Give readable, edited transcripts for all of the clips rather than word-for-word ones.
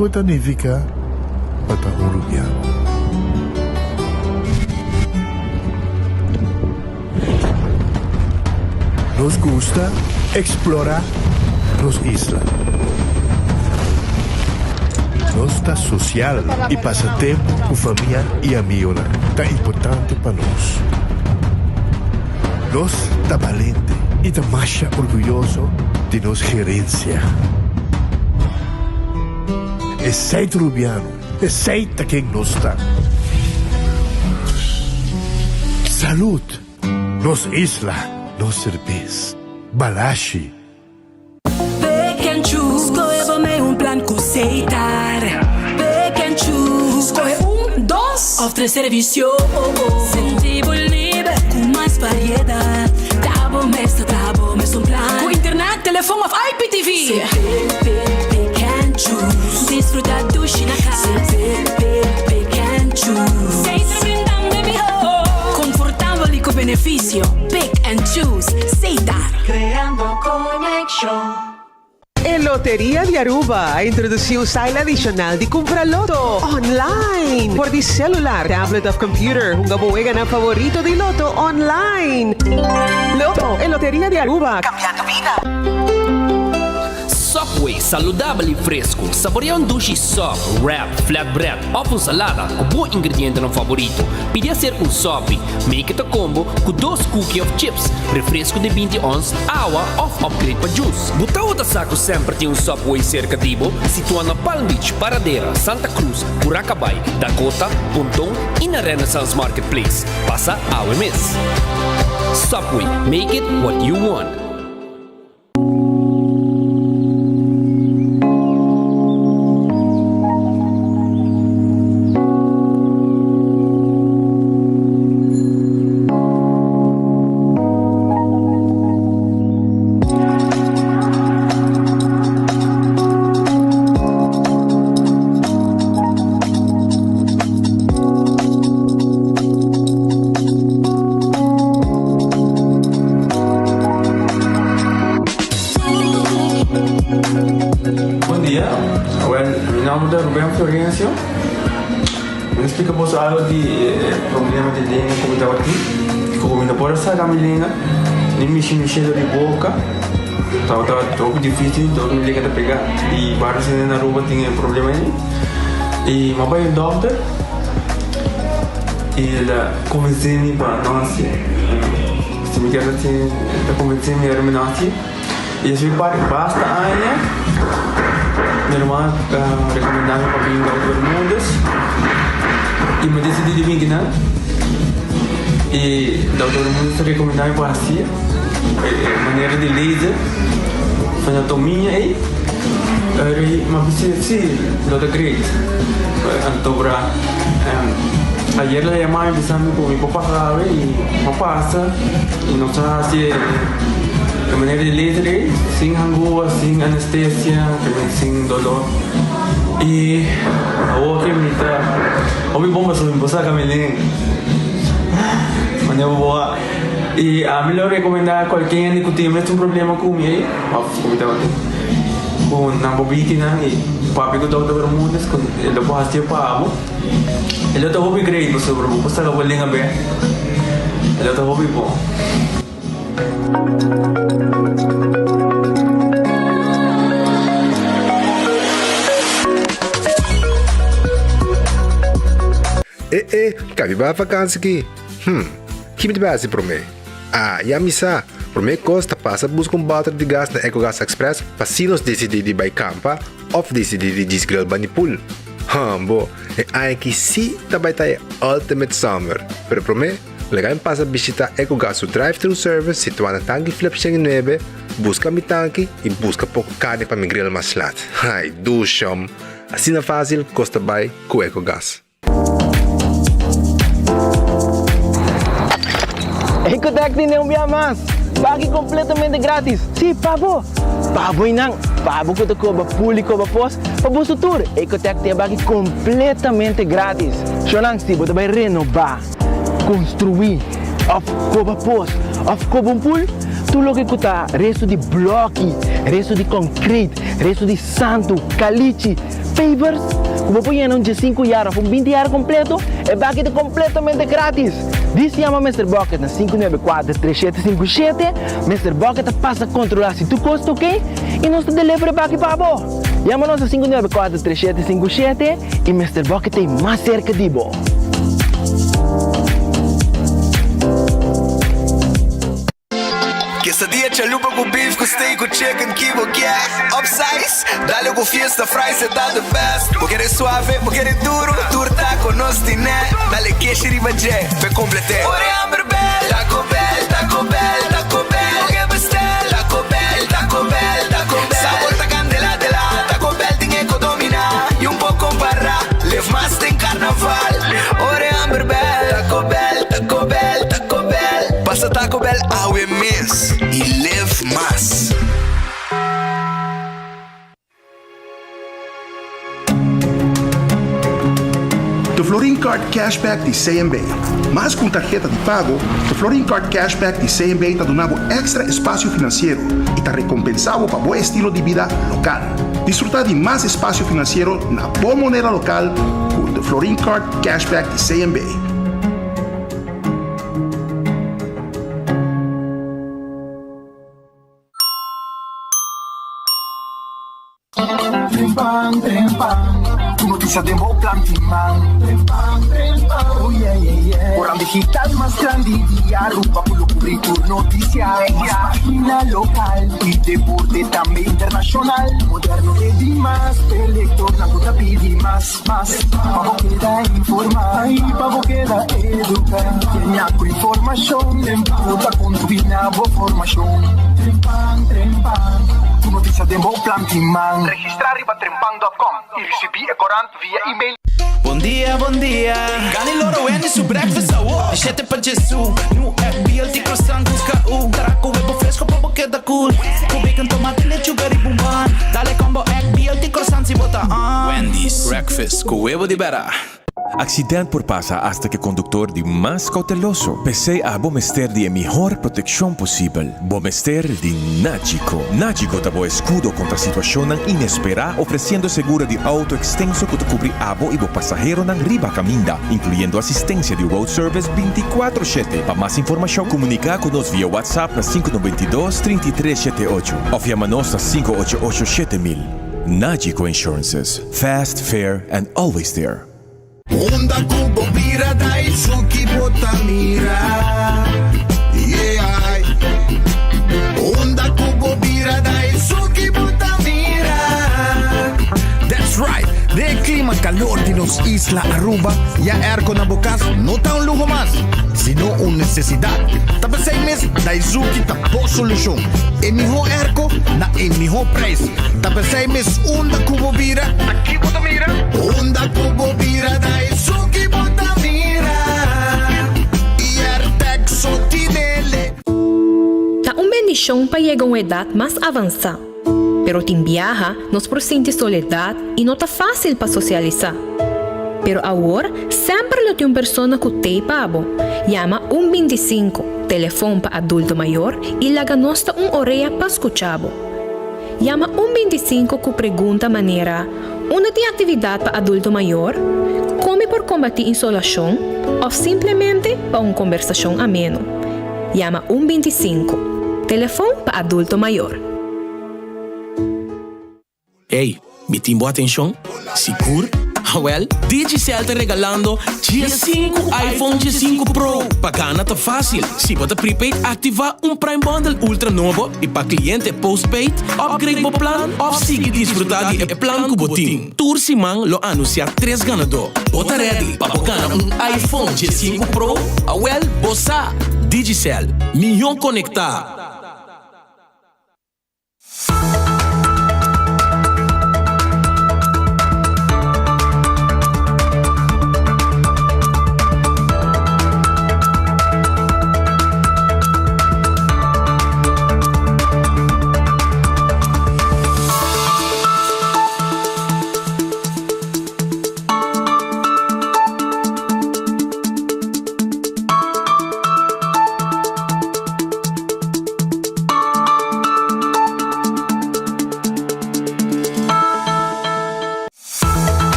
Kiko ta nifiká pa ta un rubiano? Nos gusta eksplorá nos isla. Nos ta sosial i pasa tempu ku famia i amigonan ta importante pa nos. Nos ta balente i ta masha orguyoso di nos gerensia. Esei ta Rubiano, esei ta ken nos ta. Salud! Nos isla, nos serbes. Balashi. Pick and choose, skohe bo mei un plan ku Setar. Pick and choose, skohe un, dos òf tres servisio. Sinti bo liber ku mas variedat. Ta bo mes ta traha bo mes un plan. Ku internet, telefon òf IPTV. Pick, pick, pick and choose. Disfruta dushi na kas. Pick, pick, pick and choose. Setar brindando e mihó. Konfortabel i ku benefisio. Pick and choose. Setar. Creando conexion. E Loteria di Aruba a introduci un style adicional di cumpra loto online. Por di celular, tablet of computer, hunga bo weganan favorito di loto online. Loto, e Loteria di Aruba, cambiando bida. Subway, saludabel y fresco. Saborea un dushi sub, wrap, flatbread of un salada cu bo ingredientenan favorito. Pidi hacer un sopi. Make it a combo cu dos cookie of chips, refresco di 20 ons, awa of upgrade pa juice. Bo tabata sa cu semper tin un Subway cerca di bo? Situa na Palm Beach, Paradera, Santa Cruz, Curacabai, Dakota, Ponton y na Renaissance Marketplace. Pasa awe mes. Subway, make it what you want. Bon dia, awel mi nomber ta Ruben Florencio. Mi ta splika boso algo di e problema di lenga ku mi tabatin. Ku mi no por a saka mi lenga, ni mishi mi shelo di boka. Tabata hopi dificil, dor mi lenga ta pega. I varios hende na Aruba tin e problema ei. I mi a bai un dokter i el a konvensé mi pa no hasi. Si mi kier hasi, el a konvensé mi ora mi no hasi. I esei par basta aña mi ruman a rekomendá mi pa bin Dokter Bermudez i mi a disidí di bin kinan. I Dokter Bermudez a rekomendá mi pa hasi e manera di laser frenotomia ei. Ora mi a bisa si lo ta great. Anto bra ayer el a yama mi bisa mi ku mi por pasa awe i mi a pasa i nos a hasi e. E manera di laser ei, sin hangua, sin anestesia, también sin dolor. I awor ke mi ta hopi bon pasobra mi por saka mi lenga. Manera bo a. I ami lo rekomendá kualke hende ku tin mesun problema ku mi ei, òf ku mi tabatin, ku nan por bini kinan i papia ku Dòkter Bermudez ku e lo por hasié pa bo. E lo ta hopi great pasobra bo por saka bo lenga bèk. E lo ta hopi bon. E e, ka mi bai vakansi ki? Hm, ki mi ta bai hasi promé? Ah, ya mi sa! Promé kos ta pasa buska un bòter di gas na Ecogas Express pa si nos disidí di bai kampa òf disidí di djis grill bani pool. Hmbo, e aña aki sí ta bai ta e ultimate summer! Pero promé, Laga mi pasa bishita Ecogas su drive-thru service situá na Tanki Flip 109, buska mi tanki i buska poko karni pa mi grill mas lat. Ai, dushom! Asina fásil kos ta bai ku Ecogas. Ecotec tene un bia mas! Baki completamente gratis! Sí, pa bo! Pa bo y nan! Pa bo cu ta coba pool y coba pos, pa boso tur! Ecotec tin e baki completamente gratis! Shownan, si bo ta bay renoba, Construí of koba pos of koba un pool, tur loke ku ta resto di bloki, resto di concrete, resto di santu, kalichi, pavers ku bo por yena un diesinku yar òf un binti yar kompleto, e baki ta kompletamente gratis! Dis yama Mister Bucket na 594 3757, Mister Bucket ta pasa kontrolá si tur kos ta oké i nos ta deliver e baki pa bo! Yama nos na 594 3757 i Mister Bucket ta ei mas serka di bo! Quesadilla chalupa cu beef cu steak cu chicken ki bo kier Upsize, dale cu fiesta fries e ta the best Bo kere suave, bo kere duro, tur taco nos tine Dale keshi riba dje, p'e complete Ora e hamber bel, Taco Bell, Taco Bell, Taco Bell Bo ke bestel, Taco Bell, Taco Bell, Taco Bell Sabor ta candela de la, Taco Bell tin e co domina Y un poco compara, live mas den carnaval Ora e hamber bel, Taco Bell, Taco Bell, Taco Bell Pasa Taco Bell awe mes y live mas. The Florin Card Cashback di CMB. Mas ku un tarheta di pago, The Florin Card Cashback di CMB ta duna bo èkstra espasio finansiero i ta rekompensá bo pa bo estilo di bida lokal. Disfrutá di mas espasio finansiero na bo moneda lokal ku The Florin Card Cashback di CMB. Trempan, trempan, tur noticia den bo plan tin man. Trempan, trempan, oh yeah, yeah, yeah. Corant digital mas grandi di Aruba cu lo cubri tur noticia. Mas pagina local y deporte tambe internacional. Moderno e dimas, e lectornan cu ta pidi mas, mas. Pa bo keda informa y pa bo keda educa. Kenia cu informacion den bo ta contribui na bo formacion. Trempan, trempan, tur noticia den bo plan tin man. Registra riba trempan dot com y ricibi e corant via email. Bon dia, bon dia. Gani loro Wendy su breakfast awo. Di shete pa Jesu. Nu egg BLT croissant ku KU. Tara ku webo fresco pa bo keda cool. Ku bacon, tomate, lechuga riba un bun. Dale combo egg BLT croissant si bo ta on. Wendy's breakfast ku webo di bera. Accident por pasa hasta cu e conductor di mas cauteloso. P'esey abo mester di e mihor proteccion posibel. Bo mester di Nagico. Nagico ta bo escudo contra situacionnan inespera ofreciendo seguro di auto extenso cu ta cubri abo y bo pasaheronan riba caminda, incluyendo asistencia di road service binticuatro shete. Pa mas informacion comunica cu nos via WhatsApp na sinku 92 33 shete ocho of yama nos na 588 7000. Nagico Insurances. Fast, fair and always there. Unda ku bo bira Daisuki bo ta mira Yeah Unda ku bo bira Daisuki bo ta mira That's right! Den e klima kalor di nos isla Aruba, ya airco na bo kas no ta un luho mas, sino un nesesidat. Ta p'esei mes Daizuki ta bo solushon. E mihó airco na e mihó prijs. Ta p'esei mes unda ku bo bira, Ta ki bo ta mira? Unda ku bo bira ta esun ki bo ta mira I Airtag so tinele. Ta un bendishon pa yega un edat mas avansá. Pero tin biaha nos por sinti soledat i no ta fásil pa sosialisá. Pero awor semper lo tin un persona ku t'ei pa bo. Yama un 25, telefon pa adulto mayor, i laga nos ta un orea pa skucha bo. Yama un 25 ku pregunta manera, Unda tin aktividat pa adulto mayor? Kon mi por kombatí insolashon? Òf simplemente pa un kombersashon ameno. Yama un 25, telefon pa adulto mayor. Ey, mi tin bo atencion? Sigur? Awel, Digicel ta regalando 15 iPhone 15 Pro! Pa gana ta facil, si bo ta prepaid activa un Prime Bundle Ultra nobo y pa cliente postpaid, upgrade bo plan of sigui disfruta di e plan cu bo tin. Tur siman lo anuncia tres ganador. Bo ta ready pa bo gana un iPhone 15 Pro? Awel, bo sa! Digicel, miho conecta!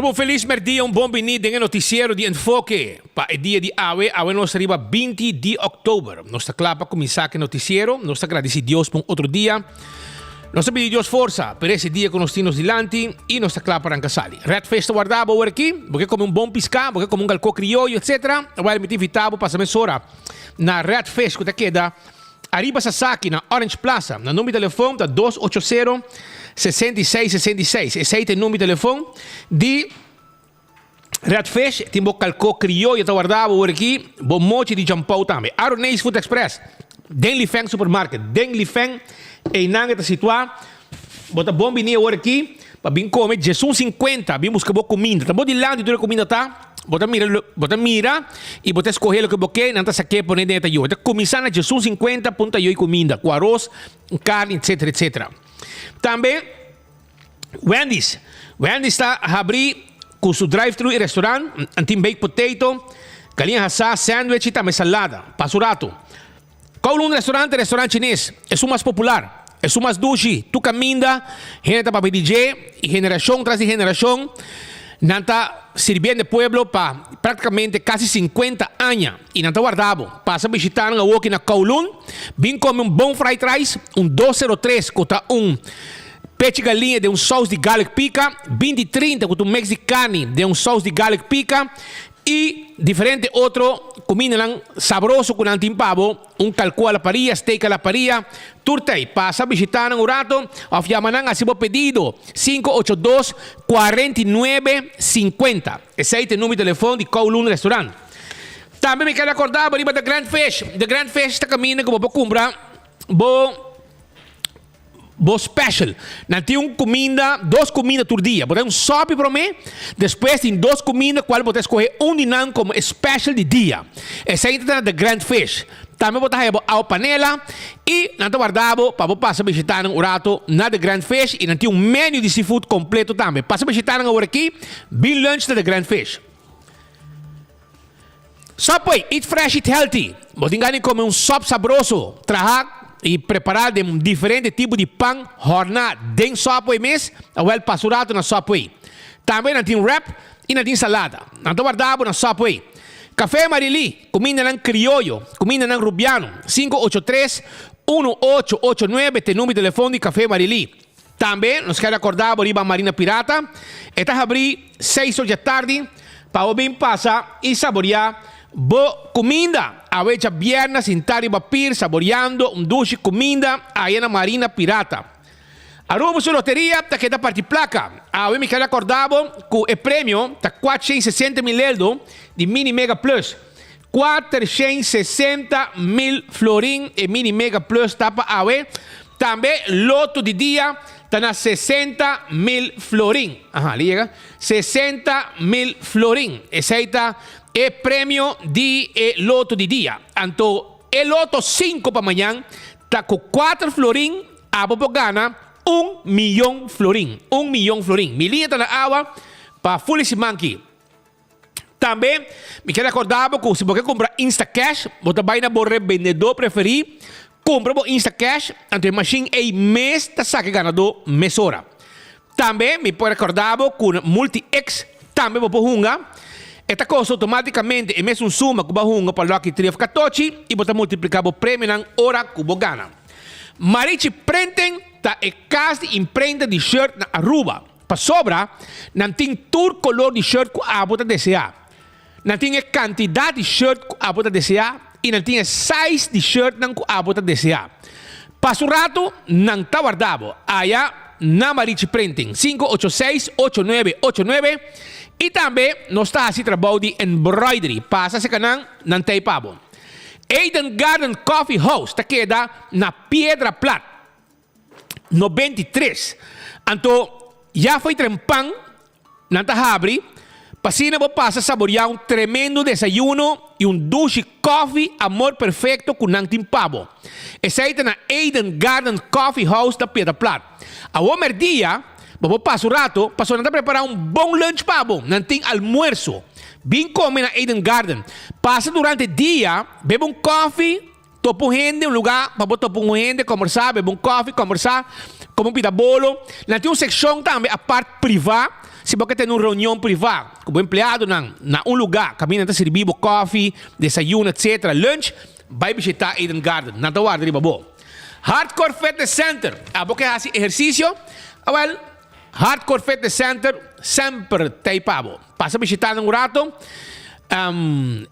Aruba un felis merdia, un bon bini den e noticiero di Enfoke pa e dia di awe. Awe nos ta riba 20 di oktober. Nos ta kla pa kuminsá ku e noticiero. Nos ta gradisí Dios pa un otro dia. Nos ta pidi Dios forsa pa e dia ku nos tin nos dilanti i nos ta kla pa ranka sali. Red Fish ta warda bo awor aki. Bo ke kome un bon piská, bo ke kome un galkó krioyo etc. Awel mi ta invitá bo pasa mesora na Red Fish ku ta keda Ariba Sasaki na Orange Plaza. Nan number di telefon ta dos ocho sero, 66 66. Esei ta e number di telefon di Red Fish. Tin bo kalkó krioyo ta warda bo awor aki, bo mochi di Jampou tambe. Aroneis Food Express, den Li Feng Supermarket. Den Li Feng einan e ta situá. Bo ta bon bini awor aki pa bin kome djesun sinkuenta, bin buska bo kuminda. Ta bo dilanti tur e kuminda ta. Bo ta mira bo ta mira i bo ta skohe loke bo ke, nan ta sak'é pone den e tayo. E ta kuminsá na djesun sinkuenta pa un tayo i kuminda, ku aros, karni, etsetera, etsetera. Tambe Wendy's. Wendy's ta habrí ku su drive-thru i restorant. Nan tin baked potato, galiña hasá, sandwich i tambe salada. Pasa un ratu. Kowloon Restaurant ta e restaurant chines esun mas popular, esun mas dushi. Tur kaminda hende ta papia di dje i generashon tras di generashon nan ta sirbiendo e pueblo pa praktikamente kasi sinkuenta aña i nan ta warda bo. Pasa bishita nan awoki na Kowloon, bin kome un bon fried rice, un 203 ku ta un pechi galiña den un sous di garlic pika, binti 30 ku ta un mix di karni den un sous di garlic pika I diferente otro kumindanan sabroso ku nan tin pa bo, un kalkó a la paria, steak a la paria, tur ta ei. Pasa bishitá nan un rato òf yama nan hasi bo pedido, 582 49 50. Esei ta e number di telefòn di Kowloon Restaurant. Tambe mi kere akordá bo riba The Grand Fish. The Grand Fish ta kaminda ku bo por kumpra bo. Bo special. Nan tin un cuminda, dos cuminda tur dia. Bo ta un sopi prome, despues tin dos cuminda cual bo ta escoge un di nan como e special di dia. Esey ta na The Grand Fish. Tambe bo ta haya bo awa panela y nan ta warda bo pa bo pasa bishita nan un rato na The Grand Fish y nan tin un menu di seafood completo tambe. Pasa bishita nan awor aki, bin lunch na The Grand Fish. Subway, eat fresh, eat healthy. Bo tin gana di come un sop sabroso, traha y prepara den diferente tipo di pan horna den Subway mes, awel pasa un rato na Subway. Tambe nan tin wrap y nan tin salada. Nan ta warda bo na Subway. Café Marily, cumindanan crioyo, cumindanan rubiano, 583 1889 t'e number di telefon di Café Marily. Tambe nos kere acorda bo riba Marina Pirata. E ta habri seis or dje tardi pa bo bin pasa y saboria bo cuminda. Awe djabièrnè sinta riba pir saboriando un dushi cuminda aya na Marina Pirata. Aruba su loteria ta keda parti placa. Awe mi kere acorda bo cu e premio ta 460 mil eldo di Mini Mega Plus. 460 mil florin e Mini Mega Plus ta pa awe. Tambe loto di dia ta na 60 mil florin. Aha, li yega. 60 mil florin. Esei ta e premio di e loto di dia. Anto e loto 5 pa mañan ta ku 4 florin abo por gana un miyon florin. Un miyon florin. Mi liña ta na awa pa fuli siman ki. Tambe, mi kier recorda bo cu si bo ke cumpra Instacash, bo ta bay na bo rebendedor preferi, cumpra bo Instacash, anto e machine ey mes ta saca e ganador mesora. Tambe, mi por recorda bo cu na Multi-X tambe bo por hunga. E ta costa automaticamente e mesun suma cu bo a hunga pa Lucky Three of Catochi y bo ta multiplica bo premionan ora cu bo gana. Marichi Printing ta e cas di imprenta di shirt na Aruba. Pasobra nan tin tur kolor di shirt ku abo ta deseá. Nan tin e kantidat di shirt ku abo ta deseá i nan tin e size di shirtnan ku abo ta deseá. Pasa un ratu, nan ta warda bo aya na Marichi Printing, 586 8989, i tambe nos ta hasi trabou di embroidery. Pasa serka nan, nan ta ei pa bo. Eden Garden Coffee House ta keda na Piedra Plat. 93. Anto ya fo'i trempan nan ta habri pa asina bo pasa saboreá un tremendo desayuno i un dushi kòfi amor perfekto ku nan tin pa bo. Esei ta na Eden Garden Coffee House na Piedra Plat. Awor mèrdia bo por pasa un rato pasobra nan ta prepará un bon lunch pa bo. Nan tin almuerso. Bin kome na Eden Garden. Pasa durante dia bebe un kòfi. Topa un hende, un lugá pa bo topa un hende, kòmbersá, bebe un kòfi, kòmbersá, kome un pita bolo. Nan tin un sekshon tambe apart privá. Si bo ke tene un reunion privá ku bo empleadonan na un lugá kaminda nan ta sirbi bo kòfi, desayuno etc. Lunch, bai bishitá Eden Garden. Nan ta warda riba bo. Hardcore Fitness Center, Abo ke hasi ehersisio? Awèl, Hardcore Fitness Center semper t'ei pa bo. Pasa bishitá nan un rato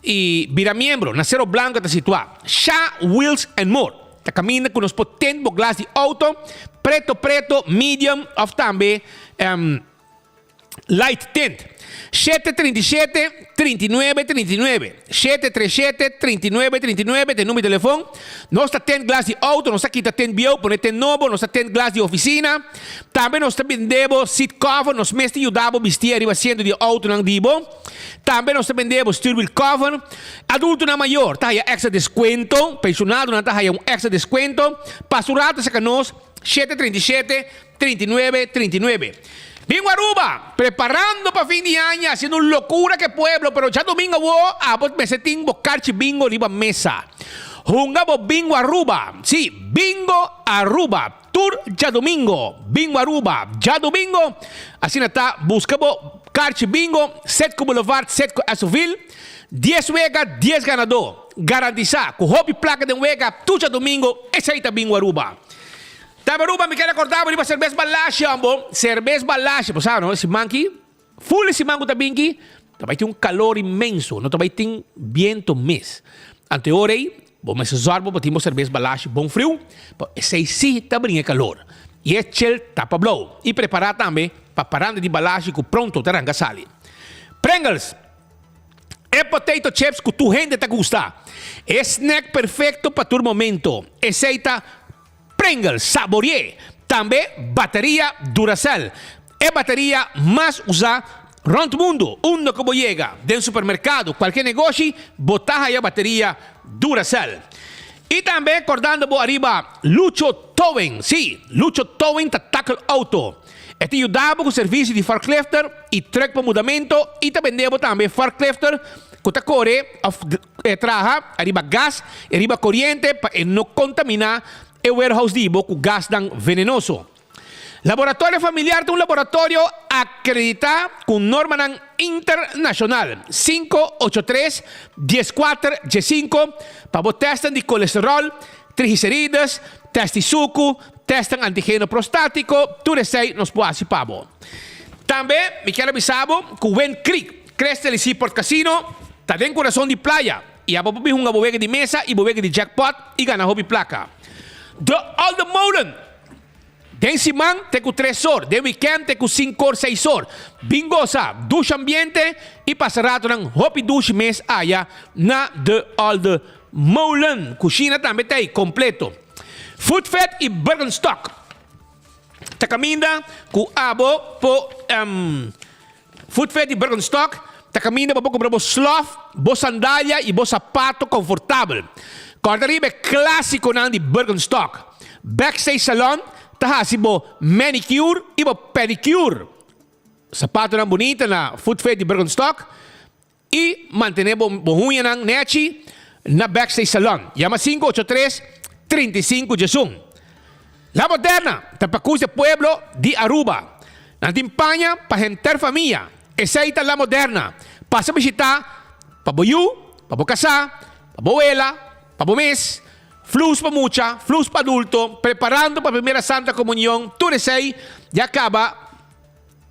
i bira miembro. Na Cerro Blanco ta situá. Sha Wheels and More ta kaminda ku nos por tint bo glas di outo preto preto, medium òf tambe light tint. 737 39 39 737 39 39 ta e number di telefon. Nos ta tint glas di outo, nos ta kita tint bieu pone tint nobo, nos ta tint glas di ofisina. Tambe nos ta bende bo seat cover, nos mes ta yuda bo bisti ariba asiento di e autonan di bo. Tambe nos ta bende bo stuurwiel cover. Adultonan mayor ta haya extra descuento, pensionadonan ta haya un extra descuento. Pasa un rato cerca nos, 737, 39, 39. Bingo Aruba, preparando pa fin di aña, haciendo un locura cu e pueblo, pero djadomingo awo abo mester tin bo carchi bingo riba mesa. Hunga bo Bingo Aruba, si, Bingo Aruba. Tur djadumingo, Bingo Aruba, djadumingo, asina ta, buska bo karchi bingo, Setco Boulevard, Setco Esoville, dies wega, dies ganadó, garantisa ku hopi plaka den wega tur djadumingo, esei ta Bingo Aruba. Tambe Aruba mi ker akorda bo riba Serbes Balashi hombo, Serbes Balashi, bo sa no, siman ki, Ful e siman ku ta bin ki, ta bai tin un kalor inmenso, no ta bai tin biento mes. Anto e ora ei, bo mester zòrg bo pa tin bo serbes balashi bon friu, pa esei sí ta bringa e kalor. I e chel tapa blou. I prepará tambe pa paranda di balashi ku pronto ta ranka sali. Pringles, e potato chips ku tur hende ta gusta. E snack perfekto pa tur momento. Esei ta. Pringles sabori'é. Tambe bateria Duracell, e bateria mas usá rònt mundu. Unda ku bo yega, den supermerkado, kualke negoshi, bo ta haya bateria Duracell. I tambe kordando bo ariba Lucho Towing. Sí, Lucho Towing ta tackle outo. E ta yuda bo ku servisio di forklifter i trùk pa mudamentu i ta bende bo tambe forklifter ku ta kore òf E traha riba gas i riba koriente pa e no kontaminá e warehouse di bo ku gasnan venenoso. Laboratorio Familiar ta un laboratorio akreditá ku normanan internashonal, 583 14 15, pa bo tèstnan di kolesteròl, triglicerides, tèst di suku, tèstnan antigeno prostátiko, tur esei nos por hasi pa bo. Tambe mi kier a bisa bo ku Wind Creek, Crystal y Seaport Casino ta den kurason di playa y abo por bin hunga bo wega di mesa y bo wega di jackpot y gana hopi plaka. De Olde Molen den siman te ku tres or, den weekend te ku sinku or, seis or. Bin gosa, dushi ambiente y pasa ratonan hopi dushi mes aya na De Olde Molen. Kushina tambe ta ey kompleto. Food Fed y Birkenstock ta kaminda ku abo por. Footfair di Birkenstock ta kaminda pa bo kumpra bo slof, bo sandalia i bo sapato konfortabel. Kòrda riba e klásikonan di Birkenstock. Backstage Salon ta hasi bo manicure i bo pedicure. Sapatonan bunita na Footfair di Birkenstock i mantené bo bo huñanan nèchi na Backstage Salon. Yama 583 35 11. La Moderna ta pa kus e pueblo di Aruba. Nan tin paña pa henter famia. Esei ta La Moderna. Pasa bishita pa bo yu, pa bo kasá, pa bo wela, pa bo mes. Flus pa mucha, flus pa adulto, preparando pa Primera Santa Comunion, tur esei ya kaba.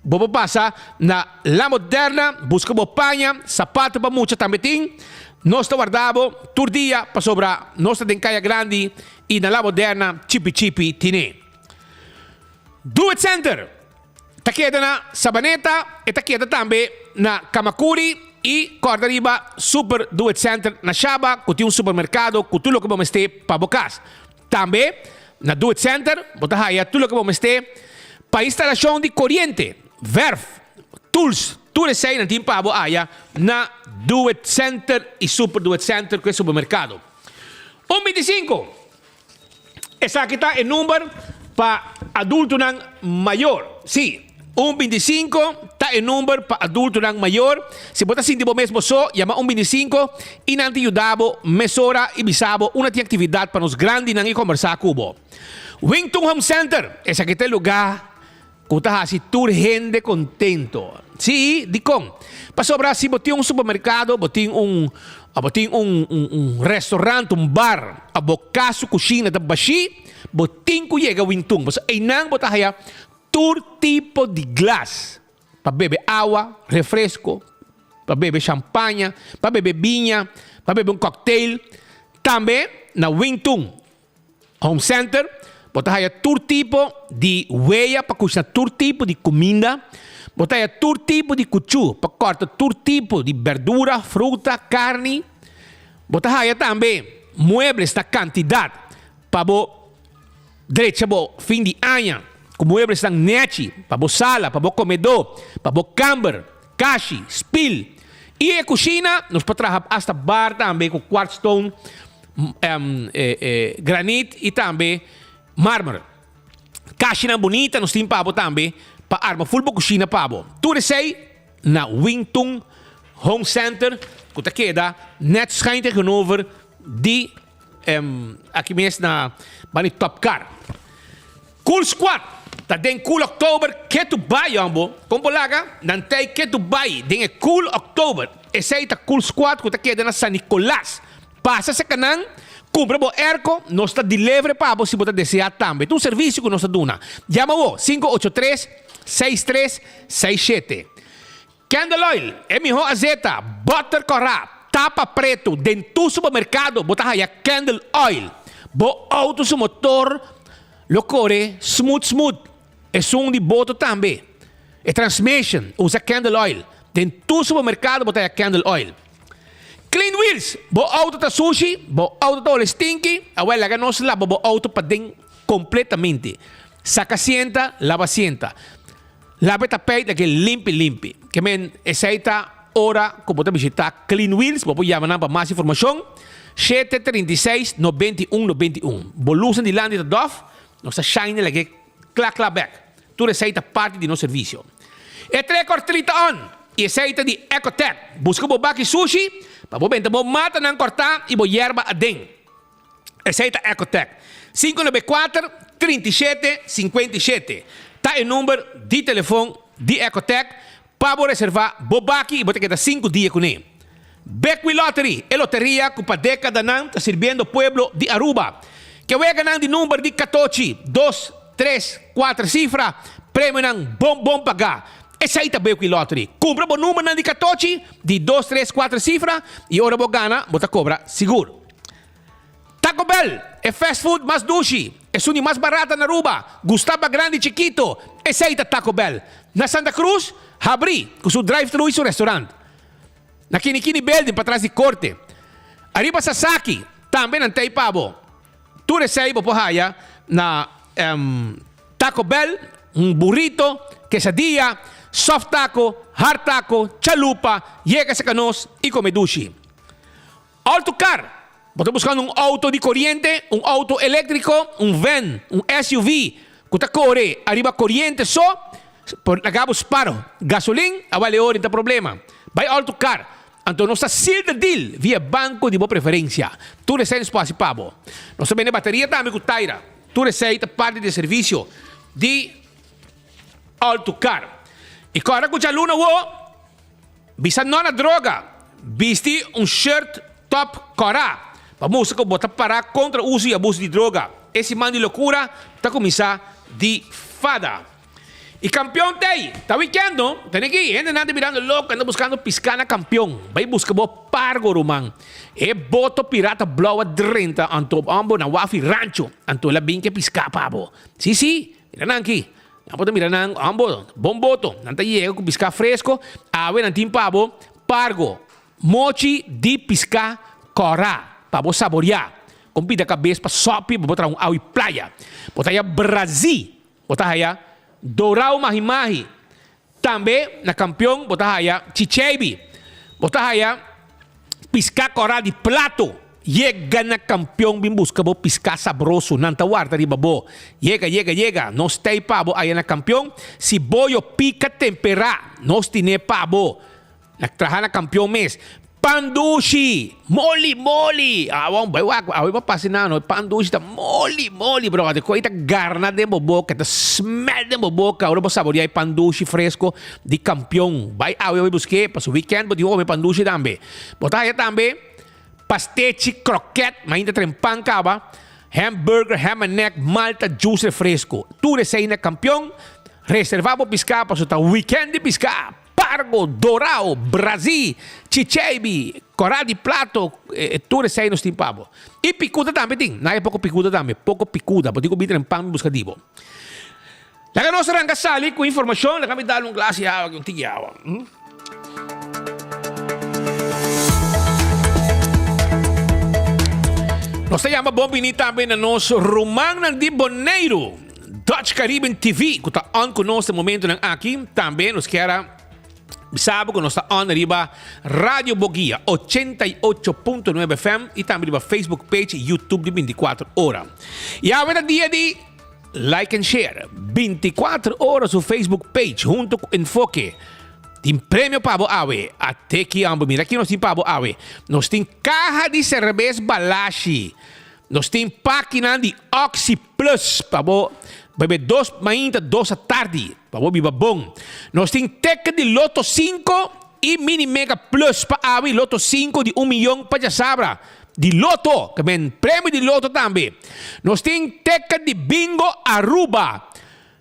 Bo por pasa na La Moderna buska bo paña, sapato pa mucha tambe tin. Nos ta warda bo tur dia pasobra nos ta den Kaya Grandi y na La Moderna chipi chipi tine. Do It Center ta keda na Sabaneta, e ta keda tambe na Kamakuri y kòrda riba Super Do It Center na Shaba ku tin un supermerkado ku tur loke bo mester pa bo kas. Tambe na Do It Center bo ta haya tur loke bo mester pa instalashon di koriente, verf, tools, tur esei nan tin pa bo haya na Do It Center y Super Do It Center ku e supermerkado. Un 25, Esaki ta e number pa adultonan mayor. Sí, un 25 ta e number pa adultonan mayor. Si bo ta sinti bo mes bo so, yama un 25 i nan ta yuda bo mesora i bisa bo unda tin aktividat pa nos grandinan i kombersá ku bo. Wington Home Center, esaki ta e lugá. Ku ta hasi tur hende kontento. Sí, dikon? Pasobra si bo tin un supermerkado, bo tin un bo tin un un restaurant, un bar, òf bo kas su kushina ta bashí, bo tin ku yega Wintun. Pasobra einan bo ta haya tur tipo di glas pa bebe awa, refresko, pa bebe shampaña, pa bebe biña, pa bebe un cocktail. Tambe na Wintun Home Center, bo ta haya tur tipo di weya pa kushina tur tipo di kuminda. Bo ta haya tur tipo di kuchú pa kòrta tur tipo di berdura, fruta, karni. Bo ta haya tambe muebles na kantidat pa bo drecha bo fin di aña ku mueblesnan nèchi pa bo sala, pa bo komedó, pa bo kamber, kashi, spil. I e kushina nos por traha asta bar tambe ku kwartstone. Granit y tambe marmer. Kashinan bunita nos tin pa bo tambe pa arma full bo kushina pa bo. Tur esei na Wing Tun Home Center ku ta keda net schuin tegenover di aki mes na bani Top Car. Cool Squad ta den Cool October ketu bai yombo. Kon bo laga nan tei ketu bai den e Cool October. Esei ta Cool Squad ku ta keda na San Nicolas. Pasa serka nan, kumpra bo airco, nos ta deliver pa bo si bo ta desea tambe. Ta un servisio ku nos ta duna. Yama bo, 583 6367. Candle oil, e mihó azeta, butter kòrá, tapa pretu, den tur supermerkado bo ta haya candle oil. Bo outo su motor lo kore smooth smooth, esun di boto tambe. E transmission, usa candle oil. Den tur supermerkado bo ta haya candle oil. Clean wheels, bo outo ta sushi, bo outo ta hole stinky, awel laga nos laba bo outo paden kompletamente. Saka sienta, laba sienta. Laba e tapijt aki limpi limpi. Ke men esei ta ora ku bo ta bishitá Clean Wheels, bo por yama nan pa mas informashon, 7 36 91 91. Bo lusnan dilanti ta dòf, nos ta shine lag'é kla kla bèk. Tur esei ta parti di nos servisio. E trekòr trita on i esei ta di Ecotec. Buska bo baki sushi pa bo benta bo matanan kòrtá i bo yerba aden. Esei ta Ecotec. 594 37 57 ta e number di telefon di Ecotec pa bo reserva bo baki i bo ta keda sinku dia kuné. Bekwee Lottery, e loteria ku pa dekadanan ta sirbiendo pueblo di Aruba. Ke weganan di number di katochi, dos, tres, kuater sifra, premionan bon bon pagá. Esei ta Bekwee Lottery. Kumpra bo numbernan di katochi di dos, tres, kuater sifra i ora bo gana bo ta kobra sigur. Taco Bell, e fast food mas dushi, esun di mas barata na Aruba, gusta pa grandi y chikito, esey ta Taco Bell. Na Santa Cruz, habri cu su drive-thru y su restaurant. Na Kinikini Building patras di Corte. Ariba Sasaki, tambe nan tey pa bo. Tur esey bo por haya na Taco Bell, un burrito, quesadilla, soft taco, hard taco, chalupa, yega cerca nos y come dushi. Auto car, Bo ta buscando un auto di coriente, un auto electrico, un van, un SUV cu ta core ariba coriente so? Por laga bo spar gasolin, a wale ora ta problema. Bay Auto Car, anto nos ta seal the deal via banco di bo preferencia. Tur esey nos por haci pa bo. Nos ta bende bateria tambe cu taira. Tur esey ta parti di e servicio di Auto Car. Y corda cu djaluna awo. Bisa no na droga. Bisti un shirt top kòrá pa mustra ku bo ta pará kontra uso i abuso di droga. E siman di lokura ta kuminsá di fada. I kampion t'ei! Ta wikènt no? Tene aki, hendenan ta birando loko, nan ta buskando piská na kampion. Bai buska bo pargo, ruman. E boto pirata blou a drenta anto bo na waf i rancho, anto el a bin ke piská pa bo. Sí, sí, mira nan aki. Nan por ta mira nan ambo bon boto. Nan ta yega ku piská fresko. Awe nan tin pa bo pargo, mochi di piská kòrá pa bo saboriá. Kon pida kabes pa sòpi bo por traha un awi playa. Bo ta haya brazí, bo ta haya dorau mahi-mahi. Tambe na Kampion bo ta haya chicheibi. Bo ta haya piská kòrá di plato. Yega na Kampion bin buska bo piská sabroso. Nan ta warda riba bo. Yega, yega, yega. Nos tei pa bo aya na Kampion. Si boyo pika temperá, nos tine pa bo. Na traha na Kampion mes. Pan dushi! Moli moli! Awa un bai wak, awe bo pasa na no, pan dushi ta moli moli brother, koi ta garna den bo boka, ta smell den bo boka ora bo saborea e pan dushi fresco di Kampion. Bai awe bai busk'é, paso weekend bo tin ku kome pan dushi tambe. Bo ta haya tambe pastechi, kroket, mainta tren pan kaba, hamburger, ham and egg, malta, juice refresco. Tur esei na Kampion. Reserva bo piská paso ta weekend di piská. Pargo, dorao, brazí, chicheibi, korá di plato, tur esei nos tin pa bo. I pikuda tambe tin. Nan e poko pikuda tambe, poko pikuda. Bo tin ku bini den pan buska di bo. Laga nos ranka sali ku informashon. Laga mi dal un glas di awa, un tiki awa. Nos ta yama bon bini tambe na nos rumannan di Boneiru. Dutch Caribbean TV ku ta on ku nos den momentonan aki. Tambe nos kier a bisa bo ku nos ta on riba Radio Boguia 88.9 FM i tambe riba Facebook page i YouTube di 24 ora. I awe ta dia di like and share. 24 ora su Facebook page hunto ku Enfoke tin premio pa bo awe. Ateki ambo mira ki nos tin pa bo awe. Nos tin kaha di serbes Balashi. Nos tin pakinan di Oxi Plus pa bo bebe dos mainta dos atardi pa bo biba bon. Nos tin teken di Lotto sinku i Mini Mega Plus pa awe i Lotto sinku di un miyon pa djasabra di Lotto, ke men premio di Lotto tambe. Nos tin teken di Bingo Aruba.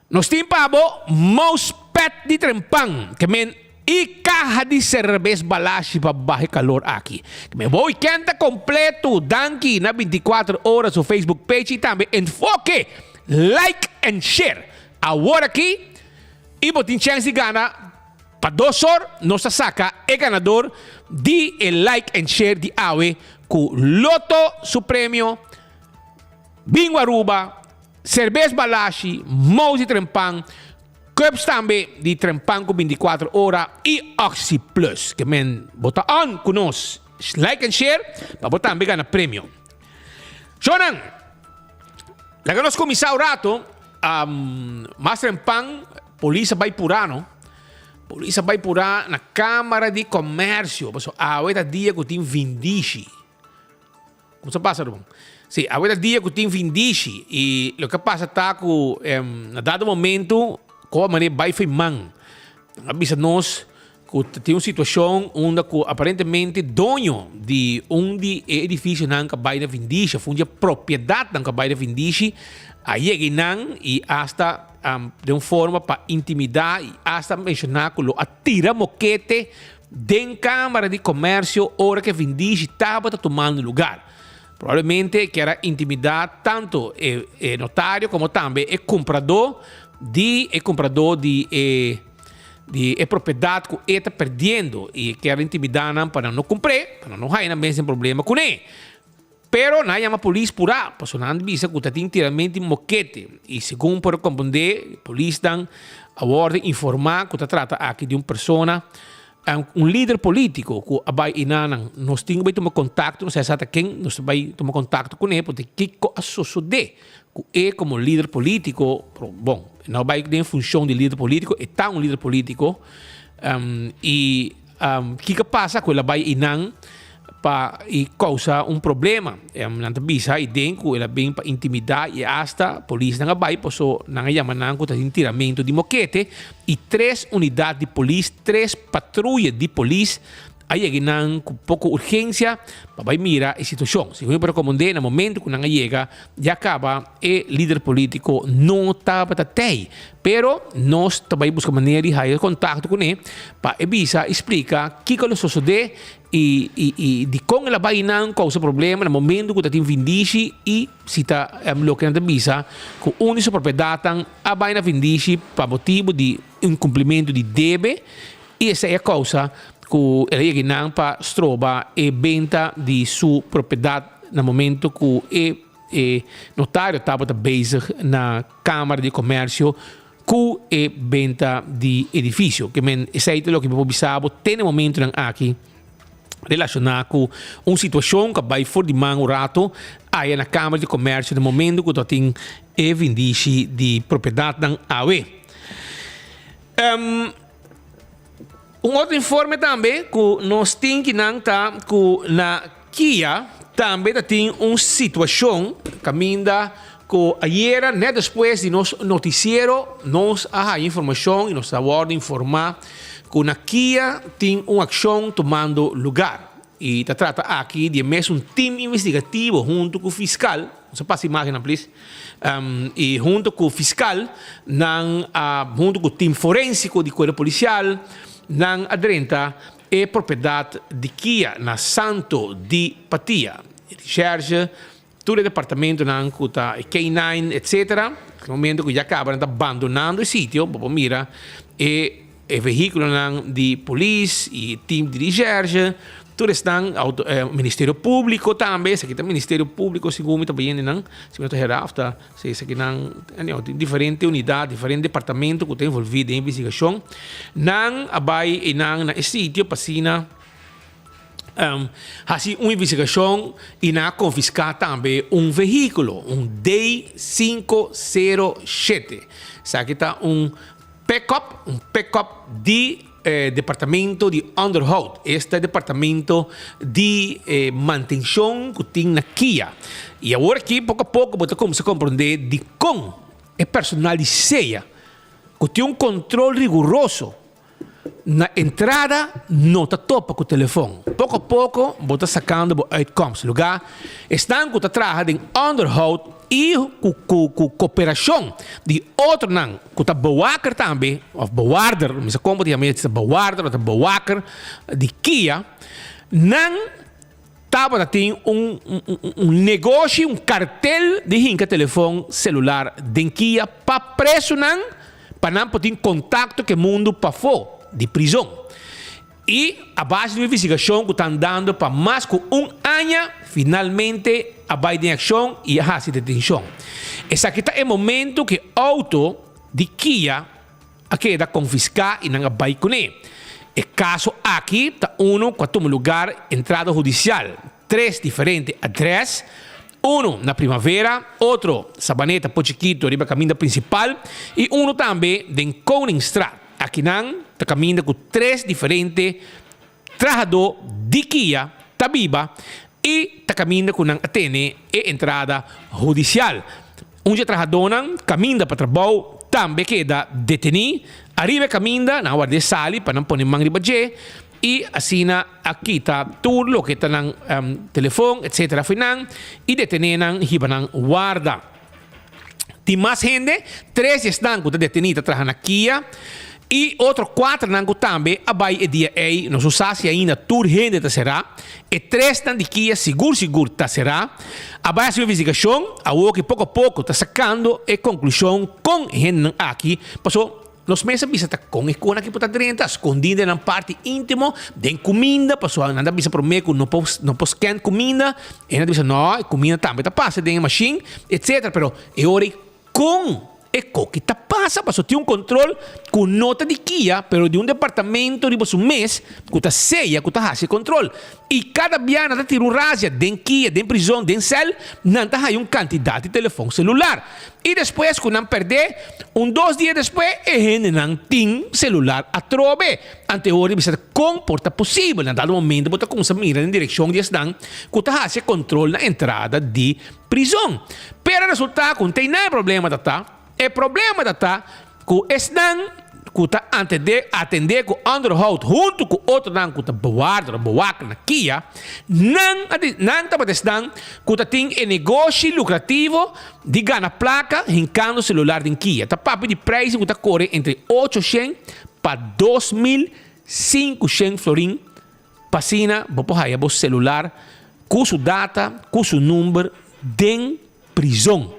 Nos tin pa bo mouse pad di trempan, ke men i kaha di serbes Balashi pa baha e kalor aki. Ke men bo weekend ta kompleto danki na 24 ora su Facebook page i tambe Enfoke! Like and share awor aki i bo tin chèns di gana pa dos or nos ta saka e ganador di e like and share di awe ku Lotto su premio Bingo Aruba Serbes Balashi, Mous di Trempan, Cups tambe di Trempan ku 24 ora i Oxi Plus. Ke men bo ta on ku nos. Like and share pa bo tambe gana premio. Shownan, laga nos kuminsá un rato. Um, mas Trempan, polis a bai purá no. Polis a bai purá na Kámara di Komersio. Pasobra awe ta dia ku tin vindishi. Como sa pasa ruman? Si, awe ta dia cu tin vindishi y loke a pasa ta cu na dado momento cu a manera bay fo'i man. Nan a bisa nos cu ta tin un situacion unda cu aparentemente doño di un di e edificionan cu a bay na vindishi of un di e propiedadnan cu a bay na vindishi a yega eynan y hasta den un forma pa intimida y hasta menciona cu lo a tira mokete Den Cámara di Comercio ora cu e vindishi tabata tumando lugar. Probablemente kier a intimida tanto e e notario como tambe e cumprador di e cumprador di e di e propiedad cu e ta perdiendo y kier a intimida nan pa nan no cumpr'e, pa nan no haya nan mes den problema cun'e. Pero nan a yama polis purá, pasobra nan a bisa ku ta tin tiramento di mokete. I segun por a komprondé, polisnan a wòrdu informá ku ta trata aki di un persona, un lider polítiko ku a bai enanan. Nos tin ku bai tuma kontakto, nos a sa ta ken, nos ta bai tuma kontakto kuné pasobra kiko a sosodé ku e komo lider polítiko, pero bon, e no a bai den funshon di lider polítiko, e ta un lider polítiko i Kiko pasa ku el a bai einan pa i kousa un problema? Nan ta bisa i den ku el a bin pa intimidá i asta polisnan a bai paso nan a yama nan ku ta tin tiramentu di mokete i tres unidat di polis, tres patruya di polis a yega einan ku poko urgensia pa bai mira e situashon. Segun e por rekomend'é na momentu ku nan a yega ya kaba e lider polítiko no tabata tei. Pero nos ta bai buska manera di haya kontakto kuné pa e bisa i splika kiko lo sosodé i i i dikon el a bai nan kousa problema na momentu ku ta tin vindishi i si ta loke nan ta bisa ku un di su propiedatnan a bai na vindishi pa motibu di inkumplimentu di debe i esei a kousa ku el a yega nan pa stroba e benta di su propiedat na momentu ku e E notario tabata bezig na Camara di Comercio cu e benta di edificio. Ke men esey ta loke mi por bisa bo te na e momentonan aki relaciona cu un situacion cu a bay for di man un rato aya na Camara di Comercio na momento cu tabatin e vindishi di propiedadnan awe. Un otro informe tambe ku nos tin kinan ta ku na Kia tambe ta tin un situashon kaminda ku ayera nèt despues di nos notisiero nos a haya informashon i nos a wòrdu informá ku na Kia tin un akshon tumando lugar. I ta trata aki di e mesun tim investigativo huntu ku fiskal, nos a pasa imagennan please, i huntu ku fiskal nan a huntu ku tim forensiko di kuerpo polisial nan a drenta e propiedat di Kia na Santo di Patia. Recherche Tur e departamentonan ku ta e K-nine etcetera, e momento ku ya kaba nan ta bandonando e sitio, bo por mira e e vehíkulonan di polis i e team di recherche, tur esnan, auto Ministerio Públiko tambe, esaki ta Ministerio Públiko segun mi ta bayendo nan, si mi no ta hera òf ta si esakinan, anyhow tin diferente unidat, diferente departamento ku ta envolví den e investigashon, nan a bai einan na e sitio pa asina. Hasi un investigashon i nan a konfiská tambe un vehíkulo, un D 507. Esaki ta un pickup, un pickup di departamento di onderhoud. Esta e departamento di mantenshon ku tin na Kia. I awor aki poko a poko bo ta kuminsá komprondé dikon e personal di sea ku tin un kontrol riguroso Na entrada no ta topa ku telefon. Poko poko bo ta sakando bo uitkomst. Lugá esnan ku ta traha den onderhoud i ku ku ku koperashon di otronan ku ta bewaker tambe òf bewarder, mi sa kon bo ta yama esei, bewarder òf ta bewaker di kia, nan tabata tin un un negoshi, un kartel di hinka telefon selular den kia pa presunan. Pa nan por tin kontakto ku e mundu pafó di prizon. I a base di un investigashon ku ta andando pa mas ku un aña, finalmente a bai den akshon i a hasi detenshon. Esaki ta e momento ku e outo di Kia a keda konfiská i nan a bai kuné. E kaso aki ta unu ku a tuma lugar entrada hudisial. Tres diferente adres, uno na Primavera, otro Sabaneta Pochiquito riba caminda principal y uno tambe den Koningstraat. Akinan ta caminda cu tres diferente trahador di kia ta biba y ta caminda cu nan a tene e entrada hudicial. Un dje trahadónan kaminda pa trabou tambe keda detení. Ariba e kaminda nan a ward'é sali pa nan pone man riba dje i asina a kita tur loke ta nan telefon etcetera fo'i nan i detené nan hiba nan warda. Tin mas hende, tres di esnan ku ta detení ta traha na Kia i otro kuaternan ku tambe a bai e dia ei. Nos no sa si ainda tur hende ta será. E tresnan di Kia sigur sigur ta será. A bai hasi un investigashon, awor ki poko a poko ta sakando e konklushon kon e hendenan aki, paso nos mes a bisa ta kon e kon aki por ta drenta, skondí den nan parti íntimo, den kuminda, paso nan ta bisa promé ku no por no por scan kuminda, e nan ta bisa no, e kuminda tambe ta pasa den e mashin, etcetera, pero e ora ei kon E koki ta pasa paso tin un control cu no ta di kia pero di un departamento riba su mes cu ta seya cu ta haci e control. Y cada bia nan ta tira un razia den kia, den prizon, den cel, nan ta haya un cantidad di telefon celular. Y despues cu nan perde, un dos dia despues e hendenan tin celular atrobe. Anteor di bisa con por ta posibel. Na dado momento bo ta cuminsa mira den direccion di esnan cu ta haci e control na entrada di Prizon. Pero a resulta cu n'tei nan e problema ta ta. E problema ta ta cu esnan cu ta antende atende cu onderhoud hunto cu otronan cu ta bewaarder of bewaker na kia, nan a di nan tabata esnan cu ta tin e negoshi lucrativo di gana placa hincando celular den kia. Ta papia di prijzen cu ta core entre 800 pa 2500 florin. Pa asina bo por haya bo celular cu su data, cu su number den prizon.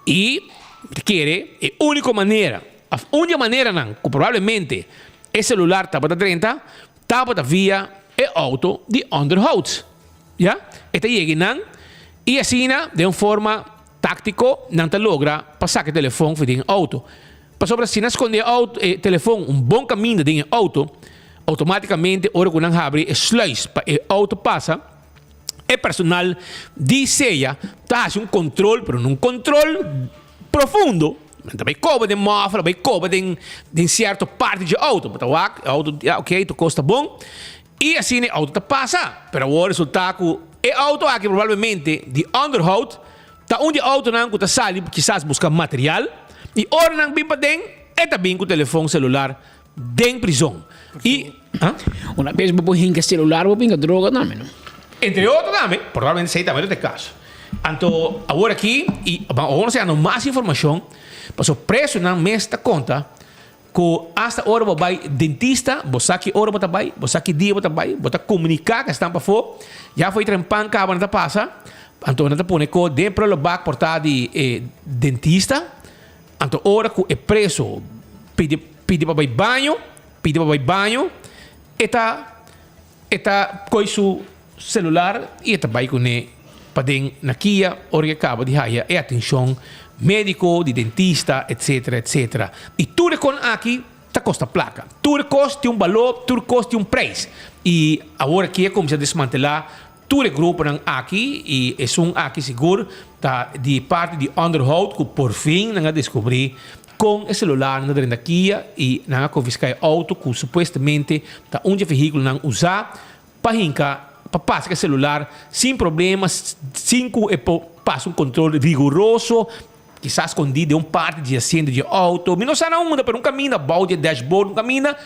Y mi ta kere e unico manera of un di e maneranan cu probablemente e celular tabata drenta tabata via e auto di onderhoud. Ya, e ta yega nan y asina den un forma tactico nan ta logra pa saca e telefon for den e auto. Pasobra si nan skonde e outo, e telefon un bon kaminda den e outo, outomátikamente ora ku nan habri e sluis pa e outo pasa, e personal di sea ta hasi un kontrol, pero no un kontrol profundo. Nan ta bai koba den muffler, bai koba den den sierto parti dje auto. Bo ta wak e auto, ya ok, tur kos ta bon. I asina e auto ta pasa. Pero awor resulta ku e auto aki probablemente di onderhoud ta un di e autonan ku ta sali kisas buska material i ora nan bin paden e ta bin ku telefon selular den prizon. I, ha? Una bes bo por hinka celular bo por hinka droga tambe no? Entre otro tambe, probablemente esei tambe lo ta e kaso. Anto awor aki i awor nos ta yanda mas informashon pasobra presonan mes ta konta Ku asta ora bo bai dentista, bo sa ki ora bo ta bai, bo sa ki dia bo ta bai, bo ta komuniká ku esnan pafó. Ya for e trempan kaba nan ta pasa, anto nan ta pone ko den prullenbak portá di e dentista. Anto ora ku e preso pidi pidi pa bai baño, pidi pa bai baño, e ta e ta koi su celular y e ta bay cune paden na kia ora ke caba di haya e atencion medico, di dentista, etcetera, etcetera. Y tur e con aki ta costa placa. Tur e cos tin un balor, tur cos tin un prijs. Y awor aki a cuminsa desmantela tur e gruponan aki y esun aki sigur ta di parti di onderhoud cu por fin nan a descubri con e celularnan ta drenta kia y nan a confisca e auto cu supuestamente ta un di e vehiculonan usa Pa hinka pa pasa ku e selular sin problema, sin ku e por pasa un kontrol riguroso, kisas skondí den un parti di asiento di e outo. Mi no sa na unda, pero un kaminda bou di e dashboard, un kaminda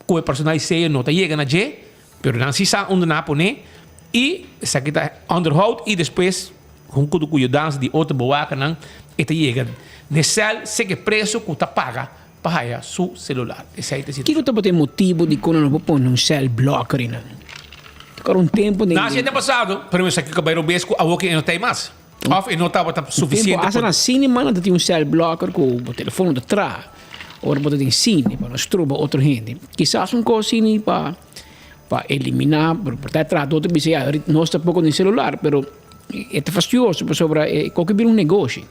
ku e personal di seyo no ta yega na dje, pero nan si sa unda nan a pone i esaki ta onderhoud i despues huntu ku yudansa di otro bewakernan e ta yega n'e sèl seke preso ku ta paga pa haya su celular. Esei ta e Kiko situacion. tabata e motibu dikon nan no por pone un cell blocker einan? Ta kor un tempu den. Na siete pasado, pero esaki ku a bai robes ku awor ku e no ta ei mas. Of e no tabata Un tempu suficiente hasta pa. na cinema nan ta tin un cell blocker ku bo telefono ta traha ora bo ta den cine pa no stroba otro hende. Kisas un kos asina pa pa eliminá, pero por ta e trahadó ta bisa ya nos tampoko den celular, pero e ta fastioso pasobra e koke bira un negoshi.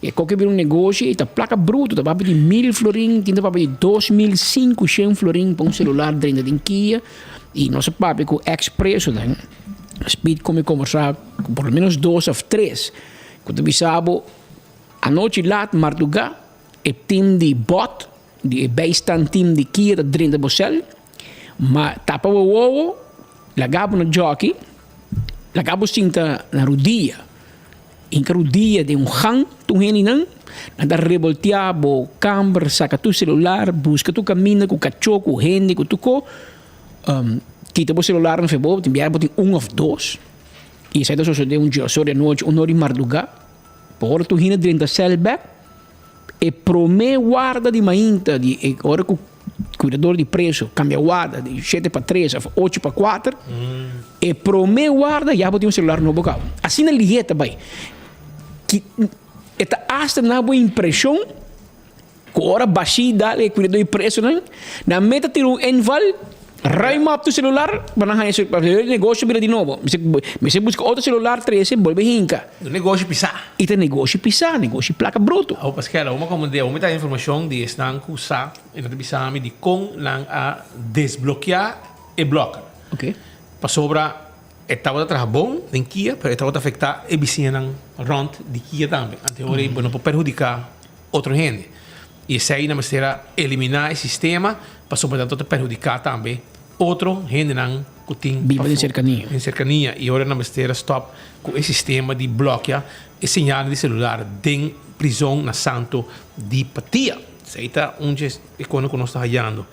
E koke bira un negoshi i ta plaka bruto, ta papia di mil florin, tin ta papia di 2500 florin pa un celular drenta den kia i nos a papia ku ex presonan, Speed komo kombersá ku por lo menos dos of tres ku ta bisa bo anochi lat mardugá e team di bot di e bijstand team di kia ta drenta bo sel ma tapa bo wowo laga bo na jockey laga bo sinta na rudia. Hinka rudia den un gang tur hendenan, nan ta reboltea bo kamber, saka tur celular, buska tur kaminda ku kachó, ku hende, ku tur ko, kita bo celular nan febo, tin biaha bo tin un of dos, i esei ta sosode un dies or di anochi, un or di mardugá, por ora tur hende drenta sèl bèk, e promé warda di mainta di e ora ku kuidador di preso kambia warda di shete pa tres of ocho pa kuater, e promé warda ya bo tin un selular nobo kaba. Asina lihé ta bai. Ki e ta asta na bo impreshon ku ora bashí dal e kuidador di presonan, nan meta tira un inval. Ruim op tu celular pa nan haña pa e negoshi bira di nobo. Mester buska otro celular trese bolbe hinka. Un negoshi pisá. I ta negoshi pisá, negoshi plaka bruto. Awor Pasquel, awor mi a komprendé, awor mi ta haña informashon di esnan ku sa i nan ta bisa mi di kon nan a desblokeá e blocker. Oké. Pasobra e tabata traha bon den kia, pero e tabata afektá e bisiñanan rònt di kia tambe. Anto e ora ei bo no por perhudiká otro hende. I esei nan mester a eliminá e sistema pasobra nan ta perhudiká tambe otro hendenan ku tin Biba den serkania. Den serkania. I ora nan mester a stòp ku e sistema di blòkia e señalnan di selular den prizon na Santo di Patia. Esei ta un dje e kosnan ku nos ta hayando.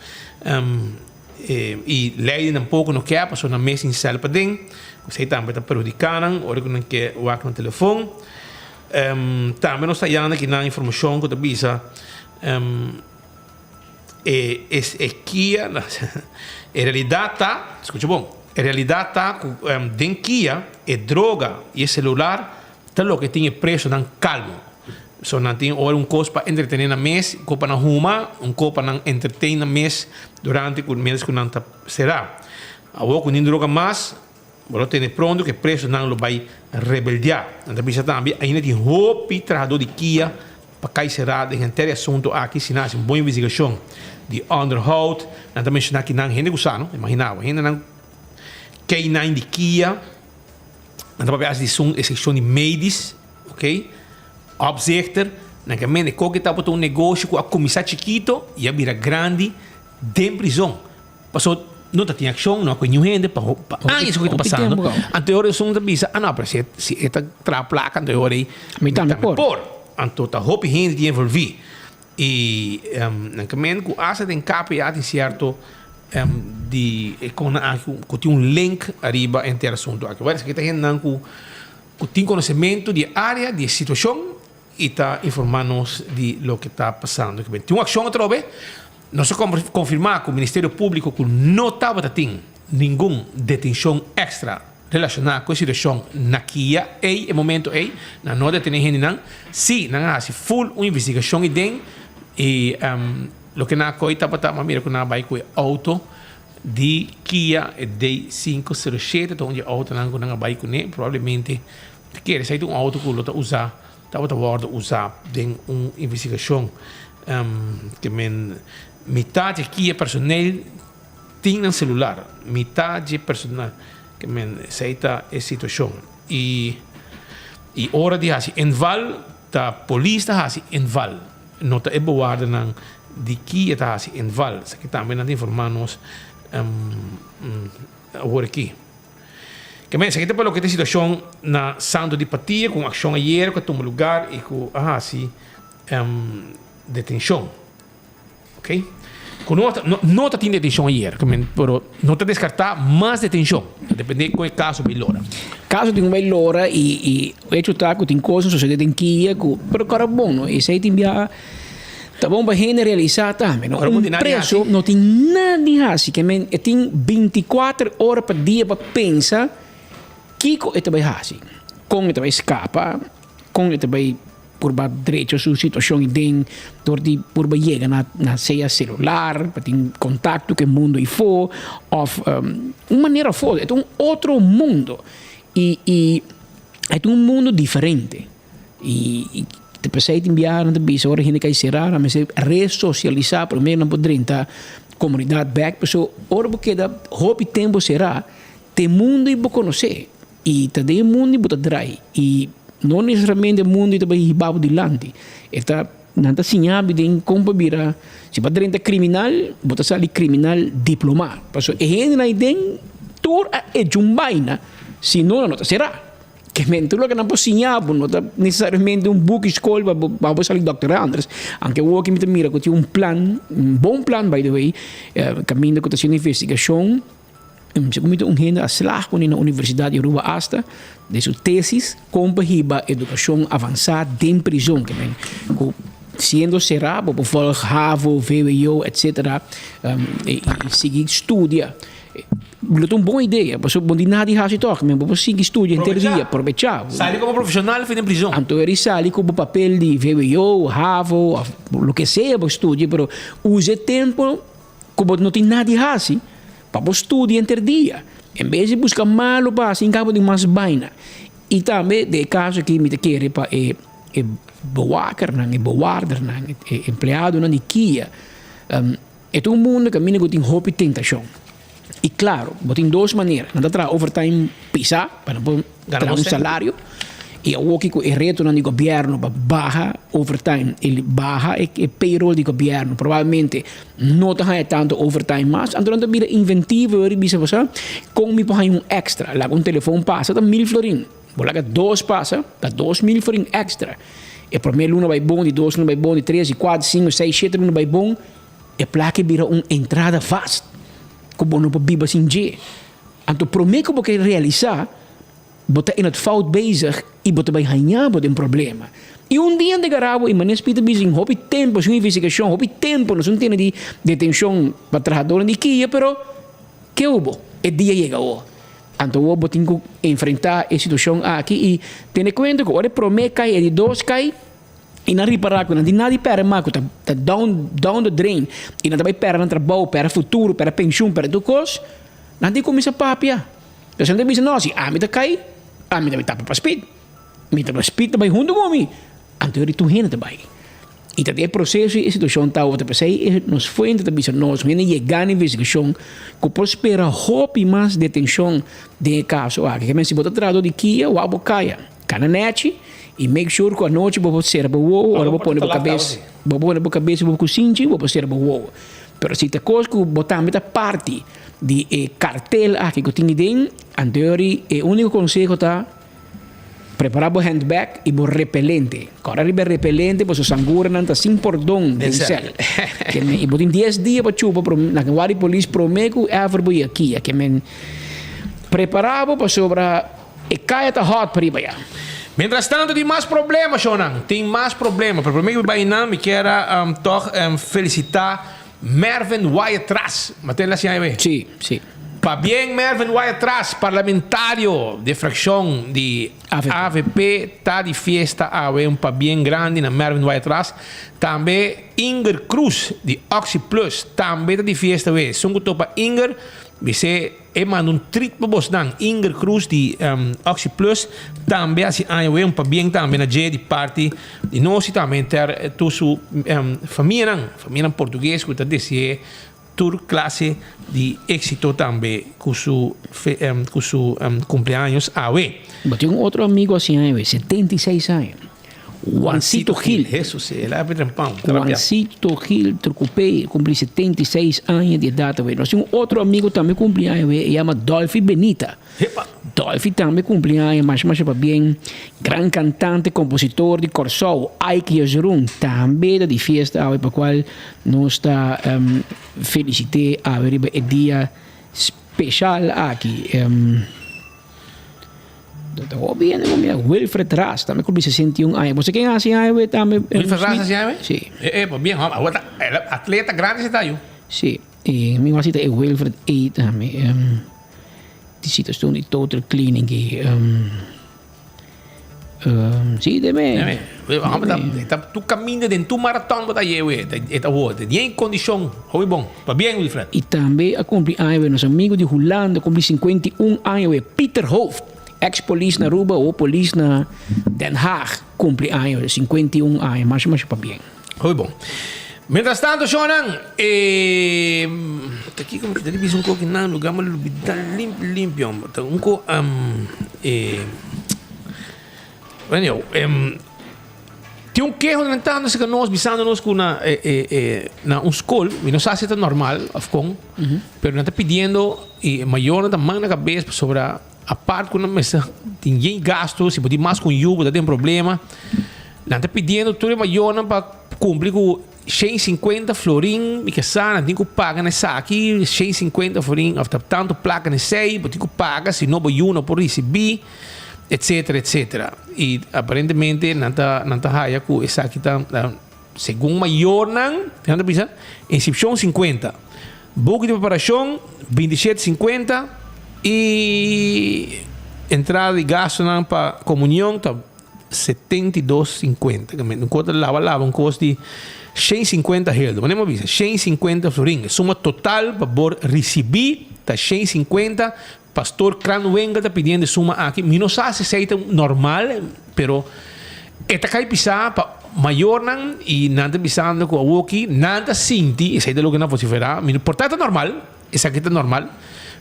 I lei tampoko no ke pasobra nan mes tin sèl paden. Esei tambe ta perhudiká nan ora ku nan ke wak nan telefon. Tambe nos ta yanda ki nan informashon ku ta bisa e e kia e realidat ta, skucha bon, e realidat ta ku den kia e droga i e selular ta loke tin e presonan kalmo. So nan tin ora un kos pa entretené nan mes, un kos pa nan huma, un kos pa nan entertain nan mes durante ku mientras ku nan ta será. Awor ku nin droga mas. Bo lo tene pronto ku e presonan lo bai rebeldiá. Nan ta bisa tambe ainda tin hopi trahadó di kia pa kai será den henter e asuntu aki si nan hasi un bon investigashon di onderhoud. Nan ta menshoná ki nan hende ku sa no, imaginá bo, hendenan K-nine di kia, nan ta papia hasi di sun e sekshon di medis, ok, opzichter. Nan ke mende koke tabata un negoshi ku a kuminsá chikito i a bira grandi den prizon. Paso no ta tin akshon, no a kohe niun hende pa pa años ku ta pasando. Anto e ora esun ta bisa, ah no, pero si si e ta traha plaka anto e ora ei mi tambe por. Anto ta hopi hende tin envolví. I nan ke mende ku asta den KPA tin sierto di e konan aki ku tin un link ariba henter asuntu aki. Wèl esaki ta hendenan ku ku tin konosementu di e área, di e situashon i ta informá nos di loke ta pasando. Tin un akshon atrobe, nos a konfirmá ku Ministerio Públiko ku no tabata tin ningun detenshon èkstra relashoná ku e situashon na Kia ei e momento ei. Nan no a detené hendenan. Sí, nan a hasi ful un investigashon ei den i loke nan a koi tabata, m'a mira ku nan a bai ku e outo di Kia e D 507 ta un di e outonan ku nan a bai kuné probablemente. Ta kere esei ta un auto ku lo ta usá, tabata wòrdu usá den un investigashon. Ke men mitá dje kia personel tin nan selular, mitá dje personal. Ke men esei ta e situashon. I i ora di hasi inval ta polis ta hasi inval, no ta e bewaardernan di kia ta hasi inval. Esaki tambe nan ta informá nos awor aki. Ke men esaki ta pa loke ta e situashon na Santo di Patia ku un akshon ayer ku a tuma lugar i ku a hasi detenshon. Ok. Ku no ta no ta tin detenshon ayer ke men pero no ta deskartá mas detenshon. Ta dependé kon e kaso bai lora. Kaso tin ku bai lora i i hecho ta ku tin kos a sosodé den kia ku pero kòrda bon no esei tin biaha. Ta bon pa hende realisá tambe, no? Un preso no tin nada di hasi, ke men e tin bintikuater ora pa dia pa pensa kiko e ta bai hasi, kon e ta bai skapa, kon e ta bai purba drecha su situashon i den dor di purba yega na na sea selular pa tin kontakto ku e mundo ifó òf un manera afó. E ta un otro mundo i i e ta un mundo diferente. I ta p'esei tin biaha nan ta bisa ora hende kai será nan mester resosialisá promé nan por drenta komunidat bèk pasobra ora bo keda hopi tempu será te mundu i bo konosé i ta den e mundu i bo ta drai i no nesesariamente e mundu i ta bai hiba bo dilanti e ta nan ta siña bo den kon pa bira si bo a drenta kriminal bo ta sali kriminal diplomá pasobra e hendenan aden tur a echa un baina si no nan no ta será. Ke men tur loke nan por siña bo no ta nesesariamente un buki skol pa bo pa bo sali dòkter Andres. Anke awoki mi ta mira ku tin un plan, un bon plan by the way, kaminda ku ta hasiendo investigashon, segun mi ta un hende a slag pone na Universidat di Aruba asta den su tesis kon pa hiba edukashon avansá den prizon. Ke men ku siendo será bo por vòlg havo, vwo etsetera i sigui studia. Lo ta un bon idea, pasobra bo no tin nada di hasi tòg, men bo por sigui studia henter dia, probechá. Sali komo profeshonal for den prizon. Anto eri sali ku bo papel di vwo, havo òf loke sea bo studia, pero usa e tempu ku bo no tin nada di hasi pa bo studia henter dia, en bes di buska malu pa hasi, inka bo tin mas baina. I tambe den e kaso aki mi ta kere pa e e bewakernan, e bewaardernan, e empleadonan di kia. E ta un mundu kaminda ku tin hopi tentashon. I klaro, bo tin dos manera. Nan ta traha overtime pisá pa nan por traha un salario. I awoki ku e retonan di gobièrnu pa baha overtime i baha e payroll di gobièrnu probablemente no ta haña tantu overtime mas. Anto nan ta bira inventivo i bisa bo sa kon mi por haña un èkstra. Laga un telefon pasa ta mil florin. Bo laga dos pasa ta 2000 florin èkstra. E promé luna bai bon, di dos luna bai bon, di tres, di kuater, sinku, seis, shete luna bai bon. E plaka bira un entrada vast ku bo no por biba sin dje. Anto promé ku bo ke realisá, bo ta in het fout bezig i bo ta bai haña bo den problema. I un dia nan ta gara bo i manera Speed ta bisa tin hopi tempu sin investigashon, hopi tempu nos no tene di detenshon pa trahadornan di kia, pero ke hubo? E dia yega awor. Anto awor bo tin ku enfrentá e situashon aki i tene kuenta ku ora e promé kai e di dos kai, I nan ripará ku nan tin nada di pèrdè mas ku ta ta down down the drain i nan ta bai pèrdè nan trabou, pèrdè futuro, pèrdè penshun, pèrdè tur kos, nan tin kuminsá papia. Entonces nan ta bisa, no, si ami ta kai, ami ta bai tapa pa Speed. Mi ta bai Speed ta bai huntu ku mi. Anto yori tur hende ta bai. I ta den e proseso i e situashon tabata p'esei e nos fuente ta bisa nos hende yegá na investigashon ku por spera hopi mas detenshon den e kaso aki. Ke men si bo ta trahadó di kia, wak bo kaya. Kana nechi i make sure ku anochi bo por sera bo wowo ora bo pone bo kabes, bo pone bo kabes riba bo kusinchi bo por sera bo wowo. Pero si ta kos ku bo tambe ta parti di e kartel aki ku tin aden, anto e uniko konseho ta prepara bo handbag i bo repelente. Kòrda riba e repelente pasobra sanguranan ta sin pordon den sèl. I bo tin dies dia pa chupa na wak di polis promé ku ever bo yega kia. Ke men prepara bo pasobra. E kaya ta hot pa riba ya. Mientras tanto tin mas problema shownan, tin mas problema, pero prome ku mi bai nan mi kier a tog felicita Mervin Wyatt-Ras, mate la siña awe? Si, si. Pabien Mervin Wyatt-Ras, parlamentario di fraccion di avp ta di fiesta awe, un pabien grandi na Mervin Wyatt-Ras, tambe Inger Croes di Oxi Plus tambe ta di fiesta awe, esun ku topa Inger bis'e. E manda un treat pa bosnan. Inger Cruz di Oxi Plus tambe hasi aña wei un pabien tambe na dje di parti di nos y tambe henter tur su famianan, famianan portugues cu ta desee tur clase di exito tambe cu su cu su cumpleaños awe. Bo tin un otro amigo hasi aña wei, 76 aña. Juancito Gil. Jesus, el a bira pan. Juancito Gil Trucupé cumpli 76 aña di edad awe. Nos tin un otro amigo tambe cumpli aña awe, e yama Dolphy Benita. Epa. Dolphy tambe cumpli aña, masha masha pabien. Gran cantante, compositor di Corsou, Ike Jesurun, tambe ta di fiesta awe, pa cual nos ta felicite awe riba e dia special aki. Ta hopi hende ku mira Wilfred Ras tambe kumpli 61 aña. Bo sa ken hasi aña we tambe? Wilfred Ras hasi aña we? Si. E e bien hòmber. Awor ta el atleta grandi si ta yu. Si. E mi wak si ta e Wilfred A tambe. Di situacion di total cleaning ki. Si de me. De me. Hòmber ta ta tur kaminda den tur maraton bo ta haye we. E ta wor. Den kondishon. Hopi bon. Pabien Wilfred. I tambe a kumpli aña we nos amigo di Hulanda kumpli 51 aña we Pieter Hoofd, ex polis na Aruba o polis na Den Haag kumpli aña we 51 aña masha masha pabien. Hopi bon. Mientras tanto shownan e ta kiko mi ta bisa un koki nan lugar mi a lubida limpio limpio ta un ko e bueno Tin un keho levantando cerca nos bisando nos cu na e e e na un school, mi no sa si ta normal of con, pero nan ta pidiendo y e mayornan ta man na cabes pasobra apart cu nan mester tin yen gasto, si bo tin mas cu un yu bo ta den problema, nan ta pidiendo tur e mayornan pa cumpli cu 150 florin, mi ke sa nan tin cu paga na esaki, 150 florin of ta tanto placa na esey, bo tin cu paga si no bo yu no por ricibi. Etcetera, etcetera. Y aparentemente nan ta, nan ta haya cu esaki ta, segun mayornan, nan ta bisa, inscripcion 50, buki di preparacion 27 50 y entrada di gastonan pa comunion ta 72 50. Un cos ta laba laba un cos di 150 heldo. Manera mi a bisa, 150 florin. E suma total pa por ricibi ta 150. Pastor Kranwinkel ta pidiendo e suma aki. Mi no sa si esei ta normal, pero e ta kai pisá pa mayornan i nan ta bisando ku awoki nan ta sinti, esei ta loke nan vosiferá, mi no por ta ta normal, esaki ta normal,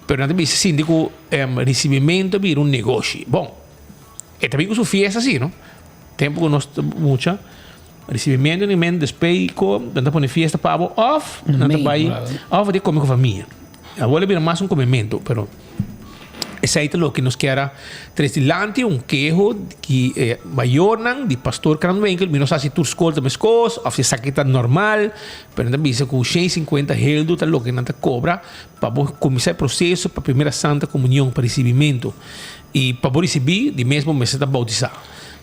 pero nan ta bisa sinti ku risibimentu a bira un negoshi. Bon, e ta bin ku su fiesta si, no? Tempu ku nos ta mucha, risibimentu ni men despues ku nan ta pone fiesta pa bo òf nan ta bai òf bo ta kome ku famia. Awor a bira mas un komementu, pero esei ta loke nos kier a trese dilanti, un keho ki e mayornan di Pastor Kranwinkel, mi no sa si tur skol ta meskos òf si esaki ta normal, pero nan ta bisa ku 150 heldu ta loke nan ta kobra pa bo kuminsá e proseso pa Primera Santa Komunion, pa risibimentu. I pa bo risibí, di mes bo mester ta boutisá.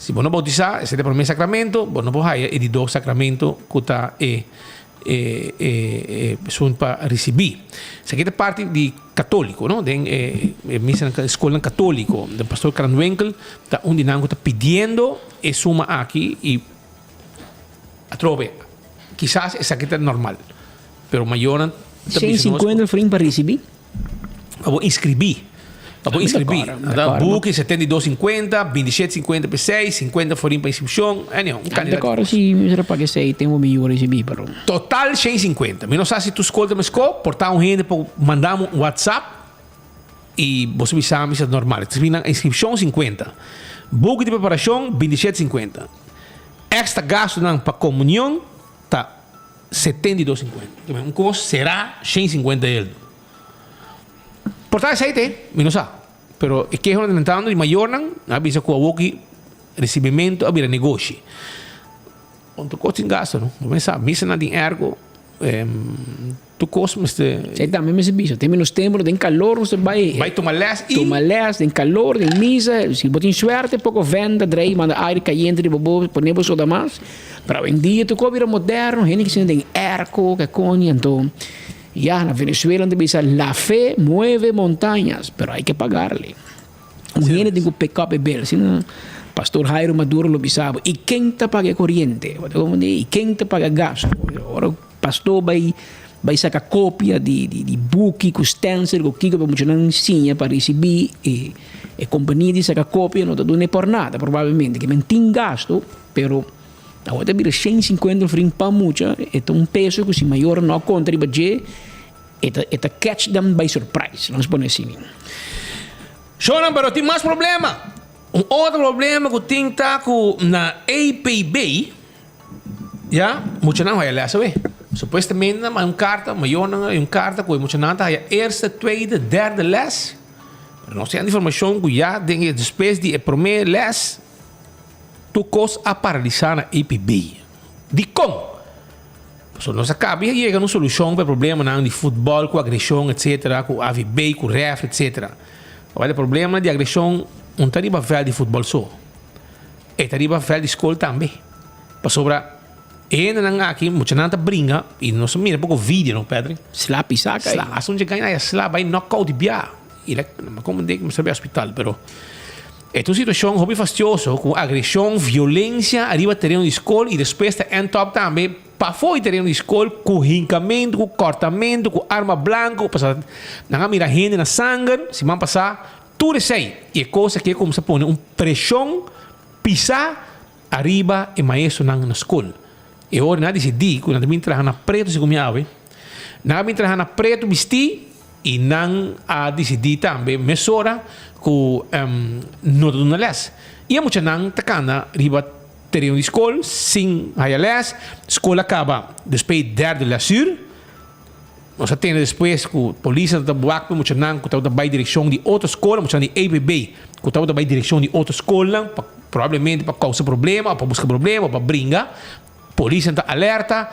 Si bo no boutisá, esei ta e promé sakramento, bo no por haya e di dos sakramento ku ta e e e e esun pa risibí. Esaki ta parti di katóliko, no? Den e e misanan e skolnan katóliko. Den pastor Kranwinkel ta un di nan ku ta pidiendo e suma aki i atrobe kisas esaki ta normal, pero mayornan ta bisa nos. 150 florin pa risibí? Pa bo inscribí. Pa bo inscribí. Ta buki 72.50, 27.50 pa esei, 50 forin pa inscripcion. Anyhow, un cantidad. Te acorda si mi mester a paga esei tempo mi yu a ricibi, pero. Total 150. Mi no sa si tur scol ta mesco, por ta un hende por manda mi un WhatsApp. I boso bisa mi sa normal. Ta nan inscripcion 50. Buki di preparacion 27.50. Extra gastonan pa comunion ta 72.50. Un cos será 150 eldo. Por ta esey te, mi no sa. Pero e keho nan ta tentando di mayornan, nan a bisa cu awoki recibimento a bira negoshi. Otro cos tin gasto no. Bo mester sa, misa nan tin airco. Tur kos mester. Esei tambe mester bisa. Tin menos tempo, den kalor nos ta bai. Bai tuma les i. Tuma les den kalor, den misa. Si bo tin suerte poko vent ta drei, manda aire kayente riba bo, pone bo soda mas. Pero awendia tur kos bira moderno, hende ki sinta den airco, ke koño. Anto, ya, na Venezuela nan ta bisa la fe mueve montañas, pero hay que pagarle. Un hende tin ku pick up e bel, asina Pastor Jairo Maduro lo bisa bo. I ken ta paga e koriente? Bo ta komprende? I ken ta paga gasto? Ora pastor bai bai saka kopia di di di buki ku stencil ku kiko pa muchanan siña pa risibí e e kompania di saka kopia no ta dun'e por nada probablemente. Ke men tin gasto, pero awor ta bira 150 florin pa mucha, e ta un peso ku si mayornan no a konta riba dje, E ta e ta catch them by surprise, nos pone asina. Shownan, pero tin mas problema. Un otro problema ku tin ta ku na APB, ya, muchanan haya les awe. Supuestamente nan manda un karta, mayornan a un karta ku e muchanan ta haya eerste, tweede, derde les. Pero nos tin informashon ku ya den e despues di e prome les, tur kos a paralisá na APB. Dikon? Pasobra nos a caba di yega na un solucion pa e problemanan di futbol cu agresion etc. Cu AVB, cu ref etc. Awor e problema di agresion no ta riba veld di futbol so. E ta riba veld di scol tambe. Pasobra e hendenan aki, muchanan ta bringa y nos a mira poco video no Patrick. Sla pisa cay. Sla, hasta un dje gana sla bay knockout di bia. Y la, no me comprende cu mester bay hospital pero. E ta un situashon hopi fastioso ku agreshon, violensia ariba tereno di skol i despues ta end up tambe pafó di tereno di skol ku hinkamentu, ku kòrtamentu, ku arma blanku, pasobra nan a mira hende na sanger siman pasá, tur esei. I e kos aki a kuminsá pone un preshon pisá ariba e maestronan na skol. E ora nan a disidí ku nan ta bin traha na pretu segun mi awe. Nan a bin traha na pretu bistí i nan a disidí tambe mesora ku no ta duna lès. I e muchanan ta kana riba tereno di skol sin haya lès. Skol a kaba despues di derde lèsur. Nos a tende despues ku polis a ta wak pa e muchanan ku tabata bai direkshon di otro skol, muchanan di EPB ku tabata bai direkshon di otro skolnan pa probablemente pa kousa problema o pa buska problema o pa bringa. Polisnan ta alerta.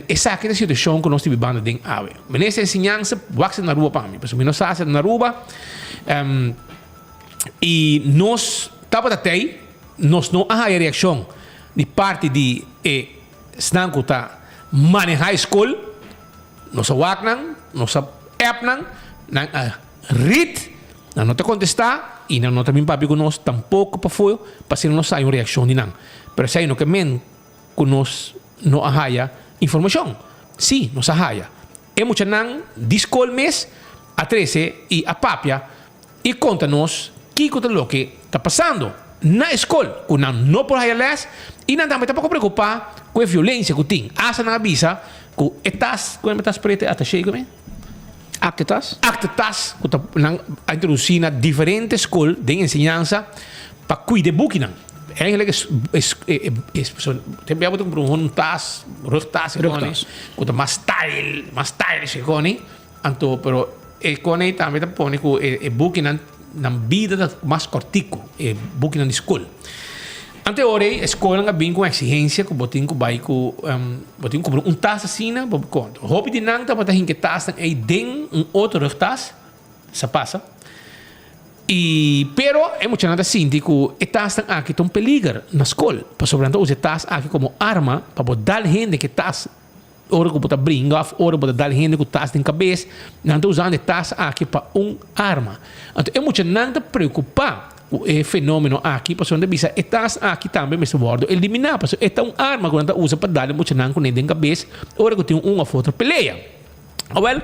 Esaki ta e situashon ku nos ta bibando den awe. Minister di Enseñansa wak si ta na Aruba pa mi, pasobra mi no sa si ta na Aruba. I nos tabata tei, nos no a haya reakshon di parti di e esnan ku ta manehá e skol. Nos a wak nan, nos a app nan, nan a rit, nan no ta kontestá i nan no ta bin papia ku nos tampoko pafó pa asina nos haya un reakshon di nan. Pero esei no ke men ku nos no a haya informashon. Sí, nos a haya. E muchanan di skol mes a trese i a papia i konta nos kiko ta loke ta pasando na e skol, ku nan no por haya lès i nan tambe ta poko preokupá ku e violensia ku tin. Asta nan a bisa ku e tas, ku e tas pretu e attaché ku mi? Aktetas? Aktetas ku ta nan a introdusí na diferente skol den enseñansa pa kuida e bukinan. Eigenlijk es es es te bia bo ta kumpra un tas, rugtas e koni, ku ta mas style, mas stylish e koni. Anto pero e kone tambe ta pone ku e e bukinan nan bida ta mas kòrtiku, e bukinan di skol. Anto e ora ei e skolnan a bin ku un eksigensia ku bo tin ku bai ku bo tin ku kumpra un tas asina pa bo konta. Hopi di nan tabata hinka e tasnan ei den un otro rugtas, sa pasa. I pero e muchanan ta sinti ku e tasnan aki ta un peliger na skol, pasobra nan ta usa e tas aki komo arma pa bo dal hende ku e tas. Ora ku bo ta bringa òf ora bo ta dal hende ku tas den kabes, nan ta usando e tas aki pa un arma. Anto e muchanan ta preokupá ku e fenómeno aki pasobra nan ta bisa e tas aki tambe mester wòrdu eliminá pasobra e ta un arma ku nan ta usa pa dal e muchanan kuné den kabes ora ku tin un òf otro pelea. Awèl,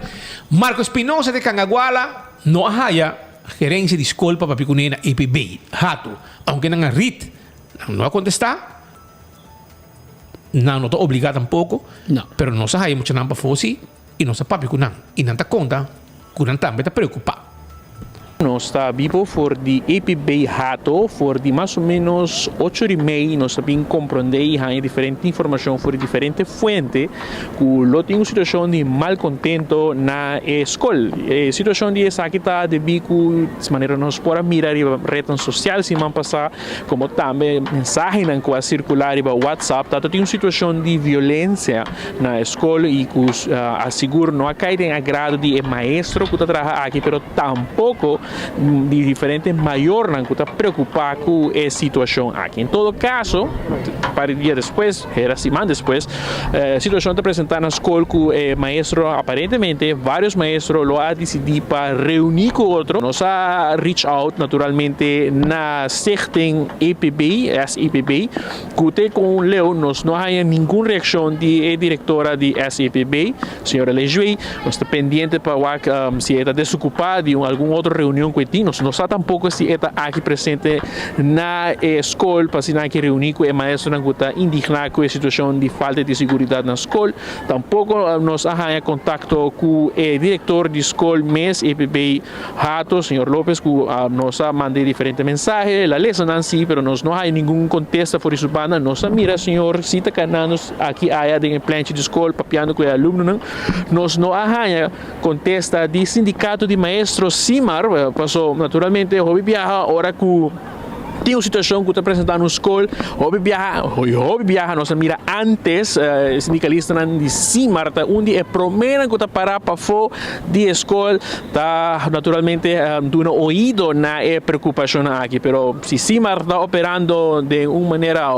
Marco Espinosa de Cangaguala no a haya gerensia di skol pa papia kuné na EPB, Hato. Aunke nan a rit, nan no a kontestá. Nan no ta obligá tampoko, pero nos a haya muchanan pafó sí i nos a papia ku nan i nan ta konta ku nan tambe ta preokupá. Nos ta bibo for di EPB Hato for di mas o menos ocho di mei nos ta bin comprende y haña diferente informacion for di diferente fuente cu lo tin un situacion di malcontento na e scol. E situacion di esaki ta debi cu manera nos por a mira riba rednan social siman pasa como tambe mensahenan cu a circula riba WhatsApp ta tin un situacion di violencia na e scol y cu asigur no a cay den agrado di e maestro cu ta traha aki pero Tampoco di diferente mayornan cu ta preocupa cu e situacion aki. En todo caso, par di dia despues, hera siman despues, e situacion ta presenta na scol cu e maestro, aparentemente varios maestro lo a dicidi pa reuni cu otro. Nos a reach out naturalmente na Stichting EPB, SEPB, Cu te con leu nos no haya ningun reaccion di e directora di SEPB, señora Lejuey. Nos ta pendiente pa wak si e ta desocupa di un algun otro reunion cu e tin. Nos no sa tampoco si e ta aki presente na e scol pa asina aki reuni cu e maestronan cu ta indigna cu e situacion di falta di seguridad na scol. Tampoco nos a haya contacto cu e director di scol mes, EPB. Hato, señor Lopez cu nos a manda e diferente mensahe, el a lesa nan si, pero nos no haya ningun contesta for di su banda. Nos a mira señor si ta canando aki aya den e plenchi di scol papiando cu e alumnonan. Nos no a haya contesta di sindicato di maestro Simar, paso naturalmente hopi biaha ora cu. Tin un situacion cu ta presenta na un scol, hopi biaha, hopi biaha nos a mira antes e sindicalistanan di Simar ta un di e promenan cu ta para pafo di e scol ta naturalmente duna oido na e preocupacionnan aki, pero si Simar ta operando den un manera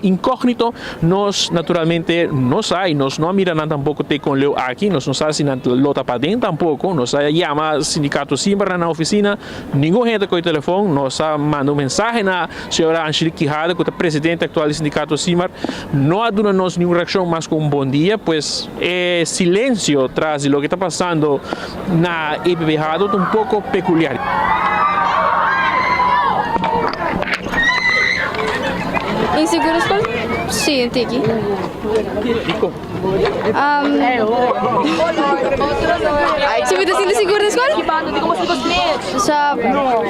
incognito Nos naturalmente no sa y nos no a mira nan tampoco te con leu aki, nos no sa si nan lo ta paden tampoco, nos a yama sindicato Simbar na nan oficina, ningun hende coge telefon, nos a manda un mensahe na señora Angelique Quijada cu ta presidente actual di sindicato Simar, no a duna nos ningun reaccion mas cu un bon dia, pues e silencio tras di loke ta pasando na EPB Hado ta un poco peculiar. Inseguro skol? Sí, un tiki. Dikon? Si mi ta sinti sigur den skol? Sa,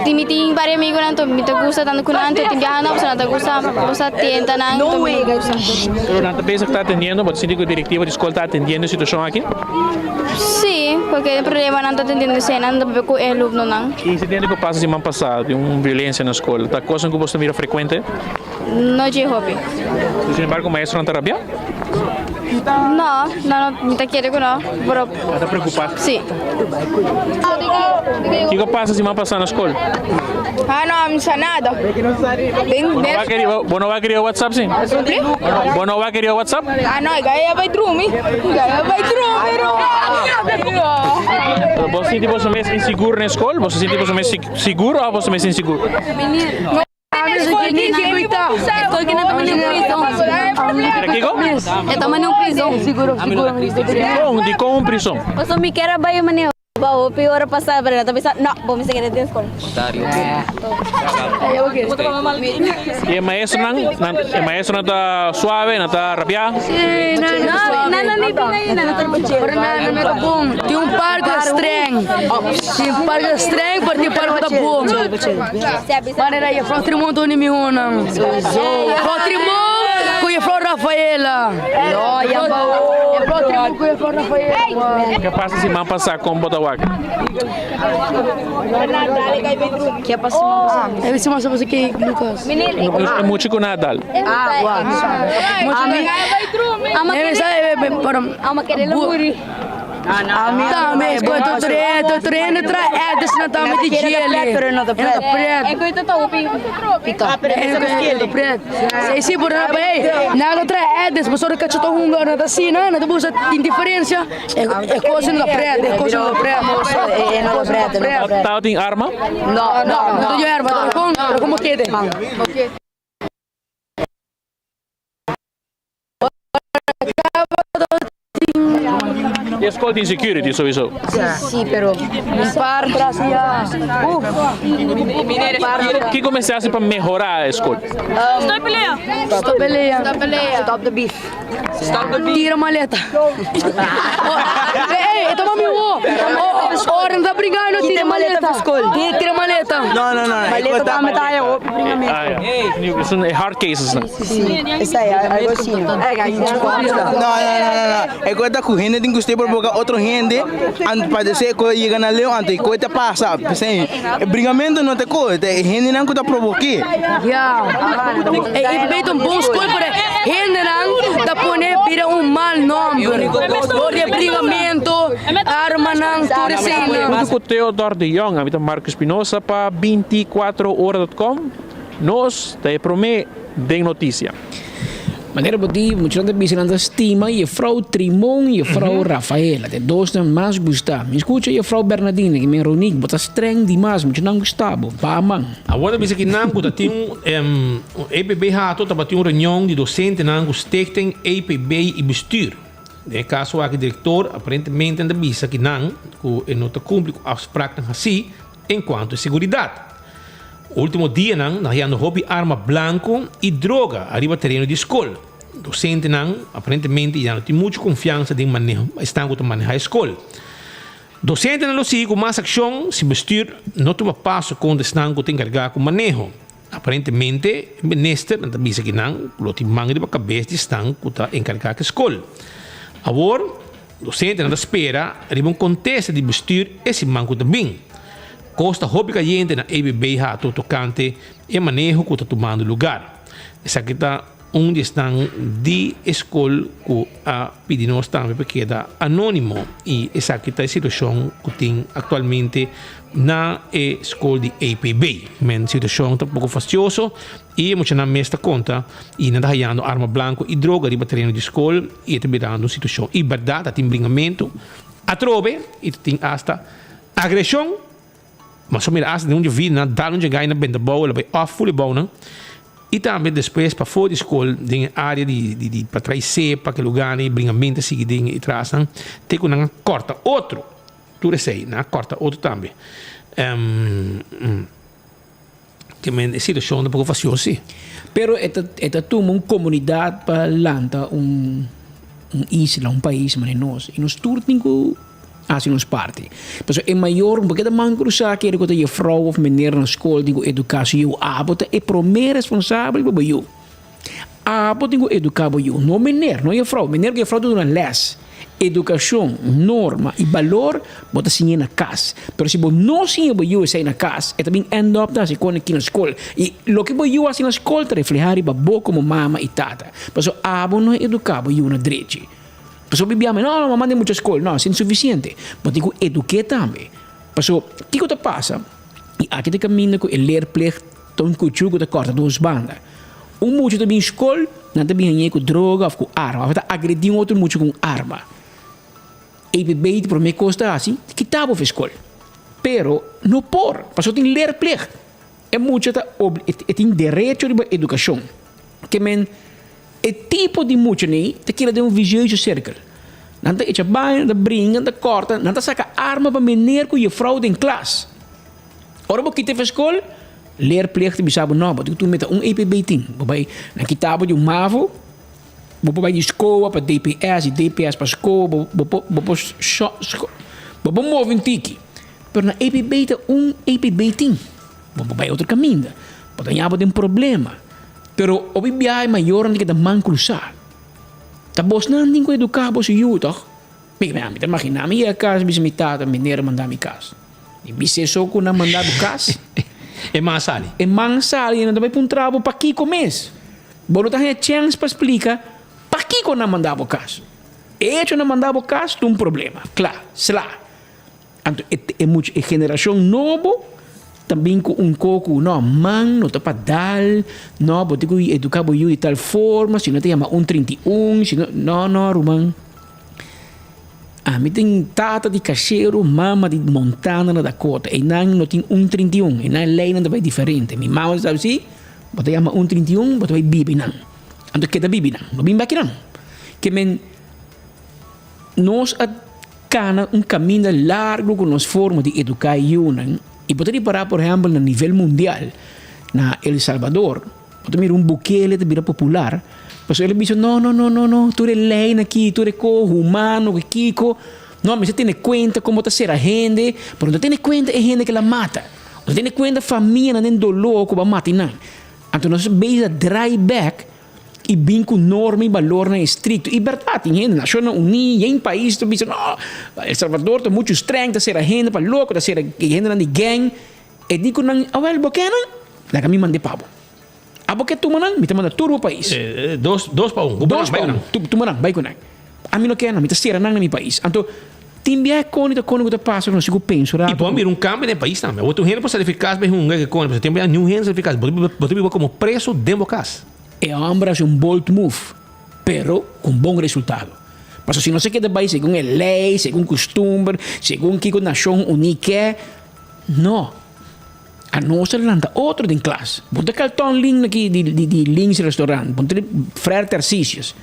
mi tin varios amigunan, anto mi ta gusta tantu ku nan, anto tin biaha nan pasobra nan ta gusta, gusta tenta nan, anto mi no gusta. Pero nan ta pensa ku ta atendiendo? Bo ta sinti ku e direktiva di skol ta atendiendo e situashon aki? Sí, porque e problemanan ta atendiendo esei, nan ta papia ku e alumnonan. E incidente cu pasa siman pasa di un violencia na scol ta cosnan cu bo ta mira frecuente? No dje hopi. Sin embargo maestronan ta rabia? No, no, no, mi ta kere cu no, pero. Nan ta preocupa? Si. Kico a pasa siman pasa na scol? Ah no, mi sa nada. Bo no wak riba WhatsApp si? Bo no wak riba WhatsApp? Ah no, gaya bai drumi. Gaya bai drumi, Pero bo sinti boso mes insigur na skol? Boso sinti boso mes sigur of boso mes insigur? Mira kiko? Dikon? Dikon un prison? Paso mi kier a bai manera ba hopi ora pasa pero ta bisa no bo mester keda den skol. Y e maestronan, nan, e maestronan ta suave, nan ta rabiá? Tin un par ku ta streng, tin un par ku ta streng pero tin un par ku ta bon. Manera Jefrouw Trimon ta un di mihonan. Jefrouw Trimon ku Jefrouw Rafaela. Jefrouw Trimon ku Jefrouw Rafaela. Ke pasa siman pasá kon bo ta wak? Ke pasa siman pasá? E siman pasá ke Lucas. E mucha ku Nadal. Tambe ku e treno tra Edison na tambe di Chile. Pero no ta pret. Si si por na pa na lo tra Edison pasobra kacho ta hunga no ta asina no ta busa tin diferencia e cosa no ta pret e cosa no ta pret. Tao tin arma? No no no tin arma pero con mokete. E skol tin security sowieso. Si, pero un par. Uf. Kiko mester hasi pa mehora e skol? Stop pelea. Stop pelea. Stop pelea. Stop the beef. Stop the beef. Tira maleta. Ey, E ta mami wo. Ora no ta bringa no tira maleta. Tira maleta. No, no, no. Maleta tambe ta haya hopi bringamento. Esun e hard cases nan. Esei, algo asina. No, no, no, no, no. E kos ta ku hende tin ku stay por boka otro hende anto pa dese e kos yega na leu anto e kos ta pasa. P'esei e bringamento no ta e kos, ta e hendenan ku ta provoké. Ya. E IPB ta un bon skol pero e hendenan ta pone bira un mal nomber dor di e bringamento, armanan, tur eseinan. Hunto ku Theodor de Jong, ami ta Marco Espinosa pa binticuatrohora.com. Nos ta e promé den notisia. Manera bo di, muchanan ta bisa nan ta stima Jefrouw Trimon y Jefrouw Rafaela, te dosnan mas gusta. Mi scucha Jefrouw Bernadina ki men Ronique, bo ta streng dimas, muchanan gusta bo, ba man. Awor ta bisa ki nan ku ta tin un EPB hato tabatin un reunion di dosentenan ku Stichting EPB y bestuur. Den e kaso aki direktor aparentemente ta bisa ki nan ku e no ta kumpli ku afspraknan hasi en kuanto e seguridat. Ultimo dianan nan hallando hopi arma blanco y droga ariba tereno di scol. Docentenan aparentemente ya no tin mucho confiansa den maneho esnan cu ta maneha e scol. Docentenan lo sigui cu mas accion si bestuur no tuma paso contra esnan cu ta encarga cu maneho. Aparentemente e minister nan ta bisa ki nan lo tin man riba cabes di esnan cu ta encarga cu e scol. Awor docentenan ta spera riba un contesta di bestuur e siman cu ta bin. Kos ta hopi kayente na EBB hato tokante e maneho ku ta tumando lugar. Esaki ta un di esnan di e skol ku a pidi nos tambe pa keda anónimo i esaki ta e situashon ku tin aktualmente na e skol di EPB. Men situashon ta poko fastioso i e muchanan mes ta konta i nan ta hayando arma blanko i droga riba tereno di skol i e ta birando un situashon. I bèrdat ta tin bringamentu atrobe i ta tin asta Agreshon, Mas o mira asta den un dje vida nan dal un dje gai na benta bou, el a bai òf ful e bounan i tambe despues pafó di skol den e área di di di pa trai sepa ke lugánan i bringamentu a sigui den e trasnan te ku nan a kòrta otro tur esei nan a kòrta otro tambe ke men e situashon ta poko fasioso si. Pero e ta e ta tuma un komunidat pa lanta un un isla un pais manera nos i nos tur tin ku Hasi nos parti. Pasobra e mayor no por keda man krusá kere ku ta jefrou òf mener na skol tin ku eduká su yu. Abo ta e promé responsabel pa bo yu. Abo tin ku eduká bo yu, no mener, no jefrou. Mener ku jefrou ta duna lès. Edukashon, norma i balor bo ta siñ'é na kas. Pero si bo no siña bo yu esei na kas, e ta bin end up ta hasi kon aki na skol. I loke bo yu hasi na skol ta reflehá riba bo komo mama i tata. Pasobra abo no a eduká bo yu na drechi. Pasobra mi biaha, no, no, manda e mucha skol. No, esei no sufisiente. Bo tin ku eduk'é tambe. Pasobra kiko ta pasa? I aki ta kaminda ku e leerplicht ta un kuchú ku ta kòrta dos banda. Un mucha ta bin skol, nan ta bin hañ'é ku droga òf ku arma, òf ta agredí un otro mucha ku un arma. EPB di promé kos ta hasi, kita bo for skol. Pero no por, pasobra tin leerplicht. E mucha ta e tin derecho riba edukashon. Ke men. E tipo di mucha nei ta keda den un vicioso cirkel. Nan ta echa baño, nan ta bringa, nan ta corta, nan ta saca arma pa meneer cu juffrouw den klas. Ora bo kita for school, leerplicht ta bisa bo no, bo tin cu tuma meta un EPB tin. Bo bay, nan kita bo di un mavo, bo por bay di scoa pa DPS, di DPS pa scoa, bo bo por bo por bo por move un tiki. Pero na EPB ta un EPB tin. Bo por bay otro caminda. Bo ta ña bo den problema. Pero hopi biaha e mayornan ta keda man krusá. Ta bosnan tin ku eduká boso yu, tòg? Mi mi ta imaginá mi yega kas bisa mi tata, Meneer a manda mi kas. Mi bisa e so ku nan manda bo kas. E man sali. E man sali i nan ta bai puntra bo pakiko mes. Bo no ta haña chèns pa splika pakiko nan manda bo kas. E echo nan manda bo kas ta un problema. Kla, sla. Anto e e mucha e generashon nobo ta bin ku un koko no man no ta pa dal no bo tin ku eduká bo yu di tal forma si no ta yama un 31 si no no no ruman ami tin tata di kashero mama di Montana na Dakota einan no tin un 31 einan leinan ta bai diferente mi mama ta sabi si bo ta yama un 31 bo ta bai biba einan anto keda biba einan no bin baki nan ke men nos a Kana un kaminda largu ku nos forma di eduká e yunan i bo ta ripará por ehèmpel na nivel mundial na El Salvador bo ta mira un Bukele ta bira popular pasobra el a bisa no no no no no tur e leinan aki tur e ko humano ku kiko. No, mester tene kuenta kon bo ta sera hende, pero no ta tene kuenta e hende ku el a mata. No ta tene kuenta famianan den doló ku bo a mata nan. Anto nos bezig ta draai bèk i bin ku norma i balornan estrikto. I bèrdat, tin hende, Nashonnan Uní, yen pais ta bisa, no, El Salvador ta muchu strèng, ta sera hende pa loko, ta sera hendenan di gèng. E di ku nan, Awèl, bo ke nan? Laga mi mand'é pa bo. Abo ke tuma nan, mi ta manda tur bo pais. Dos, dos pa un. Dos pa un. Tuma nan, bai ku nan. Ami no ke nan, mi ta sera nan na mi pais. Anto, tin biaha koni ta koni ku ta pasa ku nos siku pensa un I rato. por mira un kambio den e pais tambe. Awor tur hende por sali fi kas bai hunga ke koni, pasobra tin biaha niun hende sali fi kas. Bo ta biba komo preso den bo kas. E hòmber hasi un bold move, pero ku un bon resultado. Pasobra si nos a keda bai segun e lei, segun kustumber, segun kiko Nashon Uní ke, no. A nos ta lanta otro den klas. Bo ta kalton lin aki di di Lins restaurant. Bo ta Frère Tarcisius.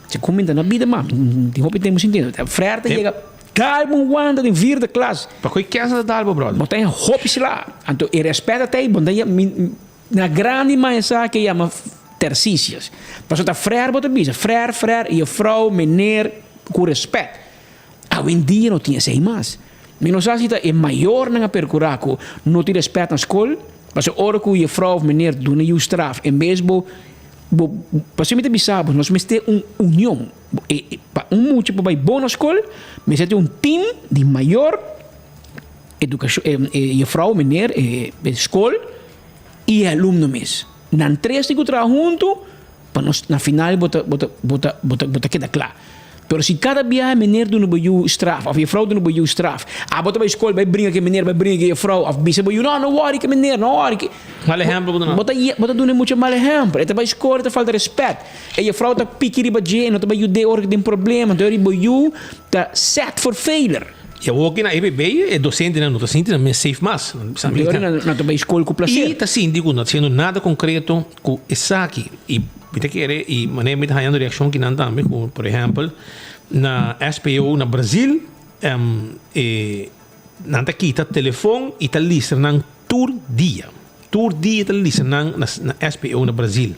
Se kuminda na bida ma tin hopi tempu sin tende. Frère ta yega dal bo wanta den vierde klas. Pa koe kensa ta dal bo brother? Bo ta en hopi sla. Anto e respet ta tei bo ta na grandi ma esa ke yama Tarcisius. Pasobra ta frère bo ta bisa. Frère, frère, juffrouw, meneer ku respet. Awendia no tin esei mas. Mi no sa si ta e mayornan a percura cu no tin respet na scol, pasobra ora cu juffrouw of meneer duna yu straf en bes bo bo pasobra mi ta bisa bo nos mester un union pa un mucha por bay bon na scol mester tin un team di mayor, educacion e juffrouw, meneer, e scol y e alumno mes. Nan tres tin cu traha hunto. Pa nos na final bo ta bo ta bo ta bo ta bo ta keda kla. Pero si kada biaha meneer duna bo yu straf of jefrou duna bo yu straf, abo ta bai skol bai bringa ku e meneer, bai bringa ku e jefrou of bisa bo yu no, no wòri ku e meneer, no wòri ku. Mal ehèmpel bo ta duna. Bo ta bo ta duna e mucha mal ehèmpel. E ta bai skol e ta falta rèspèt. E jefrou ta piki riba dje, e no ta bai yud'é ora ku tin problema. Anto riba bo yu ta set for failure. I awor ki na EBB e dosentenan no ta sinti nan mes safe mas. Anto ora nan ta bai skol ku plaser. I ta sinti ku no ta hasiendo nada konkreto. Ku esaki i mi ta kere i manera mi ta hañando reakshon kinan tambe ku por ehèmpel na SPO na Brazil e nan ta kita telefon i ta listra nan tur dia tur dia ta listra nan na SPO na Brazil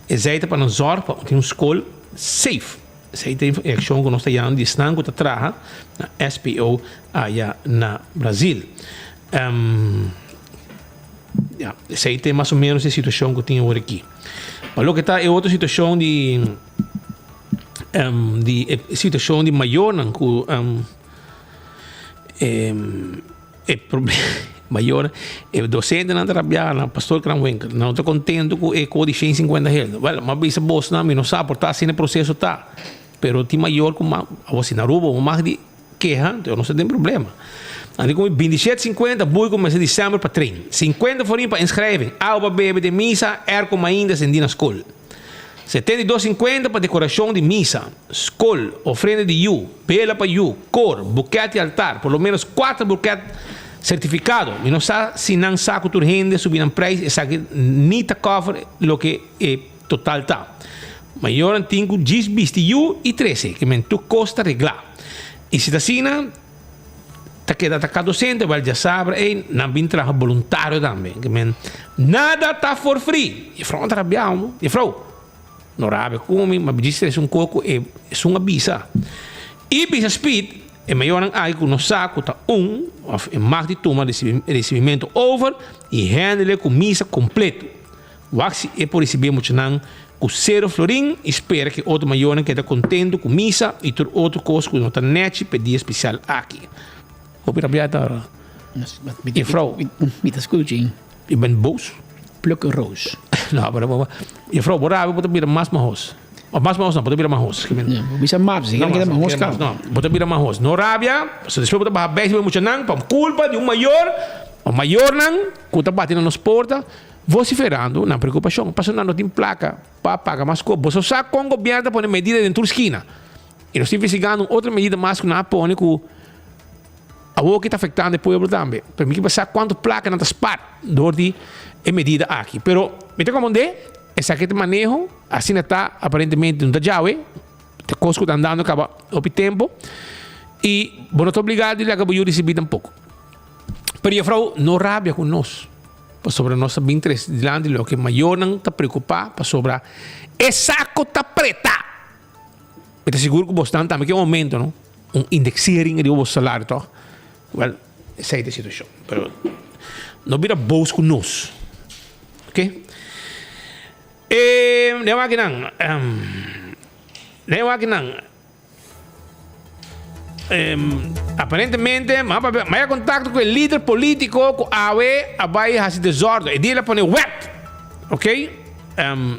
esei ta pa nan zòrg pa tin un skol safe esei ta e reakshon ku nos ta yama di esnan ku ta traha na SPO aya na Brazil. Ya, esei ta mas o menos e situashon ku tin awor aki. Pa loke ta e otro situashon di di e situashon di mayornan ku e mayor e dosentenan ta rabia na pastor Kranwinkel nan no ta kontento ku e kos di shen sinkuenta gel. Wèl, mi a bisa bosnan mi no sa por ta asina e proseso ta, pero tin mayor ku awor si na Aruba bo mag di Keha, enton nos ta den problema. Anto ku mi binti shet sinkuenta bui kuminsá disember pa train. Sinkuenta forin pa inschrijving, awa pa bebe den misa, airco mainda sendí na skol. 72 sinkuenta pa dekorashon di misa, skol, ofrenda di yu, bela pa yu, kor, buket di altar, por lo menos kuater buket sertifikado. Mi no sa si nan sa ku tur hende subi nan prijs, esaki ni ta cover loke e total ta. Mayornan tin ku djis bisti yu i trese, ke men tur kos ta reglá. I si ta asina, ta keda ataká dosente, wèl djasabra ei nan bin traha boluntario tambe. Ke men nada ta for free. Jefrou no ta rabiá homo. Jefrou, no rabia ku mi, ma djis trese un kos ku e esun a bisa. I bisa Speed, e mayornan aki ku no sa ku ta un òf e mag di tuma risibimentu over i handle ku misa kompleto. Wak si e por risibí e muchanan ku sero florin i spera ku e otro mayornan keda kontentu ku misa i tur otro kos ku no ta nèchi pa e dia spesial aki. Hopi rabiá ta Jefrou. Mi ta skucha. Je bent boos. Pluk een roos. No, pero bo, jefrou, bo rabia bo ta bira mas mahos. Of mas mahos no, bo ta bira mahos. Bo bisa maps, no, keda mahos kaba. No, bo ta bira mahos. No rabia, pasobra despues bo ta baha bèk riba e muchanan pa kulpa di un mayor o mayornan ku ta bati na nos porta. Vociferando nan preocupacion pasobra nan no tin placa pa paga mas cos. Boso sa con gobierno ta pone medida den tur skina. Y nos ta investigando un otro medida mas cu nan a pone cu awor ki ta afectando e pueblo tambe. Pero mi kier sa cuanto placa nan ta spaar door di e medida aki. Pero mi ta comprende esaki ta maneho, asina ta aparentemente no ta djawe, ta cos cu ta andando caba hopi tempo y bo no ta obliga di laga bo yu ricibi tampoco. Pero juffrouw no rabia cu nos. Pasobra nos ta bin tres dilanti loke mayornan ta preokupá pasobra e sako ta pretá. Mi ta sigur ku bosnan tambe ke un momento no. un indexering riba bo salario toch? Wel, esei ta e situacion. Pero no bira boos cu nos. Ok? E, den wak nan, den wak nan, aparentemente, m'a contacto cu e lider politico cu awe a bay haci desorden. E dia el a pone wet. Ok?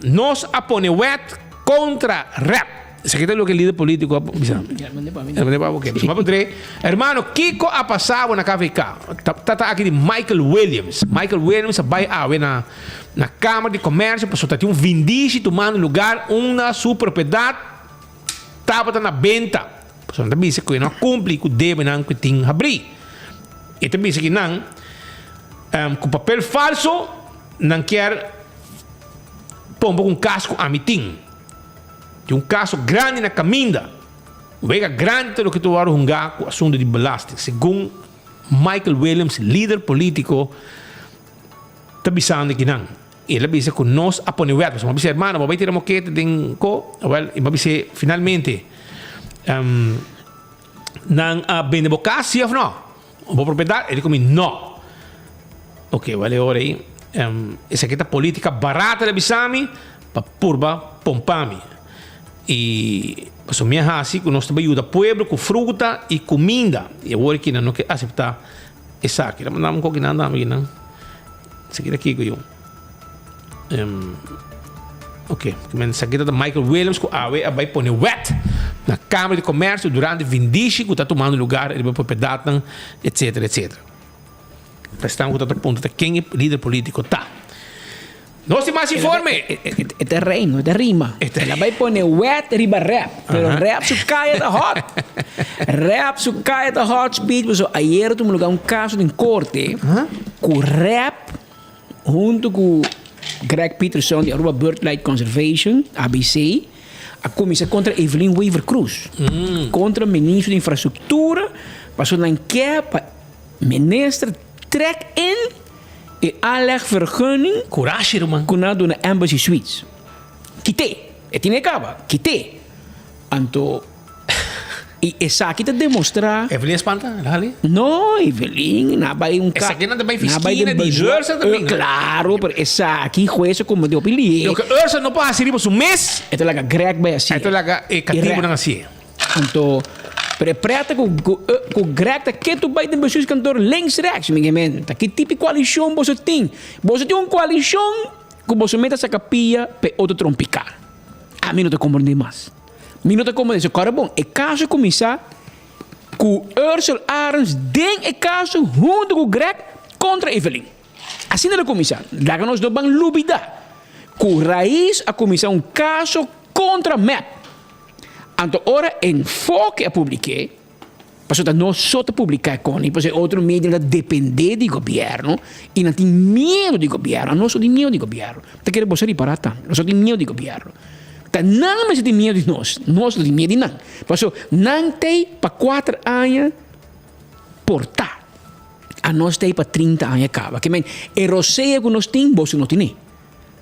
Nos a pone wet contra rep. Esaki ta loke e lider politico a bisa. Hermano, kico a pasabo na KVK? Ta aki di Michael Williams. Michael Williams a bay awe na na Kamer di Comercio pasobra ta tin un vindishi tumando lugar unda su propiedad tabata na benta. Pasobra nan ta bisa cu e no a cumpli cu debenan cu e tin habri. E ta bisa ki nan cu papel falso nan kier pompa cu un cas cu ami tin. Tin un caso grandi na caminda. Wega grandi ta loke ta worde hunga cu asunto di belasting, segun Michael Williams, lider politico ta bisando kinan. El a bisa cu nos a pone wet. Pasobra mi a bisa, hermano, bo a bay tira mokete den co? Awel, i mi a bis'é, finalmente, nan a bende bo cas, si of no? Bo propiedad? El di cu mi, no. Ok, wel e ora ei, esaki ta politica barata, el a bisa mi, pa purba pompa mi. I pasobra mi a haci cu nos ta bay yuda pueblo cu fruta i cuminda. I awor aki nan no ke acepta Esaki ta manda un koki nan dame kinan. Esaki ta kiko yu. Um, ok, esaki ta Michael Williams ku awe a bai pone wet na Kamer di Komersio durante vindishi ku ta tumando lugar riba propiedatnan etcetera etcetera. Esnan ku ta ta puntra ta ken e lider politiko ta. Nos tin mas informe. E ta reino, e ta rima. El a bai pone wet riba rap, pero rap su kaya ta hot. Rap su kaya ta hot speed, pasobra ayer a tuma lugar un kaso den korte ku rap hunto ku Greg Peterson di Aruba Birdlife Conservation, ABC, a kuminsá kontra Evelyn Wever Croes, kontra ministro di infrastruktura, pasobra nan ke pa minister trek in. E aanlegvergunning. Kurashi ruman. Ku nan a duna Embassy Suites. Kit'é. E tin e kaba. Kit'é. Anto i esaki ta demostrá. Evelyn a spanta? El a hali? No, Evelyn na bai un ka. Esaki nan ta bai fiskina di Ursa ta bin. Klaro, pero esaki hues a komete hopi lihe. Loke Ursa no por hasi riba su mes. E ta laga Greg bai hasié. E ta laga e katibunan hasié. Anto, pero e preta ku ku Greg ta ketu bai den bestuurskantoor links rechts. Mi men, ta ki tipo di koalishon boso tin? Boso tin un koalishon ku boso meta saka pia pa e otro trompiká. Ami no ta komprendé mas. Mi no ta komprendé. So kòrda bon, e kaso kuminsá ku Ursel Arends den e kaso huntu ku Greg kontra Evelyn. Asina lo kuminsá. Laga nos no ban lubidá ku Raiz a kuminsá un kaso kontra mep. Anto ora Enfoke a publik'é, pasobra ta nos so ta publiká e koni, pasobra e otro medianan ta dependé di gobièrnu i nan tin miedu di gobièrnu. Anos no tin miedu di gobièrnu. Ta kere boso ripará tambe, nos no tin miedu di gobièrnu. Ta nan mester tin miedu di nos, nos no tin miedu di nan. Pasobra nan t'ei pa kuater aña portá. Anos ta ei pa trinta aña kaba. Ke men, e rosea ku nos tin, boso no tine.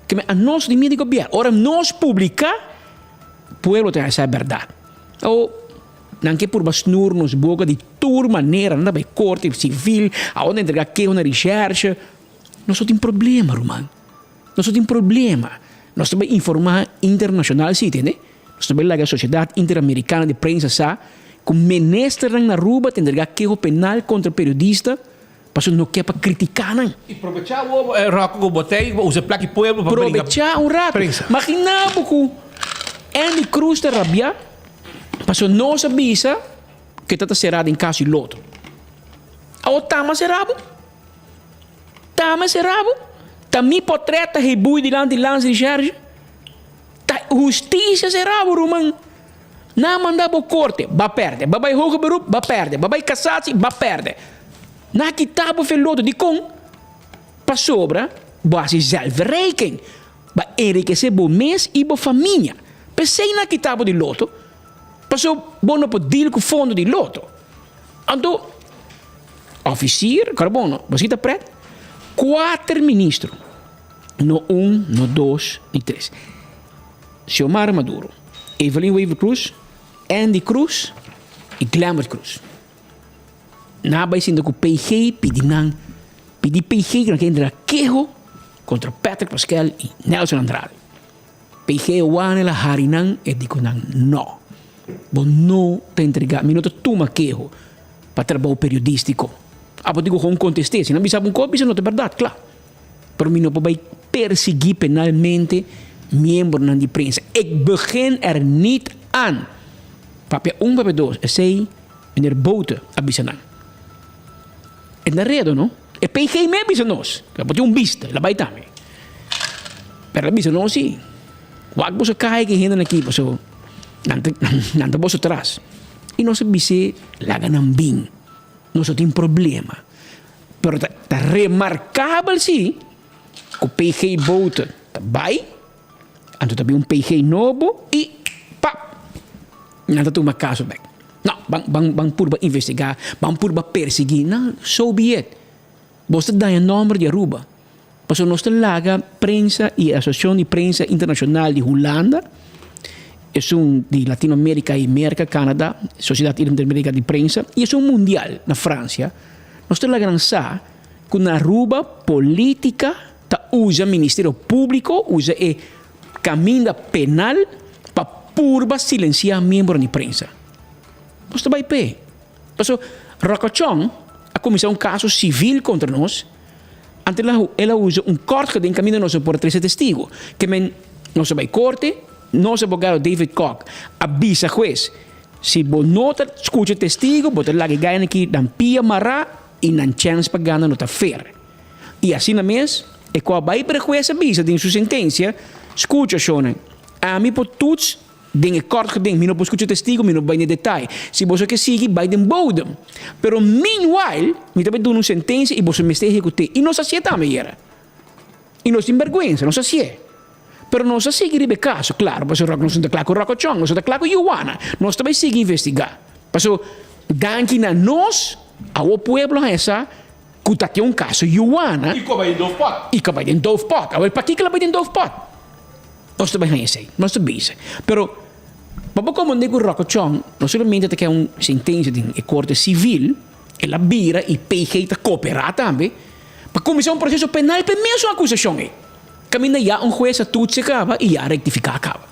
Ke men, anos no tin miedu di gobièrnu. Ora nos publiká, pueblo ta haña sa e bèrdat. O, nan ke purba snur nos boka di tur manera. Nan ta bai korte sivil, awor nan entregá keho na rishèrshe. Nos no tin problema, ruman. Nos no tin problema. Nos ta bai informá internashonal si, tende. Nos ta bai laga Sociedad Interamericana de Prensa sa cu ministernan na Aruba ta entrega keho penal contra periodista pasobra no ke pa critica nan. Y probecha awor Rocco cu bo ta usa e plaki pueblo pa bringa Probecha un rato. prensa. Magina bo cu Andy Cruz ta rabia pasobra nos a bisa cu e ta ta cera den cas di loto. Awor tama cera bo. Tama cera bo. Ta mi potret ta hebui dilanti Lans Recherche. Ta hustisia será bo ruman. Nan manda bo korte, ba perde. Ba bai hoger beroep, ba perde. Ba bai kasatsie, ba perde. Nan a kita bo feloto. Dikon? Pasobra bo hasi zelfverrijking. Ba enrikesé bo mes i bo famia. P'esei nan a kita bo di loto. Pasobra bo no por deal ku fondo di loto. Anto, ofisier, kòrda bon no, bo si ta pret? Kuater ministro. No un, no dos, ni tres. Xiomara Maduro, Evelyn Wever Croes, Endy Croes. i Glenbert Croes. Nan a bai sinta ku PG pidi nan pidi PG ku nan ke entra keho kontra Patrick Paskel i Nelson Andrade. PG wak el a hari nan e di ku nan no, bo no ta entrega, mi no ta tuma keho pa trabou periodistiko. Abo di ku gewoon kontest'é, si nan bisa bo un kos bisa no ta bèrdat, kla. Pero mi no por bai persiguí penalmente miembronan di prensa. Ik begin er niet aan. Papia un, papia dos, esei meneer Boute a bisa nan. E ta redo no. E PG me a bisa nos. El a por tin un bista, el a bai tambe. Pero el a bisa nos si, wak boso kai ku e hendenan aki paso nan ta nan ta boso tras. I nos a bis'é laga nan bin, nos no tin problema. Pero ta ta remarkabel si ku PG Boute ta bai. Anto ta bin un PG nobo y pap! Nan ta tuma caso bek. No, ban, ban, ban purba investiga, ban purba persegui. No, so be it. Bos ta daña nomber di Aruba. Pasobra nos ta laga prensa y asociacion di prensa internacional di Hulanda, esun di Latinoamerica y Merca, Canada, Sociedad Interamericana di Prensa, y esun mundial na Francia, nos ta laga nan sa cu na Aruba politica ta usa Ministerio Públiko, usa e kaminda penal pa purba silensiá miembronan di prensa. Nos ta bai p'e. Pasobra Rocochon a kuminsá un kaso sivil kontra nos, anto el a usa un kort geding kaminda nos a por a trese testigu. Ke men nos a bai korte, nos abogado David Kok a bisa hues, si bo no ta skucha testigu, bo ta laga e gainan aki nan pia mará i nan chèns pa gana no ta fer. I asina mes, e ku a bai pre hues a bisa den su sentensia, Skucha, shonnan, ami por tuts den e kort geding, mi no por skucha testigu, mi no por bai den detaye. Si boso ke sigui, bai den bodem. Pero meanwhile, mi ta bai duna un sentensia i boso mester ehekut'é. I nos hasié tambe yera. I nos tin bèrgwensa, nos hasié. Pero nos a sigui riba e kaso, klaro, pasobra nos no ta kla ku Rokochon, nos no ta kla ku Yuwana. Nos ta bai sigui investigá. Pasobra danki na nos, awor pueblo haña sa Ku ta tin un kaso Yuwana. I ku a bai den doofpot. I ku a bai den doofpot. Awor pakiko el a bai den doofpot? Nos ta bai haña esei. Nos ta bisa. Pero pa bo komprendé ku Rocco Chong no solamente ta keda un sentensia den e korte sivil, el a bira i PG ta koperá tambe pa kuminsá un proseso penal pa e mesun akusashon ei. Kaminda ya un hues a tutsi kaba i ya a rektifiká kaba.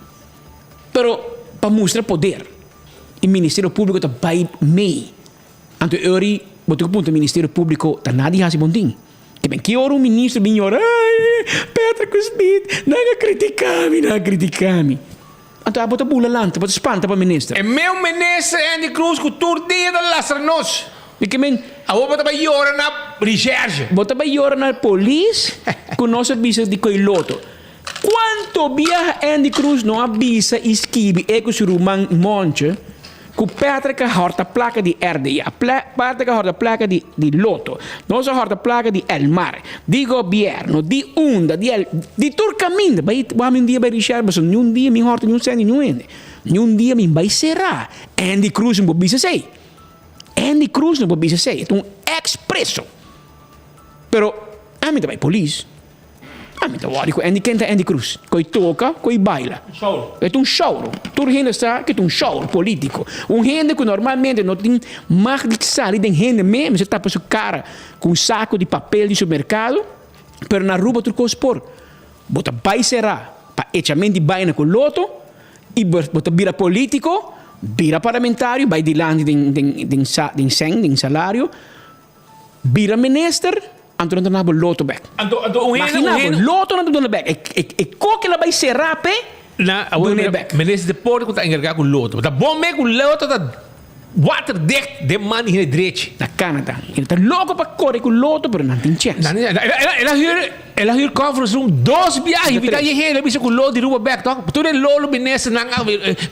Pero pa mustra poder i Ministerio Públiko ta bai mei. Anto e ora ei bo tin ku puntra Ministerio Públiko ta nada di hasi bon tin. Ke men ki ora un ministro bin yora, Ai, Petra ku Smit, nan a kritiká mi, nan a kritiká mi. Anto abo ta bula lanta, bo ta spanta pa minister. E meu minister Endy Croes ku tur dia ta lastra nos. Di ke men. Awor bo ta bai yora na recherche. Bo ta bai yora na polis ku nos a bisa di koe loto. Kuanto biaha Endy Croes no a bisa i skibi e ku su ruman Monche Ku Patrick a hòrta plaka di RDA, Patrick a hòrta plaka di di Lotto, nos a hòrta plaka di Elmar, di gobièrnu, di unda, di el, di tur kaminda. Bai wak mi un dia bai Richard pasobra niun dia mi hòrta niun sènt di niun hende. Niun dia mi bai será. Andy Cruz no por bisa esei. Andy Cruz no por bisa esei. E ta un èks preso. Pero ami ta bai polis. Ami ta wòrdu ku Andy. Ken ta Andy Cruz? Ku e toka, ku e baila. E ta un showro. Tur hende sa ku e ta un showro polítiko. Un hende ku normalmente no tin mag di sali den hende mee, mester tapa su kara ku un sako di papel di supermerkado. Pero na Aruba tur kos por. Bo ta bai será pa echament di baina ku loto i bo ta bira polítiko, bira parlamentario, bai dilanti den den den den sèn, den salario. Bira minister, anto nan ta duna bo loto bek. Anto, anto un hende, Imagina un bo, hende. loto nan ta duna bek. E, e, e koke la bai será p'e, Na, awor dun'é mira, bek. minister deporte ku ta enkargá ku loto. Ta bon me ku loto ta waterdicht den man di hende drechi. Na Canada, hende ta loko pa kore ku loto, pero nan tin chèns. Nan, el a, el a hür, el a hür conference room dos biaha, Dos invitá tres. e hende, a bisa ku loto di Ruba bek, tòg? Tur e lolo ministernan a,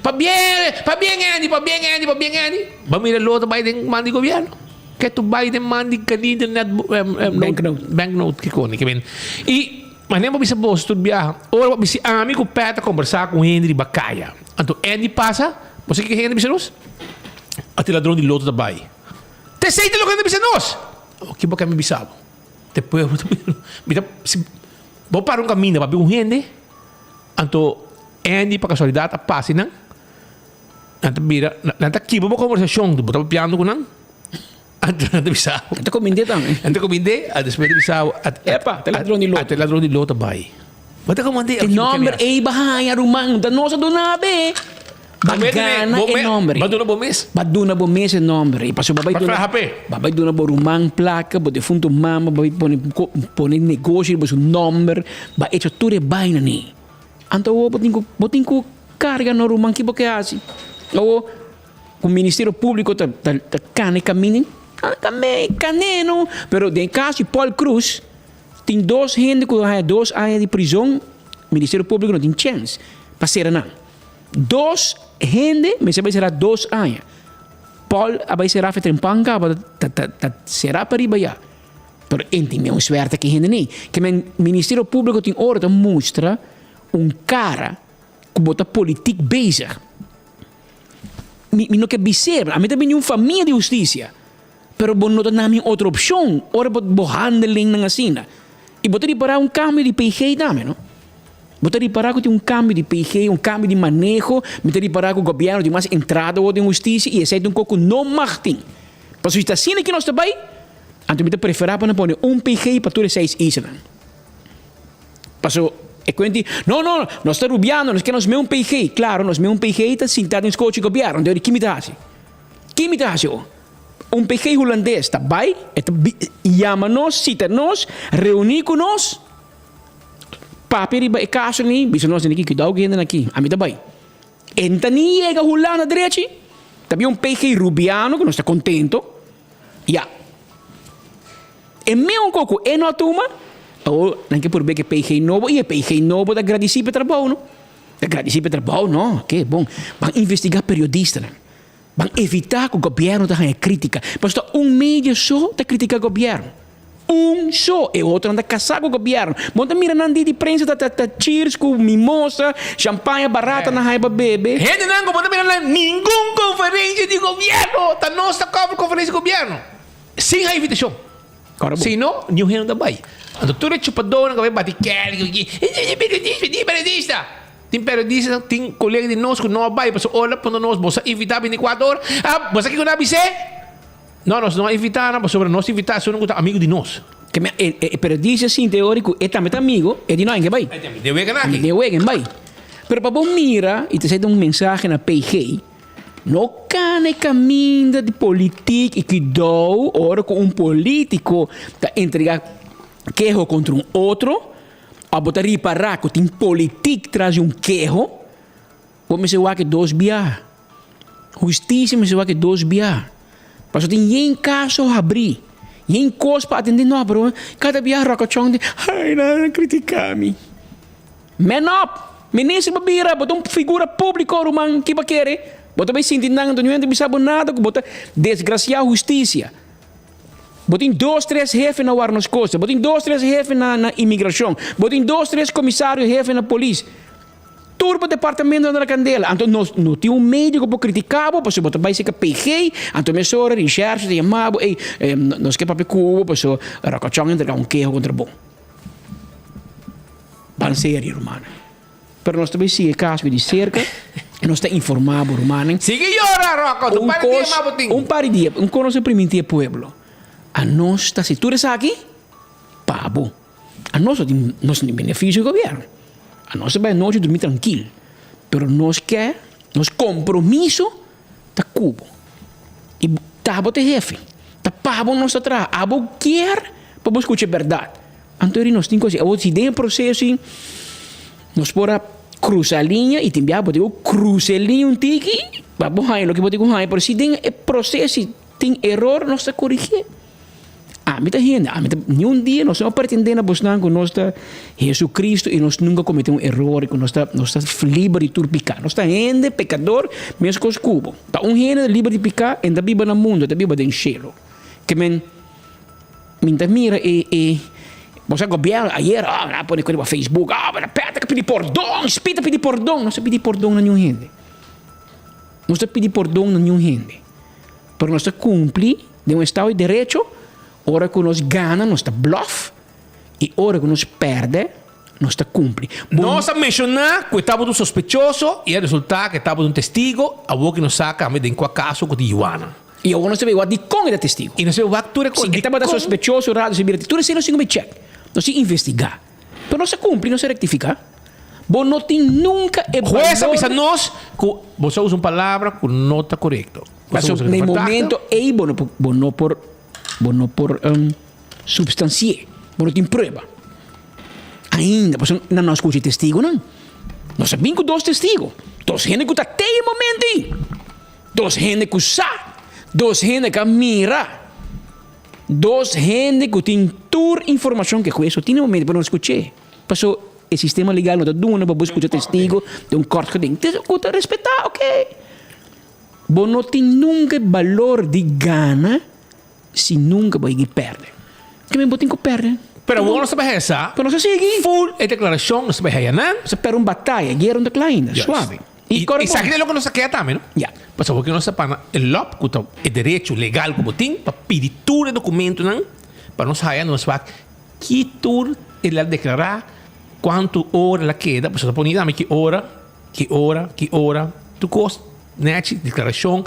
pabien, pabien Andy, pabien Andy, pabien Andy. Bo mira loto bai den man di gobièrnu. Ke tu bai den man di kani den net Banknote. Banknote kiko ni ke men. I manera bo bisa bos tur biaha, ora bo bisa ami ku Pet a kombersá ku un hende riba kaya. Anto Andy pasa, bo sa kiko hende bisa nos? Ati ladron di loto ta bai. Ta esei ta loke nan ta bisa nos. Awor ki bo ke mi bisa bo? Te pueblo ta bisa nos. Mi ta si bo para un kaminda papia un hende, anto Andy pa kasualidat a pasa einan. Nan ta bira, nan ta kiba bo conversacion, bo ta papiando cu nan, anto nan ta bisa bo. Nan ta comind'é tambe. Nan ta comind'é, a despues ta bisa bo, Epa, ta ladron di loto. Ata e ladron di loto bai. Bo ta comand'é. E nomber ei ba haña ruman, ta nos a duna be. Ba gana e nomber. Ba duna bo mes. Ba duna bo mes e nomber ei. Pasobra ba bai duna. Ba traha p'e. Ba bai duna bo ruman placa, bo defunto mama, ba bai pone, pone negoshi riba su nomber, ba echa tur e baina nei. Anto awor bo tin ku bo tin ku karga no ruman ki bo ke hasi? Awor ku Ministerio Públiko ta ta ta kana e kaminda kame kan'é no. Pero den e kaso di Paul Croes tin dos hende ku a haña dos aña di prizon, Ministerio Públiko no tin chèns pa sera nan. Dos hende mester bai sera dos aña. Paul a bai sera Fetrenpan kaba ta ta ta sera pariba ya. Pero e tin un suerte ki hende nei. Ke men Ministerio Públiko tin ora ta mustra un kara ku bo ta politik bezig. Mi mi no ke bis'é, ami ta bini un famia di hustisia, pero bo no ta na mi otro opshon ora bo bo handelingnan asina. I bo ta ripará un kambio di PG tambe no. Bo ta ripará ku tin un kambio di PG, un kambio di maneho, mi ta ripará ku gobièrnu tin mas entrada awor den hustisia i esei ta un kos ku no mag tin. Pasobra si ta asina ki nos ta bai, Anto mi ta preferá pa nan pone un PG pa tur e seis islanan. Paso e kuenti, no, no, nos ta rubiando, nos ke nos mes un PG. Klaro, nos mes un PG ta sintá den skochi gobièrnu. Anto ki mi ta hasi? Ki mi ta hasi ho? Un PG hulandes ta bai, e ta yama nos, sita nos, reuní ku nos, papia riba e kaso ni, bisa nos, Aki, kudou ku hendenan aki, ami ta bai. E no ta ni yega Hulanda drechi, ta bin un PG rubiano ku nos ta kontento. Ya. E meun ko ku e no a tuma, awor nan ke purbe ku e PG nobo i e PG nobo ta gradisí pa e trabou no. Ta gradisí pa e trabou no, ke bon. Ban investigá periodistanan. Ban evitá ku gobièrnu ta haña krítika. Pasobra ta un media so ta kritiká gobièrnu. Un so. E otronan ta kasá ku gobièrnu. Bo no ta mira nan di di prensa ta ta cheers ku mimosa, shampaña barata nan haña pa bebe. Hendenan ku bo ta mira na ningun konferensia di gobièrnu. Ta nos ta cover konferensia di gobièrnu sin haña invitashon. Si no, niun hende no ta bai. Anto tur e chupadónan ku a bai bati kèlki aki, periodista, di periodista. Tin periodista, tin kolega di nos ku no a bai pasobra ora puntra nos, bo sa invitá bintikuater ora? Ah, bo sa kiko nan a bis'é? No, nos no a invitá nan pasobra nos invitá esunnan ku ta amigu di nos. Ke mi e e periodista sinti e ora ku e tambe ta amigu, e di no, en ke bai. Den wega nan aki. Den wega en bai. Pero pa bo mira, i ta esei ta un mensahe na PG, no kana e kaminda di politik i kidou ora ku un politiko ta entregá keho kontra un otro, òf bo ta ripará ku tin politik tras di un keho, Bo mester wak e dos bia. Hustisia mester wak e dos bia. Pasobra tin yen kaso habrí, yen kos pa atendé. No, pero kada bia ròkachòn di, ai nan a kritiká mi. Man up! Minister bo bira, bo ta un figura públiko ruman, ki bo a kere? Bo ta bai sinti nan anto niun hende bisa bo nada ku bo ta desgrasiá hustisia. Bo tin dos tres hefe na warnos kosta, bo tin dos tres hefe na na imigrashon, bo tin dos tres komisario hefe na polis. Tur bo departamento na kandela. Anto nos no tin un medio ku por kritiká bo pasobra bo ta bai serka PG, anto mesora Recherche ta yama bo, ey, nos ke papia ku bo pasobra Ròkòchòn a entrega un keho kontra bo. Ban serio, rumannan. Pero nos ta bai sigui e kaso di serka i nos ta informá bo, rumannan. Sigui yora, Ròkò, un par di dia mas bo tin. Un par di dia. Un konos a primintí e pueblo. Anos ta hasi tur esaki pa bo. Anos no tin nos no tin benefisio di gobierno. Anos ta bai anochi drumi trankil, pero nos ke nos kompromiso ta ku bo. I ta bo ta e hefe, ta pa bo nos ta traha. Abo kier pa bo skucha e bèrdat. Anto eri nos tin ku hasi. Awor si den e proseso ei nos por a krusa liña i tin bia bo tin ku krusa e liña un tiki pa bo haña loke bo tin ku haña, pero si den e proseso ei tin eror nos ta korigié. Ami ta hende, ami ta, ni un dia nos no a pretende na bosnan ku nos ta Jesucristo i nos nunka komete un eror i ku nos ta, nos ta liber di tur piká. Nos ta hende pekador meskos ku bo. Pa un hende ta liber di piká, e no ta biba na mundu, e ta biba den shelu. Ke men, mi ta mira e, e, bo sa gobièrnu ayer, oh, nan a pone ku riba Facebook, oh, pero Peter a pidi pordon, Speed a pidi pordon. Nos a pidi pordon na niun hende. Nos ta pidi pordon na niun hende. Pero nos ta kumpli den un estado di derecho, ora ku nos gana nos ta blòf i ora ku nos pèrdè Nos ta cumpli. Nos a menciona cu e tabata un sospechoso y a resulta cu e tabata un testigo, awor cu nos sa cambia den cua caso cu tin Juana. Y awor nos ta bay wak dicon e ta testigo. Y nos ta bay wak tur e cos. Si e tabata sospechoso rato si bira tur esey nos tin cu bay check. Nos tin investiga. Pero nos a cumpli, nos a rectifica. Bo no tin nunca e balor. Hues a bisa nos cu bo sa usa un palabra cu no ta corecto. Pasobra na e momento ey bo no por, bo no por, bo no por substanci'e. Bo no tin prueba. Ainda, pasobra nan no a scucha e testigonan. Nos a bin cu dos testigo. Dos hende cu ta te e momento ey. Dos hende cu sa. Dos hende cu a mira. Dos hende cu tin tur informacion cu e hues no tin na e momento, pero no a scuch'e. Paso e sistema legal no ta duna pa bo scucha testigo den un kort geding. Te cu ta respeta, ok. Bo no tin nunca e balor di gana si nunca bo yega perde. Ke men bo tin cu perde. Pero awor nos ta bay hesa. Pero nos a sigui. Full e declaracion nos ta bay haya nan. Nos a perde un bataya, guera no ta cla ainda. Suave. Y esaki ta loke nos ta keda tambe, no? Ya. Pasobra awor nos ta pana e lop cu ta e derecho legal cu bo tin pa pidi tur e documentonan pa nos haya nos wak Ki tur el a deklará, kuantu ora el a keda, pasobra ta pone tambe ki ora, ki ora, ki ora, tur kos nèchi, deklarashon,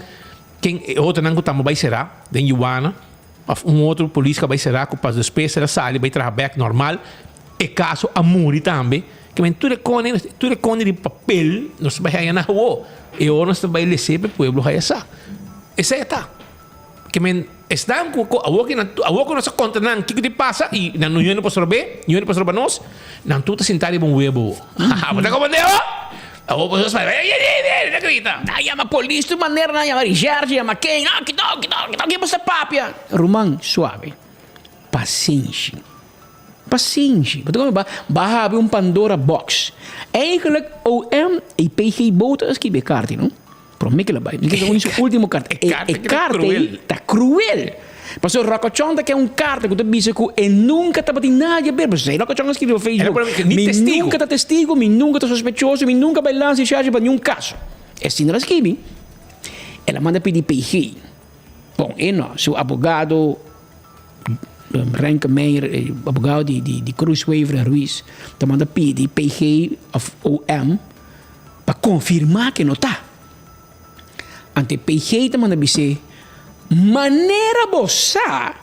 ken e otronan ku tambe bai será den Yuana òf un otro polis ku a bai será ku pas despues el a sali bai traha bèk normal, e kaso a muri tambe. Ke men tur e kone, tur e kone di papel nos ta bai haña na awo, e ora nos ta bai les'é pa e pueblo haya sa. Esei a ta. Ke men esnan ku ku awor ke nan awor ku nos a konta nan kiko di pasa i nan no yendo pa sorbe, no yendo pa sorba nos, nan tur ta sinta riba un webo. Bo ta komprende awor? Awor boso ta spera, ey, ey, ey, ey, ta grita. Nan yama polis tur manera, nan yama recherche, yama ken, ah, kito, kito, kito, ke boso ta papia? Ruman, suave. Pasenshi. Pasenshi. Bo ta komprende? Ba, ba habri un Pandora box. Eigenlijk OM i PG Boter a skibi e karta, no? Prome ke lo bai. Mi ke ta su ultimo karta. E e karta ei ta kruel. Pasobra Rokochon ta ke un karta ku ta bisa ku e nunka tabatin nada di aber. Pasobra Rokochon a skribi riba Facebook, Mi nunka ta testigo, mi nunka ta sospechoso, mi nunka bai lansa recherche pa niun kaso. Asina el a skibi. El a manda pidi PG. Bon, e no. Su abogado Renkemeyer, e abogado di di Cruz Wever en Ruiz, ta manda pidi PG of OM. Pa konfirmá ke no ta. Ante PG ta manda bis'é, Manera bo sa,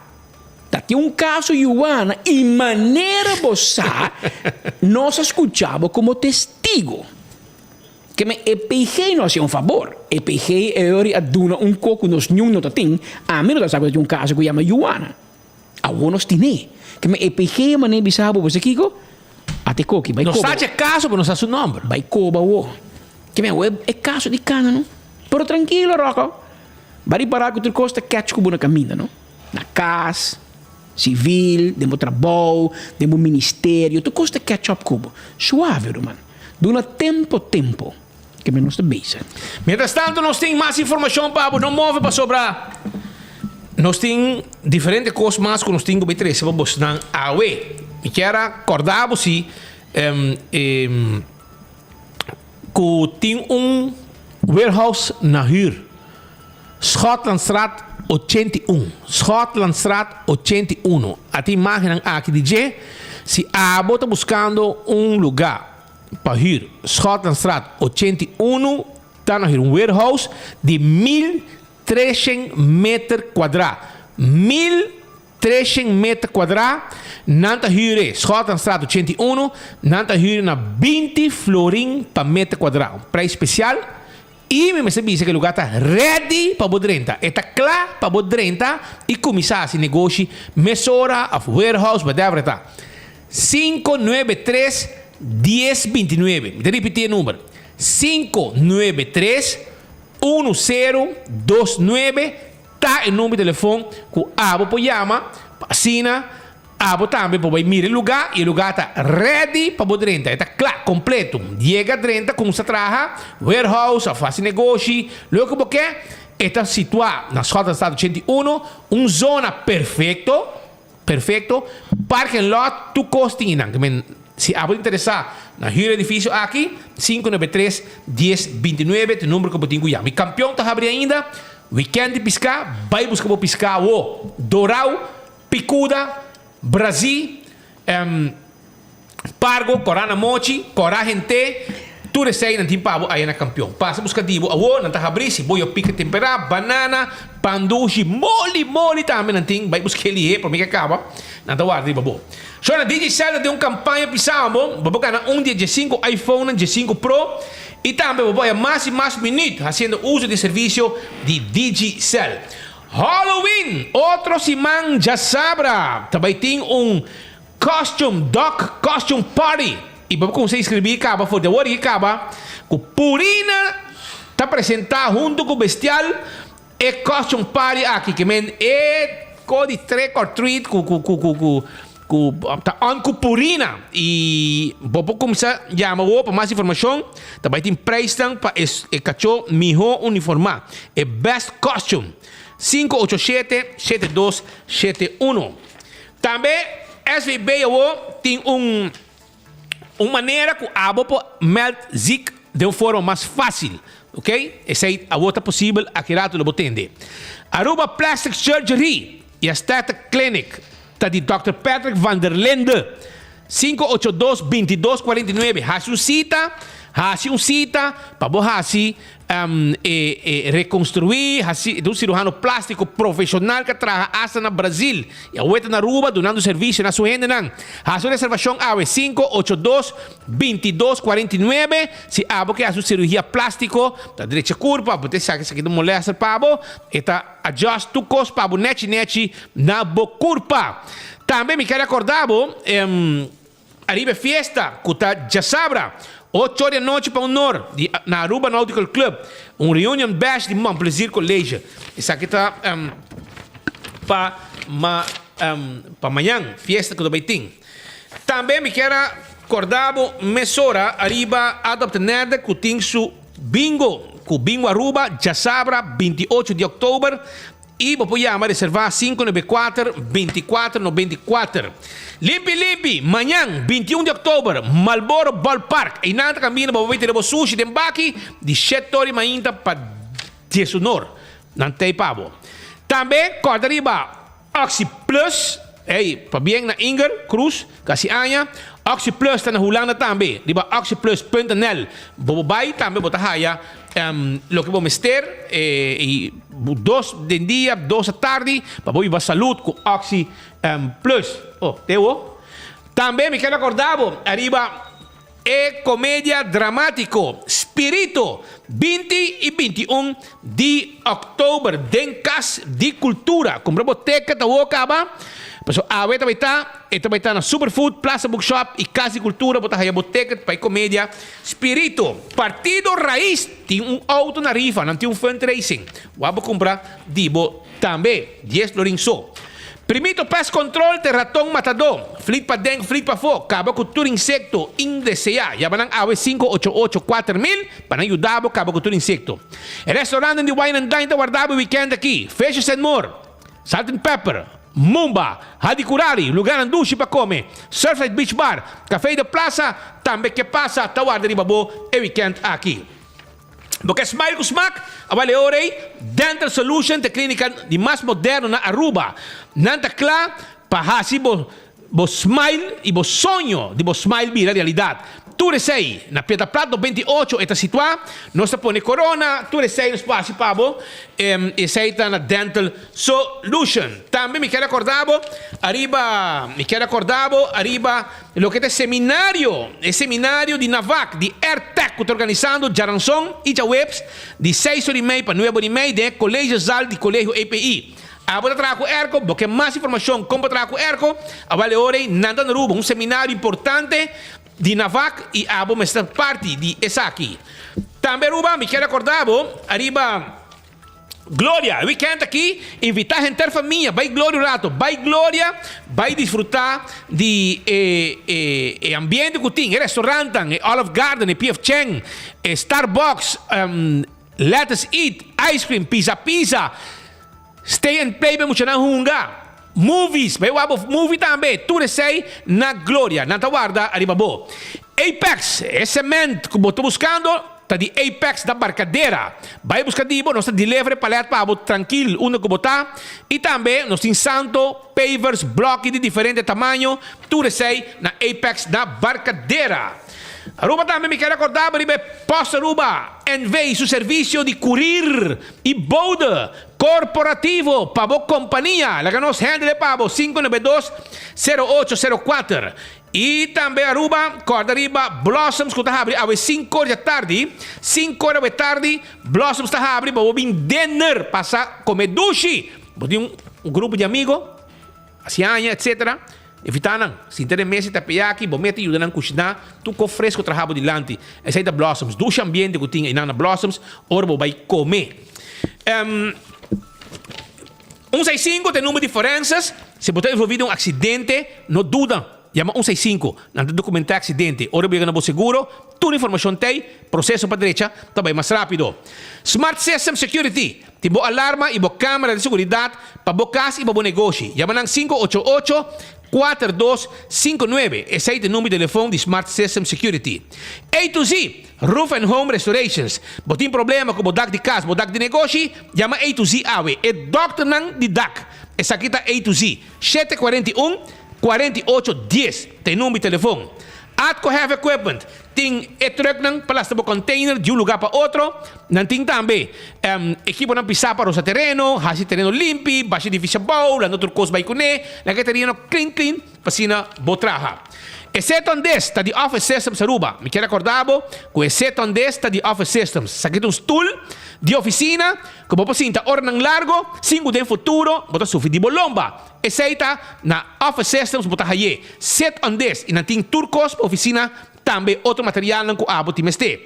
ta tin un kaso Yuana i manera bo sa, nos a skuchá bo komo testigo. Ke men e PG no hasi un fabor. E PG e ori a duna un ko ku nos niun no ta tin, ami no ta sa ku ta tin un kaso ku yama Yuana. Awor nos tin'é. Ke men e PG a manera bisa bo, bo sa kiko? Ate koki, bai No koba. sa dje kaso, pero no sa su nomber. Bai koba awo. Ke men awo e kaso di kana no. Pero trankilo Rocco. Ba ripará ku tur kos ta kèch ku bo na kaminda no. Na kas, sivil, den bo trabou, den bo ministerio, tur kos ta kèch òp ku bo. Suave ruman. Duna tempo tempo. Ke men nos ta bezig. Mientras tanto nos tin mas informashon pa bo. No move pasobra nos tin diferente kos mas ku nos tin ku bai trese pa bosnan awe. Mi kier a kòrda bo si ku tin un warehouse na hür. Schotlandstraat 81. Schotlandstraat 81. A tin imágennan aki di dje. Si abo ta buskando un lugá pa hür Schotlandstraat 81 ta na hür un warehouse di 1300 meter kuadrá. 1300 meter kuadrá nan ta hür e Schotlandstraat 81 nan ta hür na 20 florin pa meter kuadrá. Un prijs spesial i mi mester bisa ku e lugá ta ready pa bo drenta. E ta kla pa bo drenta i kuminsá hasi negoshi mesora òf warehouse whatever e ta. Sinku nuebe tres dies binti nuebe. Mi ta ripití e number, sinku nuebe tres unu seru dos nuebe ta e number di telefon ku abo por yama pa asina abo tambe por bai mira e lugá i e lugá ta ready pa bo drenta. E ta kla, kompleto. Yega drenta, kumsa traha, warehouse òf hasi negoshi, loke bo ke. E ta situá na Schotlandstraat 81, un zona perfekto. Perfecto. Parking lot, tur cos tin einan. Ke men, si abo ta interesa na huur edificio aki, 593 1029 ta e number ku bo tin ku yama. Mi kampeon ta habri ainda. Weekend di piská, bai buska bo piská awo. Dorau, Picuda, Brazi, em, Pargo, kòrá na mochi, kòrá hent'é, tur esei nan tin pa bo aya na Kampion. Pasa buska di bo awor, nan ta habrí, siboyo pika temperá, banana, pan dushi, moli moli tambe nan tin, bai busk'é lihé promé ke kaba, nan ta warda riba bo. Shona, Digicel ta den un kampaña pisá bo, bo por gana un di e diesinku iPhonenan diesinku Pro i tambe bo por haya mas i mas minüt hasiendo uso di e servisio di Digicel. Halloween! Otro siman djasabra ta bai tin un Costume Dog Costume Party y bo por cuminsa inscribi caba for di awor y caba cu Purina ta presenta hunto cu Bestial e Costume Party aki ke men e co di trick or treat cu cu cu cu cu cu ta on cu Purina y bo por cuminsa yama awor pa mas informacion ta bay tin prijsnan pa e cacho miho uniforma e best costume 587 7271. Tambe SVB awo tin un un manera ku abo por meld ziek den un forma mas fácil. Ok, esei awo ta posibel, aki rato lo bo tende. Aruba Plastic Surgery y Aesthetic Clinic ta di Dòkter Patrick van der Linde. 582 22 49 Hasi un sita, hasi un sita pa bo hasi e e rekonstruí, hasi un siruhano plástiko profeshonal ku a traha asta na Brazil i awe ta na Aruba dunando servisio na su hendenan. Hasi un reservashon awe 582 22 49 si abo ke hasi un siruhia plástiko ta drecha kurpa, bo ta esaki esaki ta molèster pa bo, e ta adjust tur kos pa bo nèchi nèchi na bo kurpa. Tambe mi ker akorda bo ariba e fiesta ku ta djasabra ocho or di anochi pa un or di na Aruba Nautical Club, un reunion bash di Mon Plaisir College. Esaki ta pa ma pa mañan fiesta ku ta bai tin. Tambe mi ker a korda bo mesora ariba Adopt a Nerd ku tin su bingo ku Bingo Aruba djasabra 28 di oktober. I bo por yama reservá 594 24 94. Limpi limpi, mañan 21 di oktober, Marlboro Ballpark. Einan ta kaminda bo por bai tene bo sushi den baki di shet tor di mainta pa diesunor. Nan tei pa bo. Tambe kòrda riba Oxi Plus, ey, pabien na Inger Cruz, kasi aña. Oxi Plus ta na Hulanda tambe, riba oxiplus punt nl. Bo por bai tambe bo ta haya Loke bo mester y dos den dia, dos atardi pa bo biba salud cu Oxi Plus. Oh, te wo. Tambe mi ker acorda bo ariba e comedia dramatico Spirito 20 y 21 di october den Cas di Cultura. Cumpra bo ticket awo caba. Paso awe ta bay ta, e ta bay ta na Superfood, Plaza Bookshop y Cas di Cultura bo ta haya bo ticket pa e comedia Spirito, Partido Raiz tin un auto na rifa, nan tin un fundraising. Wak bo cumpra di bo tambe, dies florin so. Primito Pest Control te raton matadó, flit paden, flit pafó, caba cu tur insecto indesea. Yama nan awe 588 4000 pa nan yuda bo caba cu tur insecto. E restaurantnan di Wine and Dine ta warda bo e weekend aki, Fishes and More. Salt and Pepper, Mumba, Hadicurari, lugarnan dushi pa come, Surfside Beach Bar, Café de Plaza, tambe Ke Pasa ta warda riba bo e weekend aki. Bo ke smile ku smak? Awal e ora ei, Dental Solution ta e klinika di mas moderno na Aruba. Nan ta kla pa hasi bo Bo smile y bo soño di bo smile bira realidad. Tur esey na Piedra Plat 98 e ta situa. Nos ta pone corona, tur esey nos por haci pa bo. Esey ta na Dental Solution. Tambe mi kier acorda bo ariba, mi kier acorda bo ariba loke ta e seminario, e seminario di Navac, di Airtec cu ta organisando djaranson y djaweps di seis ora y mei pa nuebe ora y mei den e Collegezaal di Colegio EPI. Abo ta traha ku erko? Bo ke mas informashon kon pa traha ku erko? Awal e ora ei nan ta na Aruba, un seminario importante di Navac i abo mester ta parti di esaki. Tambe Aruba, mi kier akorda bo ariba Gloria. E weekend aki invita henter famia bai Gloria un rato. Bai Gloria, bai disfruta di e e e ambiente ku tin, e restaurantan, e Olive Garden, e PF Chang, e Starbucks, Let us eat, ice cream, pizza pizza, stay and play pa e muchanan hunga, movies, bai wak bo movie tambe, tur esei na Gloria, nan ta warda ariba bo. Apex, e cement ku bo ta buskando. ta di Apex na Barcadera. Bai buska di bo, nos ta deliver e palet pa bo trankil unda ku bo ta. I tambe nos tin santo, pavers, bloki di diferente tamaño, tur esei na Apex na Barcadera. Aruba tambe mi kier acorda bo riba e Post Aruba NV su servicio di curir y bode corporativo pa bo compania. Laga nos handle pa bo 592 0804. Y tambe Aruba corda riba Blossoms cu ta habri awe cinco or di atardi. Cinco or awe tardi Blossoms ta habri pa bo bin dinner pasa come dushi. Bo tin un grupo di amigo. Hasi aña etc. Evitá nan. Sinta den mesa i tapia aki, bo mete yuda nan kushiná tur kos fresku traha bo dilanti. Esei ta Blossoms. Dushi ambiente ku tin einan na Blossoms ora bo bai kome. Un seis sinku ta e number di forenses. Si bo ta envolví den un aksidente, no duda. Yama un seis sinku. Nan ta dokumentá e aksidente. Ora bo yega na bo seguro, tur informashon t'ei. Proseso pa drecha ta bai mas rápido. Smart System Security. Tin bo alarma i bo camera di seguridad pa bo cas i pa bo negoshi. Yama nan 588 4259. Esei ta e number di telefon di Smart System Security. A to Z Roof and Home Restorations. Bo tin problema ku bo dak di cas, bo dak di negoshi? Yama A to Z awe. E dokternan di dak. Esaki ta A to Z. 741 48 dies ta e number di telefon. Atco Heavy Equipment tin e trucknan pa lasta bo container di un lugar pa otro. Nan tin tambe ekiponan pisá pa rosa tereno, hasi tereno limpi, basha edificio abou, landa tur kos bai kuné, laga e tereno clean clean pa asina bo traha. E Seton Desk ta di Office Systems Aruba. Mi kier acorda bo cu e Seton Desk ta di Office Systems. Esaki ta un stoel di oficina cu bo por sinta oranan largo sin cu den futuro bo ta sufri di bo lomba. Esei ta na Office Systems bo ta haye Sit on this y nan tin tur cos pa oficina tambe otro materialnan cu abo tin mester.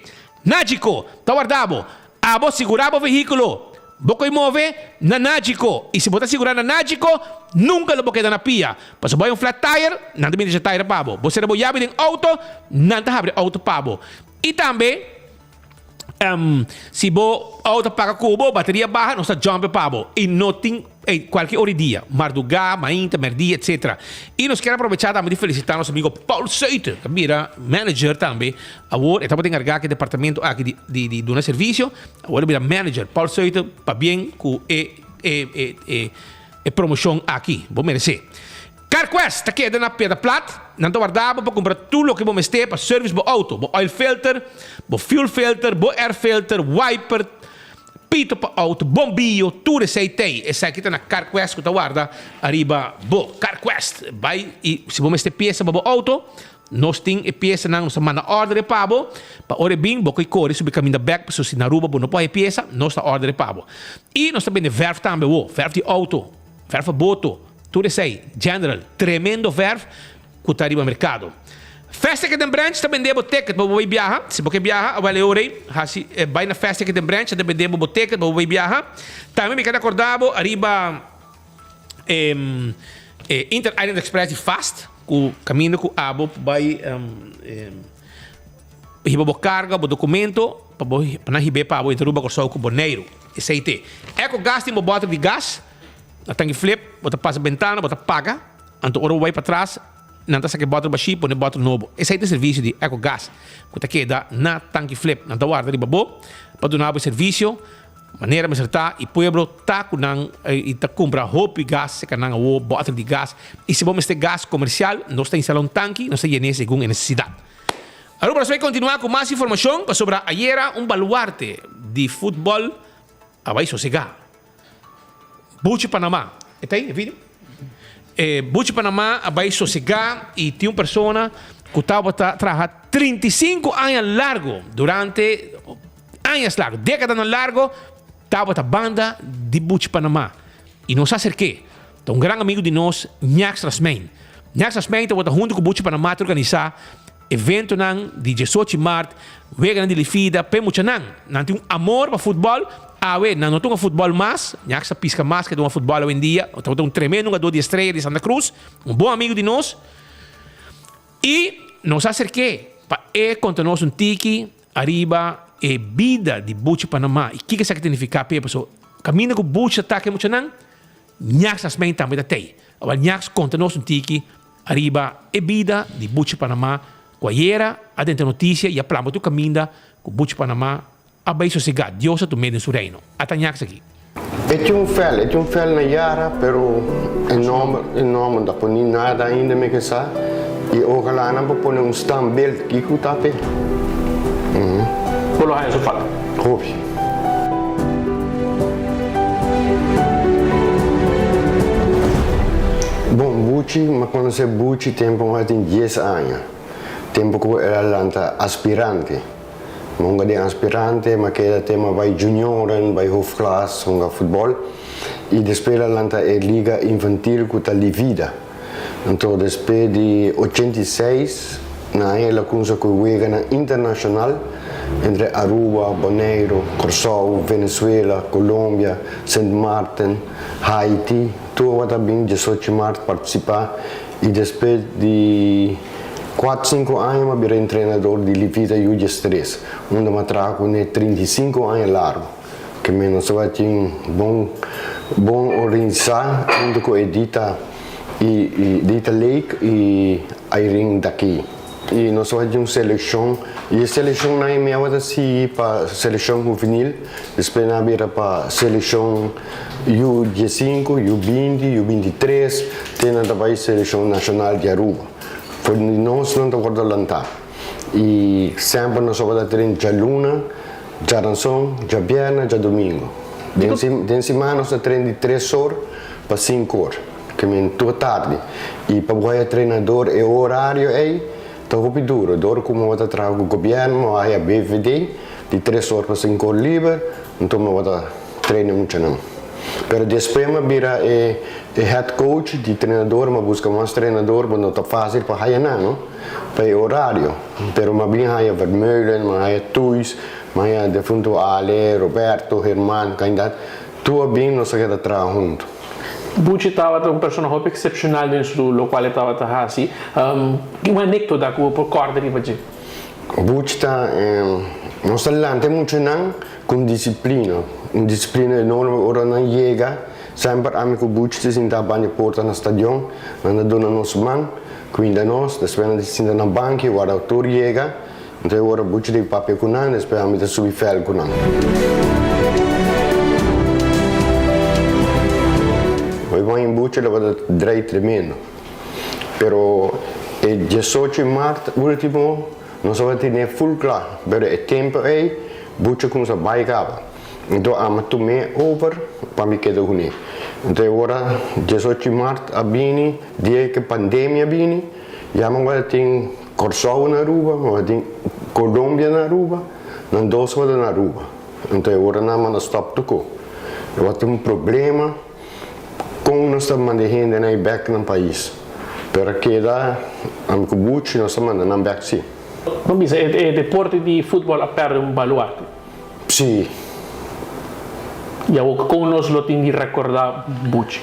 Nagico ta warda bo. Abo sigura bo vehiculo. Bo coy move na Nagico y si bo ta sigura na Nagico nunca lo bo keda na pia. Pasobra bo hay un flat tire nan ta bini dje tire pa bo. Bo sera bo yabi den auto nan ta habri auto pa bo. Y tambe. Si bo auto paga ku bo, bateria baha, nos ta jump e pa bo. I no tin ey kualke ora di dia, mardugá, mainta, merdia, etcetera. I nos kier aprovechá tambe di felisitá nos amigo Paul Suiter, ta bira manager tambe. Awor e tabata enkargá ku e departamento aki di di di duna servisio, awor e bira manager. Paul Suiter, pabien ku e e e e e promoshon aki, bo meresé. CarQuest ta keda na Piedra Plat. Nan ta warda bo pa kumpra tur loke bo mester pa service bo auto, bo oil filter, bo fuel filter, bo air filter, wiper, pito pa auto, bombiyo, tur esei t'ei. Esaki ta na CarQuest ku ta warda ariba bo. CarQuest, bai i si bo mester piesa pa bo auto, nos tin e piesanan, nos ta manda order e pa bo, pa ora e bin bo ke kore subi kaminda bek, pasobra si na Aruba bo no por haña piesa, nos ta order e pa bo. I nos ta bende verf tambe wo, verf di auto, verf pa boto. Tur esei, General, tremendo verf ku ta riba merkado. Fast Ticket and Branch ta bende bo ticket pa bo bai biaha. Si bo ke biaha, awel e ora ei, hasi bai na Fast Ticket and Branch, ta bende bo bo ticket pa bo bai biaha. Tambe mi ke rekorda bo ariba e Inter Island Express di Fast, ku kaminda ku abo por bai hiba bo karga, bo dokumento, pa bo pa nan hib'é pa bo entre Aruba, Kòrsou ku Boneiru. Esei te. Ecogas tin bo bòter di gas. Na tanki flip, bo ta pasa bentana, bo ta paga, anto ora bo bai patras, nan ta saka e bòter bashí, pone bòter nobo. Esei ta e servisio di Ecogas ku ta keda na tanki flip. Nan ta warda riba bo pa duna bo e servisio manera mester ta i pueblo ta ku nan i ta kumpra hopi gas seka nan awo bòter di gas. I si bo mester gas komersial, nos ta instalá un tanki, nos ta yen'é segun e nesesidat. Aruba nos bai kontinuá ku mas informashon pasobra ayera un baluarte di futbòl a bai sosegá. Buchi Panamá, e ta ei e video? E Buchi Panamá a bai sosegá i tin un persona ku tabata traha 35 aña largo, durante añas largo, dékadanan largo, tabata banda di Buchi Panamá. I nos a aserk'é. Ta un gran amigu di nos, Ñax Rasmijn. Ñax Rasmijn tabata huntu ku Buchi Panamá ta organisá Eventonan di diesochi mart, weganan di lifida p'e muchanan. Nan tin un amor pa futbòl. Awe nan no ta hunga futbòl mas. Ñak sa piska mas ke ta hunga futbòl awendia. Tabata un tremendo hungadó di Estrella di Santa Cruz, un bon amigu di nos. I nos a aserk'é pa e konta nos un tiki ariba e bida di Buchi Panamá i kiko esaki ta nifiká p'e. Pasobra kaminda ku Buchi ta taka e muchanan, Ñak Rasmijn tambe ta tei. Awor Ñak konta nos un tiki Ariba e bida di Buchi Panamá ku ayera a denter notisia i a plama tur kaminda ku Buchi Panama a bai sosegá, Dios a tum'é den su reino. Ata ñaks aki. E tin un fel, e tin un fel na yara, pero e nomber, e nomber no ta poni nada ainda mi ke sa, y ojalá nan por pone un standbeeld, kiko ta p'e? Bo lo haña su falta? Hopi. Bon, Buchi, mi a konosé Buchi tempu mi tin dies aña, tempu ku el a lanta aspirante. Mi hunga den aspirante, mi a keda te mi a bai junioren, bai hoofdklas, hunga futbòl. I despues el a lanta e liga infantil ku ta Livida. Anto despues di 86 na aña el a kumsa ku e weganan internashonal entre Aruba, Boneiru, Kòrsou, Venezuela, Colombia, Sint Maarten, Haiti. Tur awor ta bin diesocho mart partisipá i despues di kuat sinku aña mi a bira entrenador di Livida Yu diestres unda mi a traha kuné 35 aña largu. Ke mi nos tabatin bon bon organisá huntu ku Edita i Edita Lake i Irene Daki. I nos tabatin un selekshon i e selekshonnan ei mi tabata sigui pa selekshon huvenil, despues nan a bira pa selekshon Yu diesinku, Yu binti, Yu bintitres, te nan ta bai selekshon nashonal di Aruba. For di nos nan ta wòrdu lantá. I semper nos tabata train djaluna, djaranson, djabièrnè, djadumingu. Den den siman nos ta train di tres or pa sinku or, ke men tur tardi. I pa bo haya trenador e orario ei ta hopi duro. Dor ku bo ta traha ku gobièrnu bo haya BVD di tres or pa sinku or liber, anto bo ta traina muchanan. Pero despues mi a bira e e head coach di trenador, mi a buska mas trenador, bo no ta fácil pa haya nan, no, pa e orario. Pero mi a bin haya Vermeulen, mi a haya Thuis, mi a haya defunto Ale, Roberto, Herman, Caindad, tur a bin nos a keda traha hunto. Buchi tabata un persona hopi excepcional den su locual e tabata haci. Ki un anecdota cu bo por corda riba dje? Buchi ta, nos ta lanta e muchanan cu un disciplina, un disciplina enorme ora nan yega semper ami cu Buchi ta sinta banda e porta na stadion, nan ta duna nos man, cuinda nos, despues nan ta sinta na banki warda tur yega, entonces ora Buchi ta papia cu nan despues ami ta subi veld cu nan. Hoy man Buchi tabata drei tremendo, pero e diesocho di maart ultimo Nos tabata tene full kla, pero e tempo ei Bucho kumsa bai kaba. Enton ami tum'é over pa mi keda kuné. Enton e ora diesocho di mart a bini, dia ku pandemia bini, ya mi tabata tin Kòrsou na Aruba, mi tabata tin Colombia na Aruba, nan dos tabata na Aruba. Enton e ora nan a manda stòp tuko. Tabata un problema. Kon nos ta manda e hendenan ei bèk nan pais? Pero a keda ami ku Buchi nos ta manda nan bèk si. Bo bisa e deporte di futbòl a pèrdè un baluarte. Si. I awor kon nos lo tin di rekordá Buchi?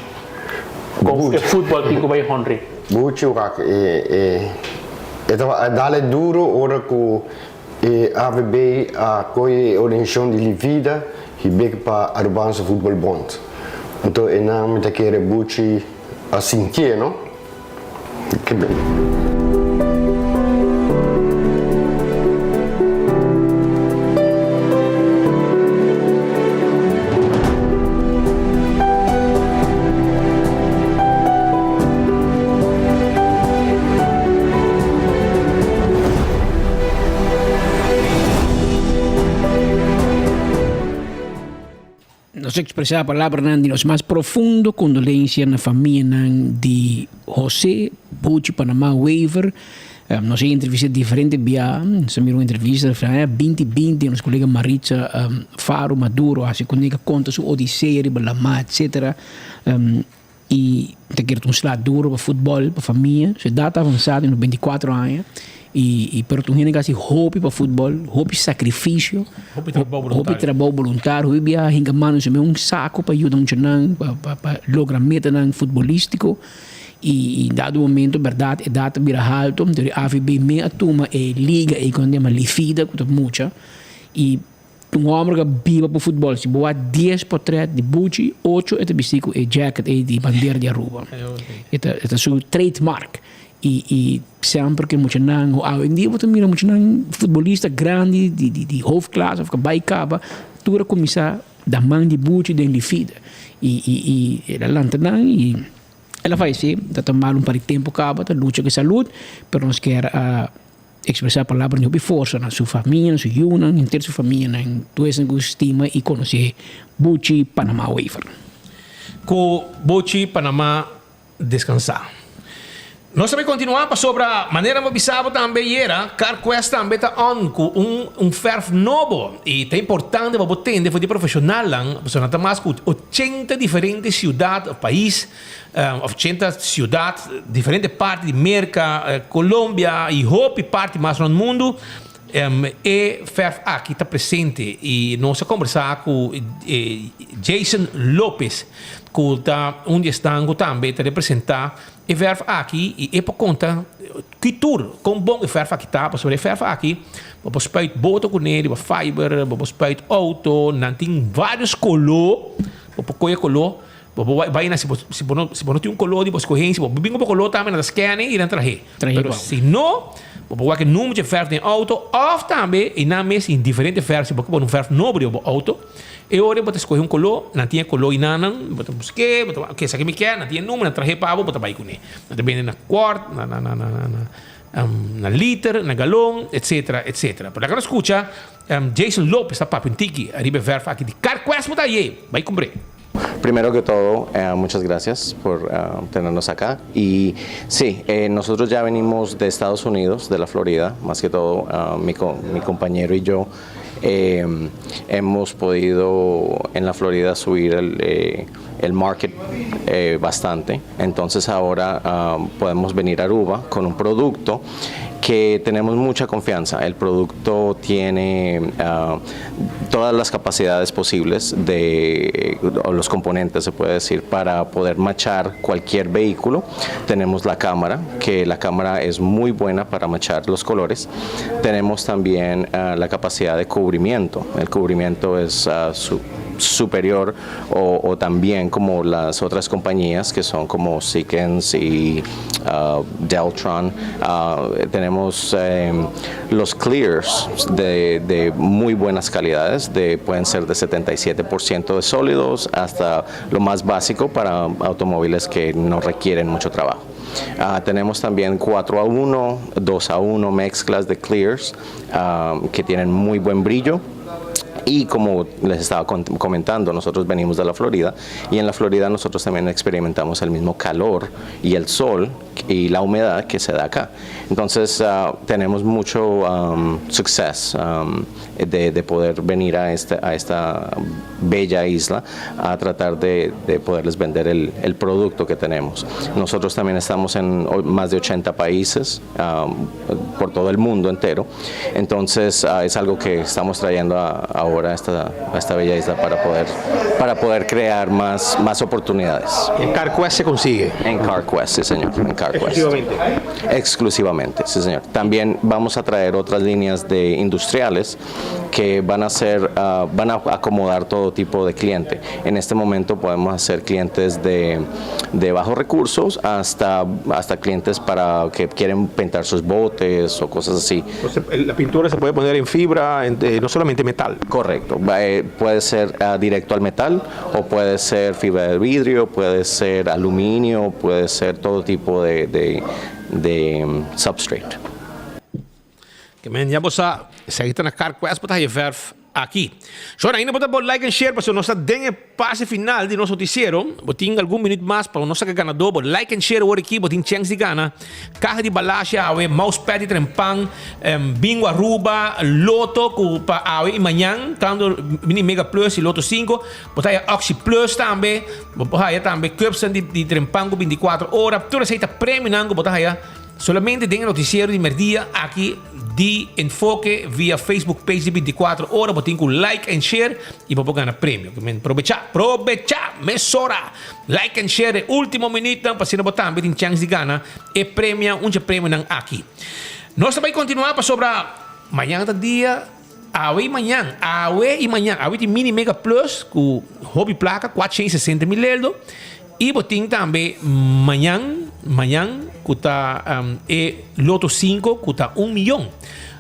Kon e futbòl tin ku bai honr'é? Buchi wak e e e tabata a dal e duro ora ku e AVB a kohe e organisashon di Livida hib'é pa Arubaanse Voetbal Bond. Anto e nan mi ta kere Buchi a sintié, no? Ke ben. Nos ta expresá palabranan di nos mas profundo kondolensia na famianan di José Buchi Panamá Wever. Nos a entrevista diferente bia. Nos a mira un entrevista na binti binti nos kolega Maritza Faro Maduro a hasi kuné ku konta su odisea riba lamá etcetera. Y ta kere ta un sla duro pa futbol, pa famia. Su edad ta avansa, tin 24 aña. Y, y pero ta un hende cu a haci hopi pa futbol, hopi sacrificio. Hopi trabou voluntario. Hopi trabou voluntario, hopi biaha hinca mano en su mes un saco pa yuda muchanan, pa, pa, pa logra metanan futbolistico. Y, y dado momento, berdad, edad ta bira halto, entonces AVB me a tuma e liga ey cu nan yama Lifida, cu ta mucha. Y Un homber ku a biba pa futbol, si bo wak dies potret di Buchi, ocho e ta bisti ku e jacket ei di bandera di Aruba. E ta e ta su trademark. I i semper ku e muchanan awendia bo ta mira muchanan futbolista grandi di di di hoofdklas of ku bai kaba tur a kuminsá da man di buchi den di vida i i i el a lanta nan i el a fayesé ta ta mal un par di tempu kaba ta lucha ku salud pero nos kier a ekspresá palabra di hopi forsa na su famia na su yunan henter su famianan tur esnan ku stima i konosé Buchi Panama Wever. Ku Buchi Panama Descansá. Nos ta bay continua pasobra manera bo bisa bo tambe yera, CarQuest tambe ta on cu un un verf nobo y ta importante pa bo tende for di profesionalnan pasobra nan ta mas cu ochenta diferente ciudad of pais of ochenta ciudad diferente parti di Merca, Colombia y hopi parti mas rond mundo e verf aki ta presente y nos a conversa cu Jason Lopez cu ta un di esnan cu tambe ta representa e verf aki y e por conta ki tur con bon e verf aki ta pasobra e verf aki bo por spuit boto cune riba fiber, bo por spuit auto, nan tin varios color, bo por coge color, bo por bay na si bo si bo no si bo no tin un color di bo escogencia bo bin cu bo color tambe nan ta scan e y nan trahe, pero si no bo por wak e number dje verf den auto of tambe y nan mes tin diferente verf si bo ke pone un verf nobo riba bo auto. E ora bo ta skohe un koló, nan tin e koló enanan, bo ta busk'é, bo ta wak, oke, esaki mi kier, nan tin e number, nan trahe pa bo, bo ta bai kuné. Nan ta bende na kwart, na na na na na na liter, na galon, etsetera, etsetera. Pero laga nos skucha Jason Lopez ta papia un tiki ariba e vèrf aki di Carquest bo ta haye, bai kumpr'é. Primero que todo, muchas gracias por tenernos acá. Y sí, nosotros ya venimos de Estados Unidos, de la Florida, más que todo mi mi compañero y yo. Hemos podido en la Florida subir el, eh, el market eh, bastante. Entonces ahora ah, podemos venir a Aruba con un producto que tenemos mucha confianza. El producto tiene ah, todas las capacidades posibles de o los componentes, se puede decir, para poder machar cualquier vehículo. Tenemos la cámara, que la cámara es muy buena para machar los colores. Tenemos también ah, la capacidad de cubrimiento. El cubrimiento es ah, superior o, también como las otras compañías que son como Sikkens y ah, Deltron. tenemos em, los clears de, de, muy buenas calidades, de, pueden ser de 77% de sólidos hasta lo más básico para automóviles que no requieren mucho trabajo. Ah, tenemos también 4 a 1, 2 a 1 mezclas de clears ah, que tienen muy buen brillo. Y como les estaba comentando, nosotros venimos de la Florida y en la Florida nosotros también experimentamos el mismo calor y el sol y la humedad que se da acá. Entonces ah, tenemos mucho um, success um, de, de, poder venir a, este, a esta bella isla a tratar de, de poderles vender el, el, producto que tenemos. Nosotros también estamos en más de 80 países um, por todo el mundo entero. Entonces uh, es algo que estamos trayendo a, ahora a esta, a esta bella isla para poder, para poder crear más, más oportunidades. ¿En CarQuest se consigue? En CarQuest, sí señor. En CarQuest. Exclusivamente. Exclusivamente, sí señor. También vamos a traer otras líneas de industriales que van a ser, uh, van a acomodar todo tipo de cliente. En este momento podemos hacer clientes de, de bajos recursos hasta, hasta clientes para que quieren pintar sus botes o cosas así. Entonces, la pintura se puede poner en fibra, en, eh, no solamente metal. Correcto. Eh, puede ser uh, directo al metal o puede ser fibra de vidrio, puede ser aluminio, puede ser todo tipo de, de, de um, substrate. Ke men ya bo sa, esaki ta na CarQuest bo ta haya verf aki. Shor, ainda bo ta por like en share pasobra nos ta den e pase final di nos noticiero. Bo tin algun minuut mas pa nos saka ganador. Bo like en share awor aki, bo tin chens di gana kaha di balashi awe, mousepad di trempan, bingo Aruba, loto ku pa awe i mañan, tanto mini mega plus i loto sinku. Bo ta haya oxi plus tambe, bo por haya tambe cupsen di trempan ku binticuatro ora. Tur esei ta premionan ku bo ta haya. Solamente den e noticiero di merdia aki di Enfoke via Facebook page di 24 ora bo tin cu like en share y bo por gana premio. Probecha, probecha mesora! Like en share e ultimo minuutnan pa asina bo tambe tin chance di gana e premia, un dje premionan aki. Nos ta bay continua pasobra mañan ta dia awe y mañan, awe y mañan, awe tin mini mega plus cu hopi placa, 460 mil eldo y bo tin tambe mañan. mañan ku ta e Loto 5 ku ta un miyon.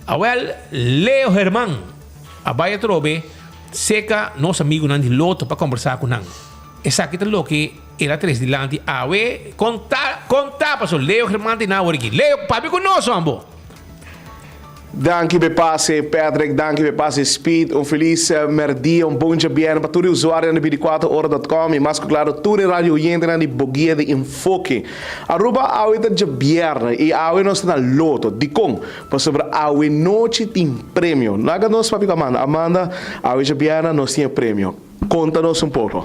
Awel Leo Herman a bai atrobe seka nos amigunan di Loto pa kombersá ku nan. Esaki ta loke el a tres dilanti awe. Kon ta kon ta paso Leo Herman tin awor aki. Leo papia ku nos hombo. Danki p'e pase Patrick, danki p'e pase Speed. Un felis merdia, un bon djabièrnè pa tur e usuarionan di binticuatro ora dot com i mas ku klaro tur e radio oyentenan di Boguia di Enfoke. Aruba awe ta djabièrnè i awe nos ta na loto. Dikon? Pasobra awe nochi tin premio. Laga nos papia ku Amanda. Amanda, awe djabièrnè nos tin e premio. Konta nos un poko.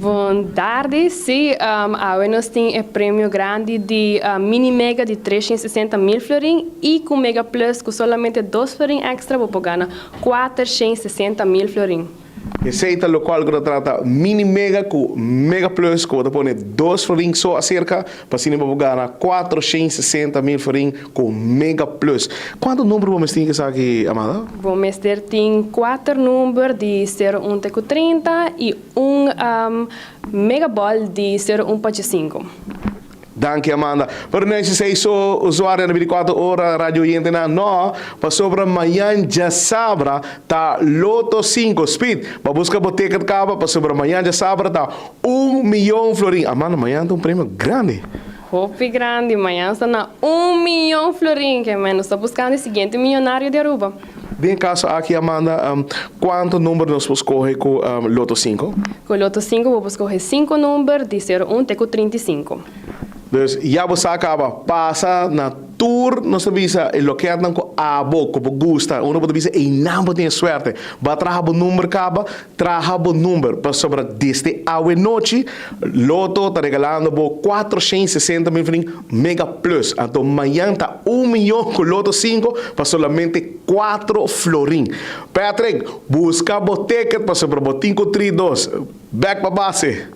Bon tardi, sí, awe nos tin e premio grandi di Mini Mega di 360 mil florin i ku Mega Plus ku solamente dos florin extra bo por gana 460 mil florin. Esei ta lokual ku ta trata Mini Mega ku Mega Plus ku bo ta pone dos florin so aserka pa asina bo por gana 460 mil florin Ku Mega Plus. Kuantu number bo mester tin esaki, Amanda? Bo mester tin kuater number di sero un te ku 30 i un Mega Ball di sero un pa djesinku. Danki Amanda. Pero no esei so usuarionan di binticuatro ora radio oyentenan no, pasobra mañan djasabra ta Loto sinku. Speed, bo a buska bo ticket kaba pasobra mañan djasabra ta un miyon florin. Amanda, mañan ta un premio grandi. Hopi grandi, mañan sta na un miyon florin, ke men nos ta buskando e siguiente miyonario di Aruba. Den e kaso aki Amanda, kuantu number nos por skohe ku Loto sinku? Ku Loto sinku bo por skohe sinku number di sero un te ku 35. Dus ya bo sa kaba, pasa na tur nos ta bisa e loketnan ku abo ku bo gusta, unda bo ta bisa einan bo tin e suerte. Bo a traha bo number kaba, Traha bo number, pasobra desde awe nochi Lotto ta regalando bo 460 mil florin Mega Plus. Anto mañan ta un miyon cu Lotto 5 pa solamente 4 florin. Patrick, busca bo ticket pasobra bo tin cu tri dos. Back pa base.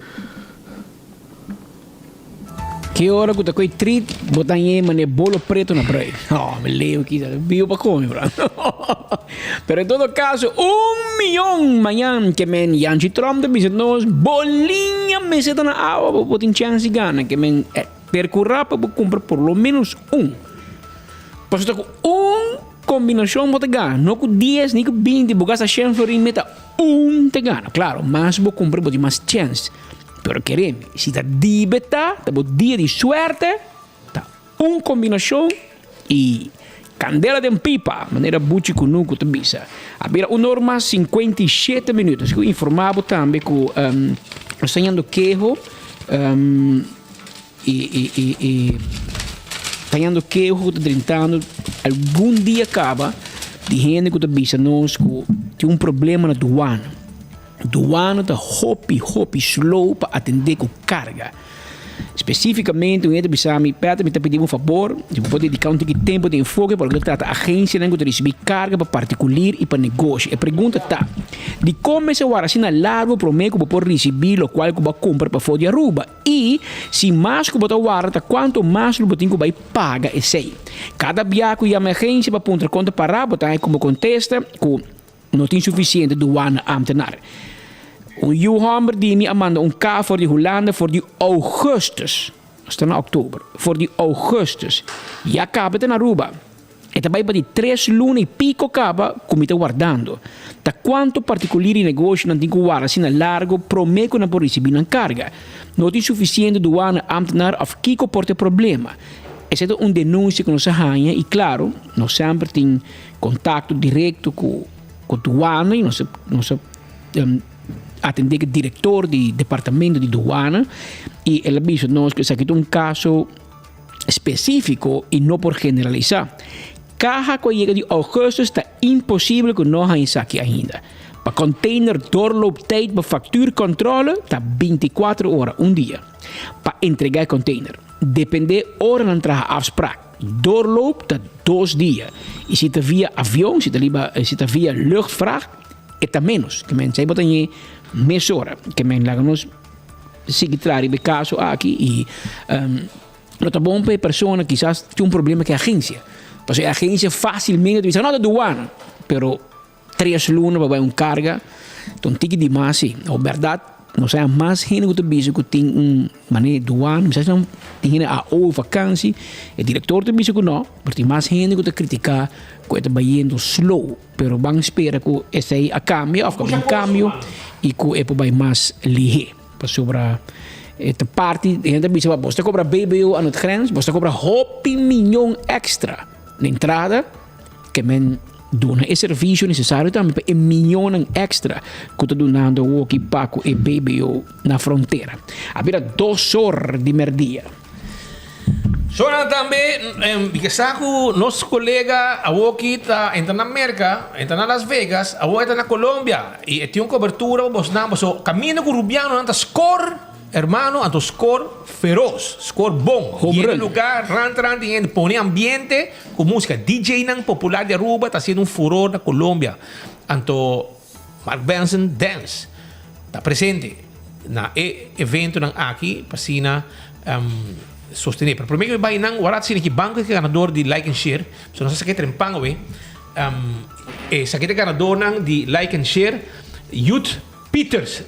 Ki ora ku ta koe trit, bo ta hañ'é manera bolo preto na brui. Oh, mi leu ki ta biu pa kome, bro. Pero en todo caso, un miyon mañan ke men Yanchi Trump ta bisa nos, boliña mester ta na awa pa bo tin chance di gana. Ke men percura pa bo cumpra por lo menos un. Pasobra ta ku un combinacion bo ta gana, no ku dies ni ku binti, bo gasta shen florin meta un ta gana. Claro, mas bo cumpra bo tin mas chance. Pero kere mi, si ta dibe ta, ta bo dia di suerte, ta un kombinashon i kandela den pipa, manera Buchi Kunuku ta bisa. A bira un or mas 57 minuut. Nos ku informa bo tambe ku nos ta yendo keho i i i i ta yendo keho ku ta drentando algun dia kaba di hende ku ta bisa nos ku tin un problema na duana. Duano ta hopi hopi slow pa atendé ku karga. Spesífikamente un hende ta bisa mi, Peter mi ta pidi bo un fabor, si bo por dediká un tiki tempu den enfoke pa loke ta trata agensianan ku ta risibí karga pa partikulir i pa negoshi. E pregunta ta, dikon mester wara asina largu promé ku bo por risibí lokual ku bo a kumpra pafó di Aruba? I si mas ku bo ta warda ta kuantu mas lo bo tin ku bai paga esei? Kada bia ku yama e agensia pa puntra kon ta pará, bo ta haña komo kontesta ku. No tin sufisiente duana ámtenar. Un yu hòmber di mi a manda un ka for di Hulanda for di ougùstùs. Nos ta na òktober. For di ougùstùs. Ya kaba ta na Aruba. E ta bai pa di tres luna i piko kaba ku mi ta wardando. Ta kuantu partikulir i negoshonan tin ku warda asina largu promé ku nan por risibí nan karga? No tin sufisiente duana ámtenar òf kiko por ta e problema? Esei ta un denunsia ku nos a haña i klaro, nos semper tin. Contacto directo cu cu douane y nos nos a atende cu director di departamento di douane y el a bisa nos cu esaki ta un caso specifico y no por generalisa. Caha cu a yega di augustus ta imposible cu no haña esaki ainda. Pa container doorlooptijd pa factuurcontrole ta 24 ora, un dia, pa entrega e container. Depende ora nan traha afspraak. Doorloop ta dos dia y si ta via avion, si ta riba, si ta via luchtvracht, e ta menos. Ke men sai bo ta ñe mesora. Ke men laga nos sigui traha riba e caso aki y lo ta bon pa e persona kisas tin un problema ku e agencia. Pasobra e agencia facilmente ta bisa no ta douane, pero tres luna pa bai un carga ta un tiki di mas si. Berdad. Nos a mas hende ku ta bisa ku tin un manera duana, mi sa si nan tin hende a ou vakansi, e direktor ta bisa ku no, pero tin mas hende ku ta kritiká ku e ta bayendo slow, pero ban spera ku esei a kambia òf ku a bin kambio i ku e por bai mas lihé, pasobra e ta parti, e hende ta bisa bos ta kobra BBO aan het grens, bos ta kobra hopi miyon èkstra na entrada. Ke men duna e servisio nesesario tambe pa e miñonnan èkstra ku ta dunando awoki pa ku e BBO na frontera. A bira dos or di mèrdia. Sona tambe mi ke sa ku nos kolega awoki ta entra na Merka, entra na Las Vegas, awor e ta na Colombia i e tin un kobertura pa bosnan pasobra kaminda ku rubianonan ta skor. Hermano, anto score feroz, score bon. Home Yena run. lugar, rant rant di hende, pone ambiente cu musica. DJ-nan popular di Aruba ta haciendo un furor na Colombia. Anto Mark Benson Dance ta presente na e eventonan aki pa asina sostene. Pero prome cu mi bay nan, wara asina ki banco e ganador di Like and Share. So nos a saca e trempan awe. Esaki ta e ganadornan di Like and Share, Youth Peters.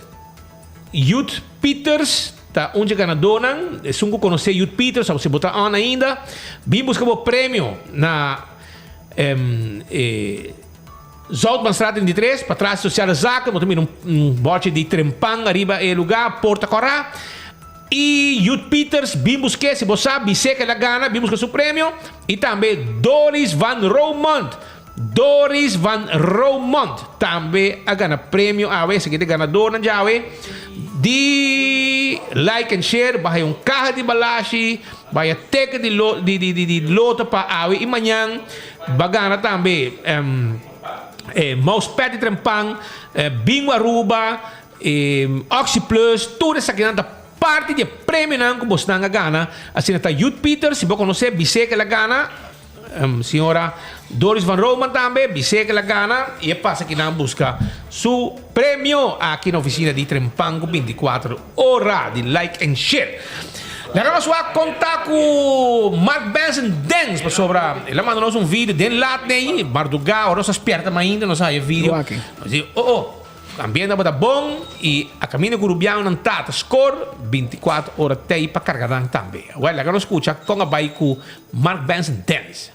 Youth Peters ta un dje ganadónan. Esun ku konosé Youth Peters, si bo ta on ainda, bin buska bo premio na e Zoutmanstraat 33, patras di Sociale Zaken. Bo ta mira un bòrchi di trempan ariba e lugá, Porta Kòrá. I Youth Peters, bin busk'é, si bo sa, bis'é ku el a gana, bin buska su premio. I tambe Doris van Roomond. Doris van Roomond tambe a gana premio awe, esaki ta e ganadornan djawe di Like and Share, baha un kaha di balashi, baha teken di lo di di di loto pa awe i mañan, ba gana tambe e mousepad di trempan, Bingo Aruba, Oxi Plus, tur esakinan ta parti di e premionan ku bosnan a gana, asina ta Youth Peter, si bo konosé bis'é ku el a gana. Señora Doris van Roomen tambe bis'é ke la gana i e pasa kinan buska su premio aki na oficina di Trempan ku 24 ora di Like and Share. Laga nos wak konta ku Mark Benson Dance pasobra el a manda nos un video den lat nei mardugá ora nos a spierta mainta nos a haya video. Nos di oh oh. Ambiente tabata bon y a caminda cu Rubianonan ta ta score 24 ora tey pa carga nan tambe. Well, laga nos scucha con a bay cu Mark Benson Dennis.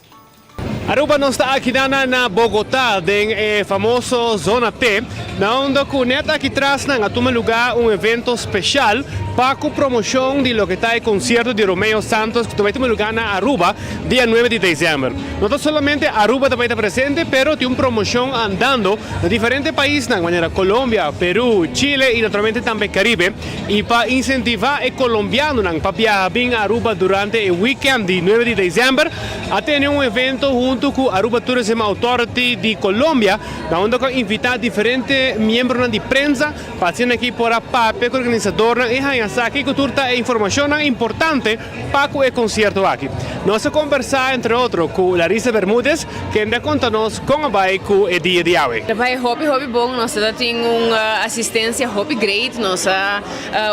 Aruba nos ta aki na na Bogota den e famoso Zona T, na unda cu net aki tras nan a tuma lugar un evento special pa cu promocion di loke ta e concierto di Romeo Santos cu ta bay tuma lugar na Aruba dia nuebe di december. No ta solamente Aruba ta bay ta presente pero tin un promocion andando Na diferente paisnan manera Colombia, Peru, Chile y naturalmente tambe Caribe y pa incentiva e colombianonan pa biaha bin Aruba durante e weekend di nuebe di december a tene un evento hunto cu Aruba Tourism Authority di Colombia na unda cu a invita diferente miembronan di prensa pa asina aki por a papia cu organisadornan y haña sa kico tur ta e informacionnan importante pa cu e concierto aki. Nos a combersa entre otro cu Larissa Bermudez, kende a conta nos con a bay cu e dia di awe. Ta bay hopi hopi bon, nos ta tin un asistencia hopi great, nos a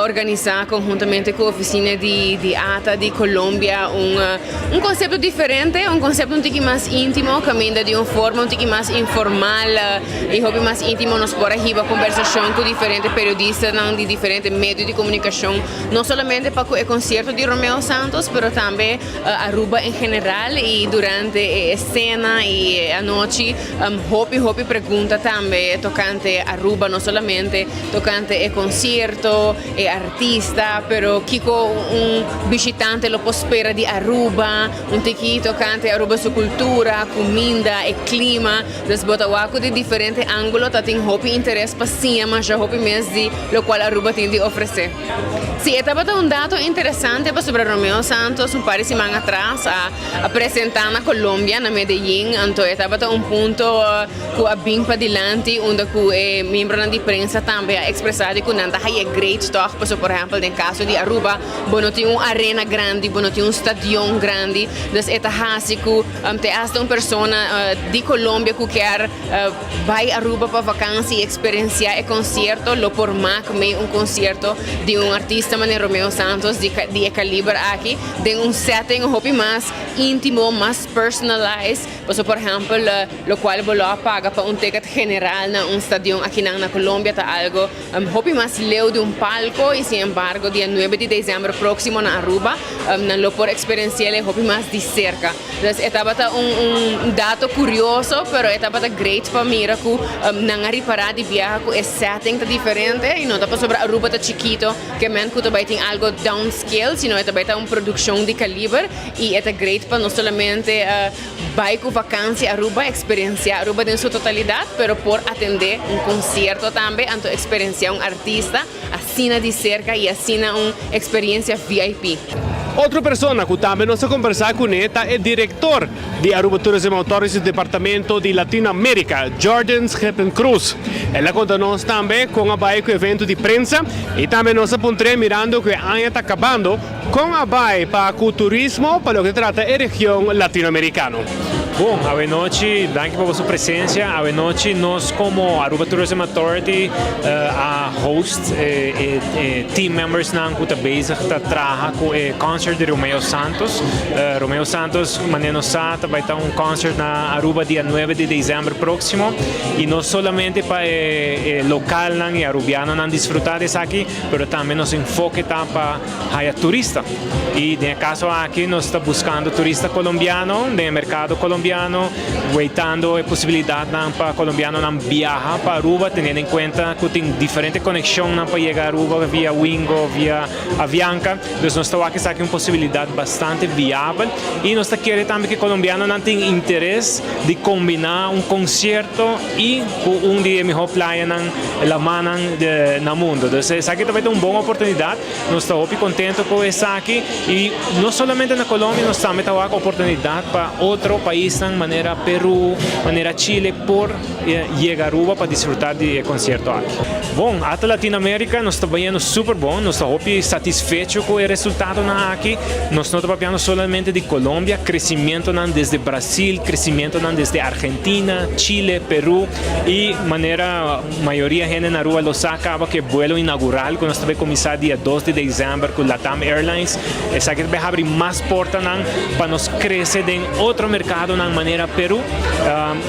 organisa conhuntamente cu oficina di di ata di Colombia un un concepto diferente, un concepto un tiki mas intimo caminda di un forma un tiki mas informal y hopi mas intimo nos por a hiba conversacion cu diferente periodistanan di diferente medio di comunicacion. No solamente pa cu e concierto di Romeo Santos, pero tambe Aruba en general y durante e cena y e anochi hopi hopi pregunta tambe tocante Aruba, no solamente tocante e concierto, e artista, pero kico un bishitante lo por spera di Aruba, un tiki tocante Aruba su cultura, cuminda, e clima. Dus bo ta wak cu di diferente angulo ta tin hopi interes pa siña masha hopi mes di locual Aruba tin di ofrece. Si, e tabata un dato interesante pasobra Romeo Santos un par di siman atras a a presenta na Colombia, na Medellin, anto e tabata un punto cu a bin padilanti unda cu e miembronan di prensa tambe a expresa di cu nan ta haya great toch pasobra por ehempel den caso di Aruba bo no tin un arena grandi, bo no tin un stadion grandi, dus e ta haci cu te hasta. Hasta un persona di Colombia cu kier bay Aruba pa vakantie y experiencia e concierto lo por mak mee un concierto di un artista manera Romeo Santos di di e caliber aki den un setting hopi mas intimo, mas personalized. Pasobra por ehempel locual bo lo a paga pa un ticket general na un stadion akinan na Colombia ta algo hopi mas leu di un palco y sin embargo dia nuebe di december proximo na Aruba nan lo por experiencia'le hopi mas di cerca. Dus e tabata un un dato curioso pero e tabata great pa mira cu nan a ripara di biaha cu e setting ta diferente y no ta pasobra Aruba ta chikito ke men cu ta bay tin algo downscale sino e ta bay ta un produccion di caliber y e ta great pa no solamente Bai ku vakansi Aruba, eksperensiá Aruba den su totalidat, pero por atendé un konsierto tambe, anto eksperensiá un artista asina di serka i asina un eksperensia VIP. Otro persona ku tambe nos a kombersá kuné ta e direktor di Aruba Tourism Authority Departamento di Latino Amerika, Jordan Schepen Cruz. El a konta nos tambe kon a bai ku evento di prensa i tambe nos a puntr'é mirando ku e aña ta kabando, Kon a bai pa ku turismo pa loke ta trata e region latinoamerikano? Bon, awenochi, danki pa boso presencia. Awenochi nos como Aruba Tourism Authority a host e team membersnan cu ta bezig ta traha cu e concert di Romeo Santos. Romeo Santos, manera nos sa, ta bai ta un concert na Aruba dia nuebe di december proximo y no solamente pa e localnan y Arubianonan disfruta di esaki, pero tambe nos enfoke ta pa haya turista y den e caso aki nos ta buscando turista colombiano den e mercado colombiano weitando e posibilidadnan pa colombianonan biaha pa Aruba teniendo en cuenta cu tin diferente conexionnan pa yega Aruba via Wingo via Avianca dus nos ta wak esaki un posibilidad bastante viabel y nos ta kere tambe cu e colombianonan tin interes di combina un concierto y cu un di e miho playanan lamanan na mundo dus esaki ta bay ta un bon oportunidad. Nos ta hopi contento cu esaki y no solamente na Colombia, nos tambe ta wak oportunidad pa otro paisnan manera Peru, manera Chile por yega Aruba pa disfruta di e concierto aki. Bon, ata Latino America nos ta bayendo super bon, nos ta hopi satisfecho cu e resultadonan aki. Nos no ta papiando solamente di Colombia, crecimientonan desde Brasil, crecimientonan desde Argentina, Chile, Peru y manera. Mayoria hende na Aruba lo sa caba cu e vuelo inaugural cu nos ta bay cuminsa dia dos di december cu Latam Airlines. Esaki ta bay habri mas portanan pa nos crece den otro mercadonan manera Peru.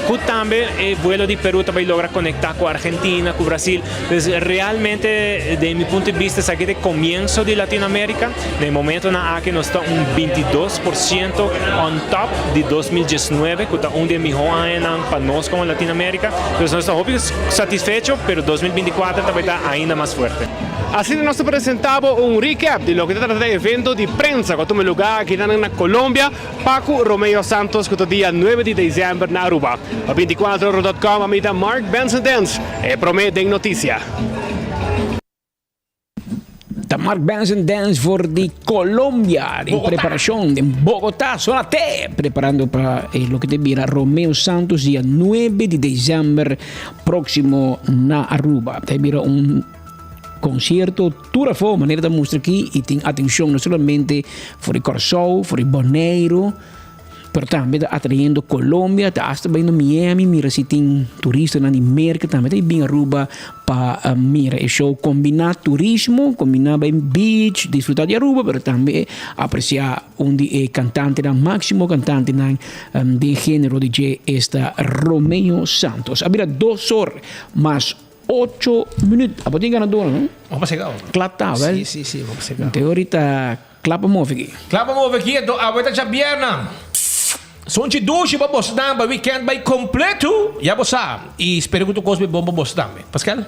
Cu tambe e vuelo di Peru ta bay logra conecta cu Argentina, cu Brasil. Pues realmente den mi punto di bista esaki ta e comienzo di Latinoamerica. Den e momentonan aki nos ta un 22% on top di 2019 cu ta un di e miho añanan pa nos como Latinoamerica. Dus nos ta hopi satisfecho, pero 2024 ta bay ta ainda mas fuerte. Asina nos ta presenta bo un recap di loke ta trata e evento di prensa cu a tuma lugar akinan na Colombia pa cu Romeo Santos cu ta dia nuebe di december na Aruba. Pa 24 ora dot com ami ta Mark Benson Dens, e prome den noticia. Ta Mark Benson Dance for di Colombia den preparacion den Bogota, zona T, preparando pa eh, loke te bira Romeo Santos dia 9 di december próximo na Aruba. Te bira un concierto tur afó, manera ta mustra aki, y tin atencion no solamente for di Curaçao, for di Bonaire, Pero tambe ta atrayendo Colombia, ta hasta bayendo Miami, mira si tin turistanan di Merca tambe ta bin Aruba pa mira e show. Combina turismo, combina bay beach, disfruta di Aruba, pero tambe aprecia un di e cantantenan, maximo cantantenan den genero di dje, esta Romeo Santos. A bira dos or mas ocho minuut. Abo tin ganador, no? Vamos pa sega. Cla ta, wel? Si, si, si, vamos pa sega. Te ahorita. Kla pa move aki. Kla pa move aki anto awe ta djabièrnè. Sunchi dushi pa bosnan pa weekend bai kompletu, ya bo sa. I spera ku tur kos bai bon pa boso tambe. Pascal?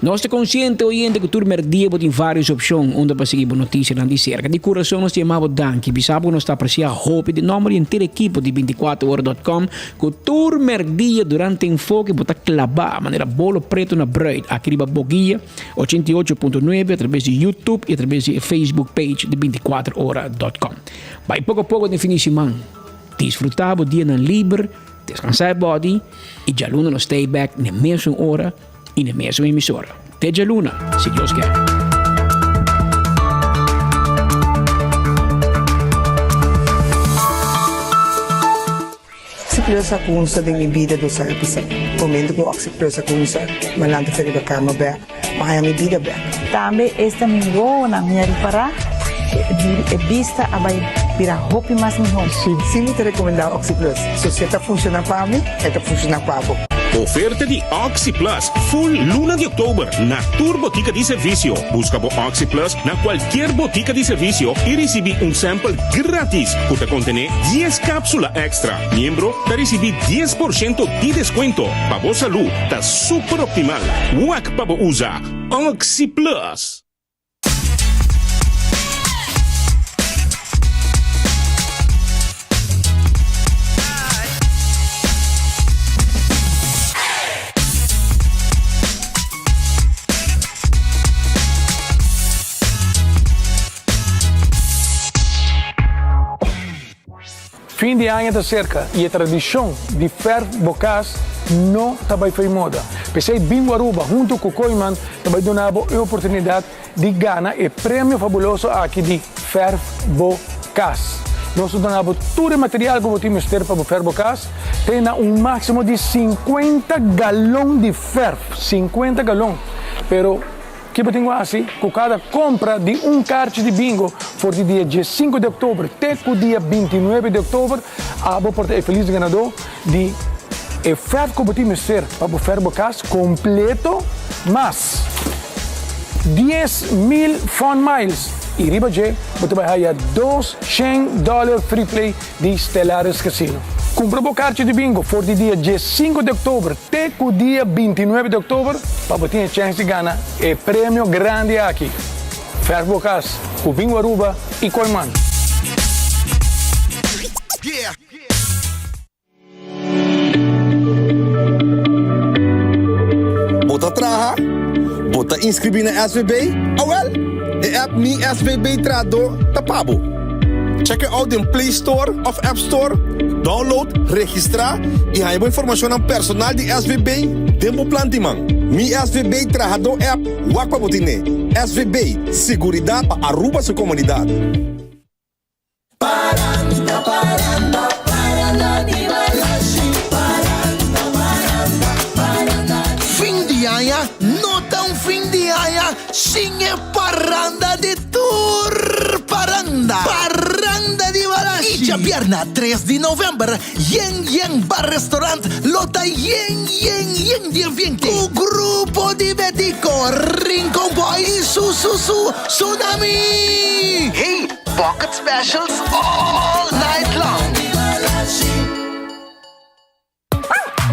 Nos ta konsiente oyente ku tur merdia bo tin vários opshon unda pa sigui bo notisianan di serka. Di kurason nos ta yama bo danki. Bisa bo ku nos ta apresiá hopi den nòmber di henter ekipo di 24 ora dòt kòm ku tur merdia durante enfoke bo ta klabá manera bolo pretu na brùit aki riba Boguia. 88.9 a través di YouTube y a través di e Facebook page di 24 ora dot com. Bai poco poco den fin di siman. Disfruta bo dianan liber, descansa e body y djaluna nos stay back n'e mesun ora y n'e mesun emisora. Te djaluna, si Dios kier. OxyPlus a kunsa den mi bida dos aña pasá. Momento ku OxyPlus a kunsa, mi a lanta for riba kama bèk, mi a haña mi bida bèk. Tambe esta mi wowonan mi a ripará e bista a bai bira hopi mas mihó. Sí mi ta rekomendá OxyPlus. So si e ta funshoná pa mi, e ta funshoná pa bo. Oferta di OxyPlus full luna di oktober na tur botika di servisio. Buska bo OxyPlus na kualkier botika di servisio i risibí un sample gratis ku ta kontené dies kápsula èkstra. Miembro ta risibí 10% di deskuento. Pa bo salú ta super optimal. Wak pa bo usa OxyPlus! Fin di aña ta serka i e tradishon di fèrf bo kas no ta bai fo'i moda. P'esei Bingo Aruba huntu ku Kooyman ta bai duna bo e oportunidat di gana e premio fabuloso aki di Fèrf Bo Kas. Nos ta duna bo tur e material ku bo tin mester pa bo fèrf bo kas te na un máksimo di sinkuenta galon di fèrf, sinkuenta galon! Pero Ki bo tin ku hasi ku kada kompra di un karchi di bingo for di dia diesinku di oktober te ku dia bintinuebe di oktober? Abo por ta e felis ganadó di e fèrf ku bo tin mester pa bo fèrf bo kas kompleto mas 10,000 Fun Miles i riba dje bo ta bai haya 200 dòler free play di Stellaris Casino. Kumpra bo karchi di bingo for di dia diesinku di oktober te ku dia bintinuebe di oktober pa bo tin e chèns di gana e premio grandi aki. Fèrf bo kas ku Bingo Aruba i Kooyman. Bo ta traha? Bo ta inscribi na SVB? Awel, e app Mi SVB Trahador ta pa bo. Check it out den Play Store of App Store, download, registra y haña bo informacionnan personal di SVB den bo plan di man. Mi SVB Trahador app wak pa bo tine. SVB, siguridad pa Aruba su comunidad. Fin di aña no ta un fin di aña sin e paranda di tur paranda, Paranda di Balashi! I djabièrnè tres di novèmber, Yen Yen Bar Restaurant lo ta yen yen yen di ambiente ku grupo di Betico, Rincon Boys i Su Su Su Tsunami! Hey! Bucket specials all night long.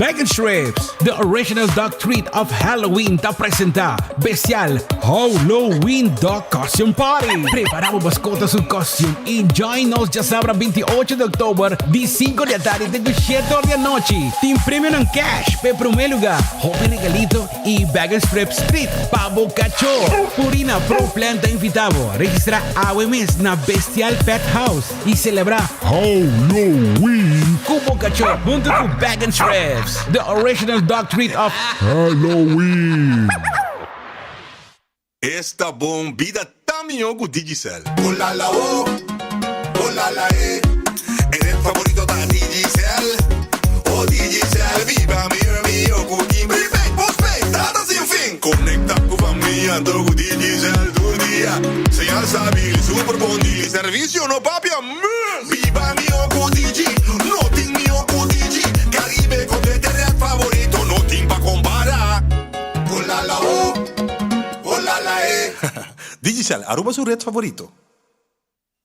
Bag and Strips, the original dog treat of Halloween ta presenta bestial Halloween Dog Costume Party. Prepara bo mascota su costume y join nos djasabra 28 di october di 5 di atardi te cu 7 or di anochi. Tin premionan cash p'e prome luga, hopi regalito y Bag and Strips Treat pa bo cachó. Purina Pro Plan ta invita bo registra awe mes na Bestial Pet House y celebra Halloween cu bo cachó hunto cu Bag and Strips, the original dog treat of Halloween. Esta bon bida ta mihó ku Digicel. Olala o, olala e, e red favorito ta Digicel. O Digicel, biba mihó mihó ku tin prepaid, postpaid, data sin fin. Konekta ku famia anto ku Digicel tur dia. Señal stabil i super bon di servisio no papia mes. Biba mihó ku Digi, no tin mihó ku Digi. Caribe komplete red favorito, no tin pa kompara. Olala o. Olala e! Digicel, Aruba su red favorito.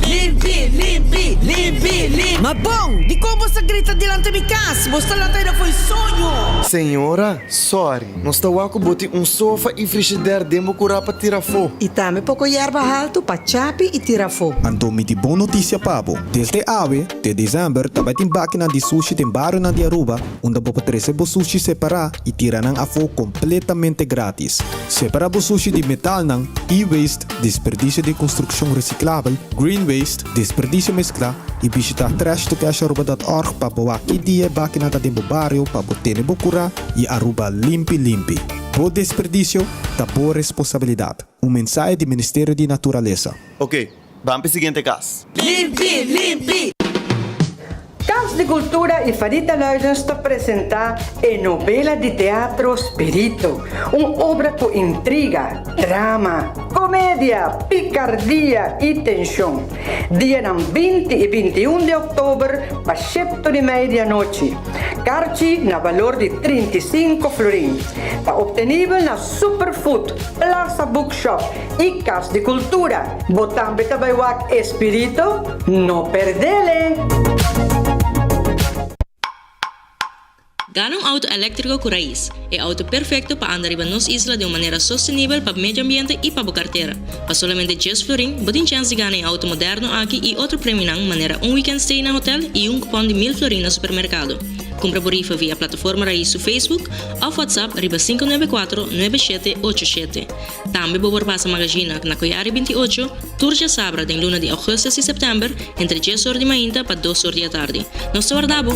Limpi, limpi, limpi, limpi. Ma bon, dikon bo sa grita dilanti mi kas? Bo sta lanta aida fo'i soño. Señora, sorry, nos ta wak ku bo tin un sofa i frishider den bo kurá pa tira afó. I tambe poko yerba haltu pa chapi i tira afó. Anto mi tin bon notisia pa bo, desde awe te desèmber ta bai tin bakinan di sushi den barionan di Aruba unda bo por trese bo sushi separá i tira nan afó kompletamente grátis. Separá bo sushi di metalnan, e-waste, desperdisio di konstrukshon resiklabel, green waste, desperdisio mesklá i bishitá trashtocasharuba.org pa bo wak ki dia e bakinan ta den bo bario pa bo tene bo kurá i Aruba limpi limpi. Bo desperdisio ta bo responsabilidat. Un mensahe di Ministerio di Naturalesa. Ok, ban p'e siguiente kas. Limpi, limpi! Cas di Cultura y Farita Luidens ta presenta e novela di teatro Spirito, un obra cu intriga, drama, comedia, picardia y tension. Dianan 20 y 21 di october pa shepto di media anochi. Carchi na balor di 35 florin. Ta obtenibel na Superfood, Plaza Bookshop y Cas di Cultura. Bo tambe ta bay wak Espirito? No perdele! Gana un auto eléktriko ku Raiz, e auto perfekto pa anda riba nos isla den un manera sostenibel pa medio ambiente i pa bo kartera. Pa solamente djes florin, bo tin chèns di gana e auto moderno aki i otro premionan manera un weekend stay na hotel i un kupòn di mil florin na supermerkado. Kumpra bo rifa via plataforma Raiz su Facebook òf WhatsApp riba 594 9787. Tambe bo por pasa Magazina na Koyari 28, tur djasabra den luna di augustus i september entre djes or di mainta pa dos or di atardi. Nos ta warda bo!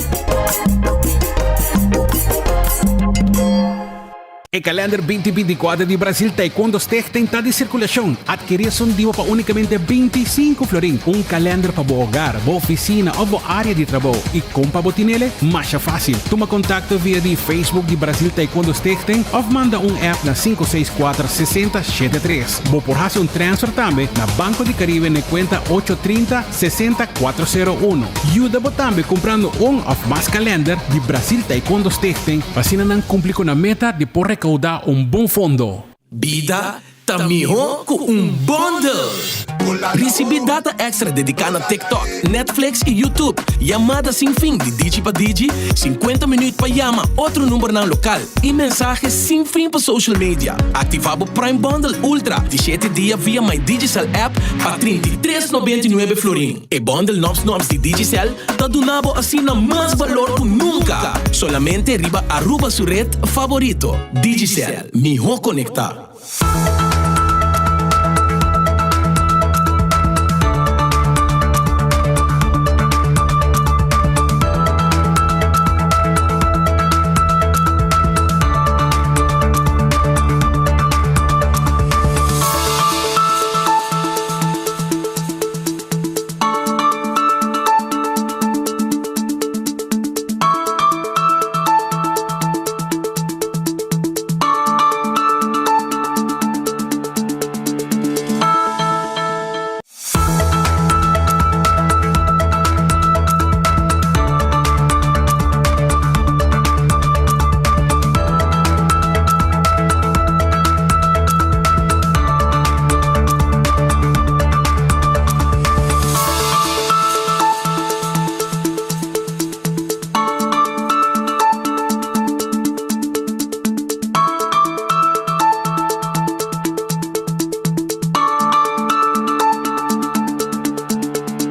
E kalender binti 24 di Brasil Taekwondo Stichting ta di sirkulashon. Adkerí esun dibo pa únikamente 25 florin. Un kalender pa bo hogar, bo ofisina òf bo área di trabou. I kon pa bo tinele? Masha fásil. Tuma kontakto via di Facebook di Brasil Taekwondo Stichting òf manda un app na 564 60 73. Bo por hasi un transfer tambe na Banco di Caribe na e kuenta ocho trinta sesenta kuatro sero uno. Yuda bo tambe kumprando un òf mas kalender di Brasil Taekwondo Stichting pa asina nan kumpli ku nan meta di por rekoudá un bon fondo. Bida ta mihó ku un bundle! Risibí data èkstra dediká na TikTok, Netflix i YouTube, yamada sin fin di Digi pa Digi, 50 minüt pa yama otro numbernan lokal i mensahe sin fin pa social media. Aktivá bo Prime Bundle Ultra di shete dia via My Digicel app pa 33,99 florin. E bundle nòps nòps di Digicel ta duna bo asina mas balor ku nunka! Solamente riba Aruba su ret favorito, Digicel. Mihó konektá.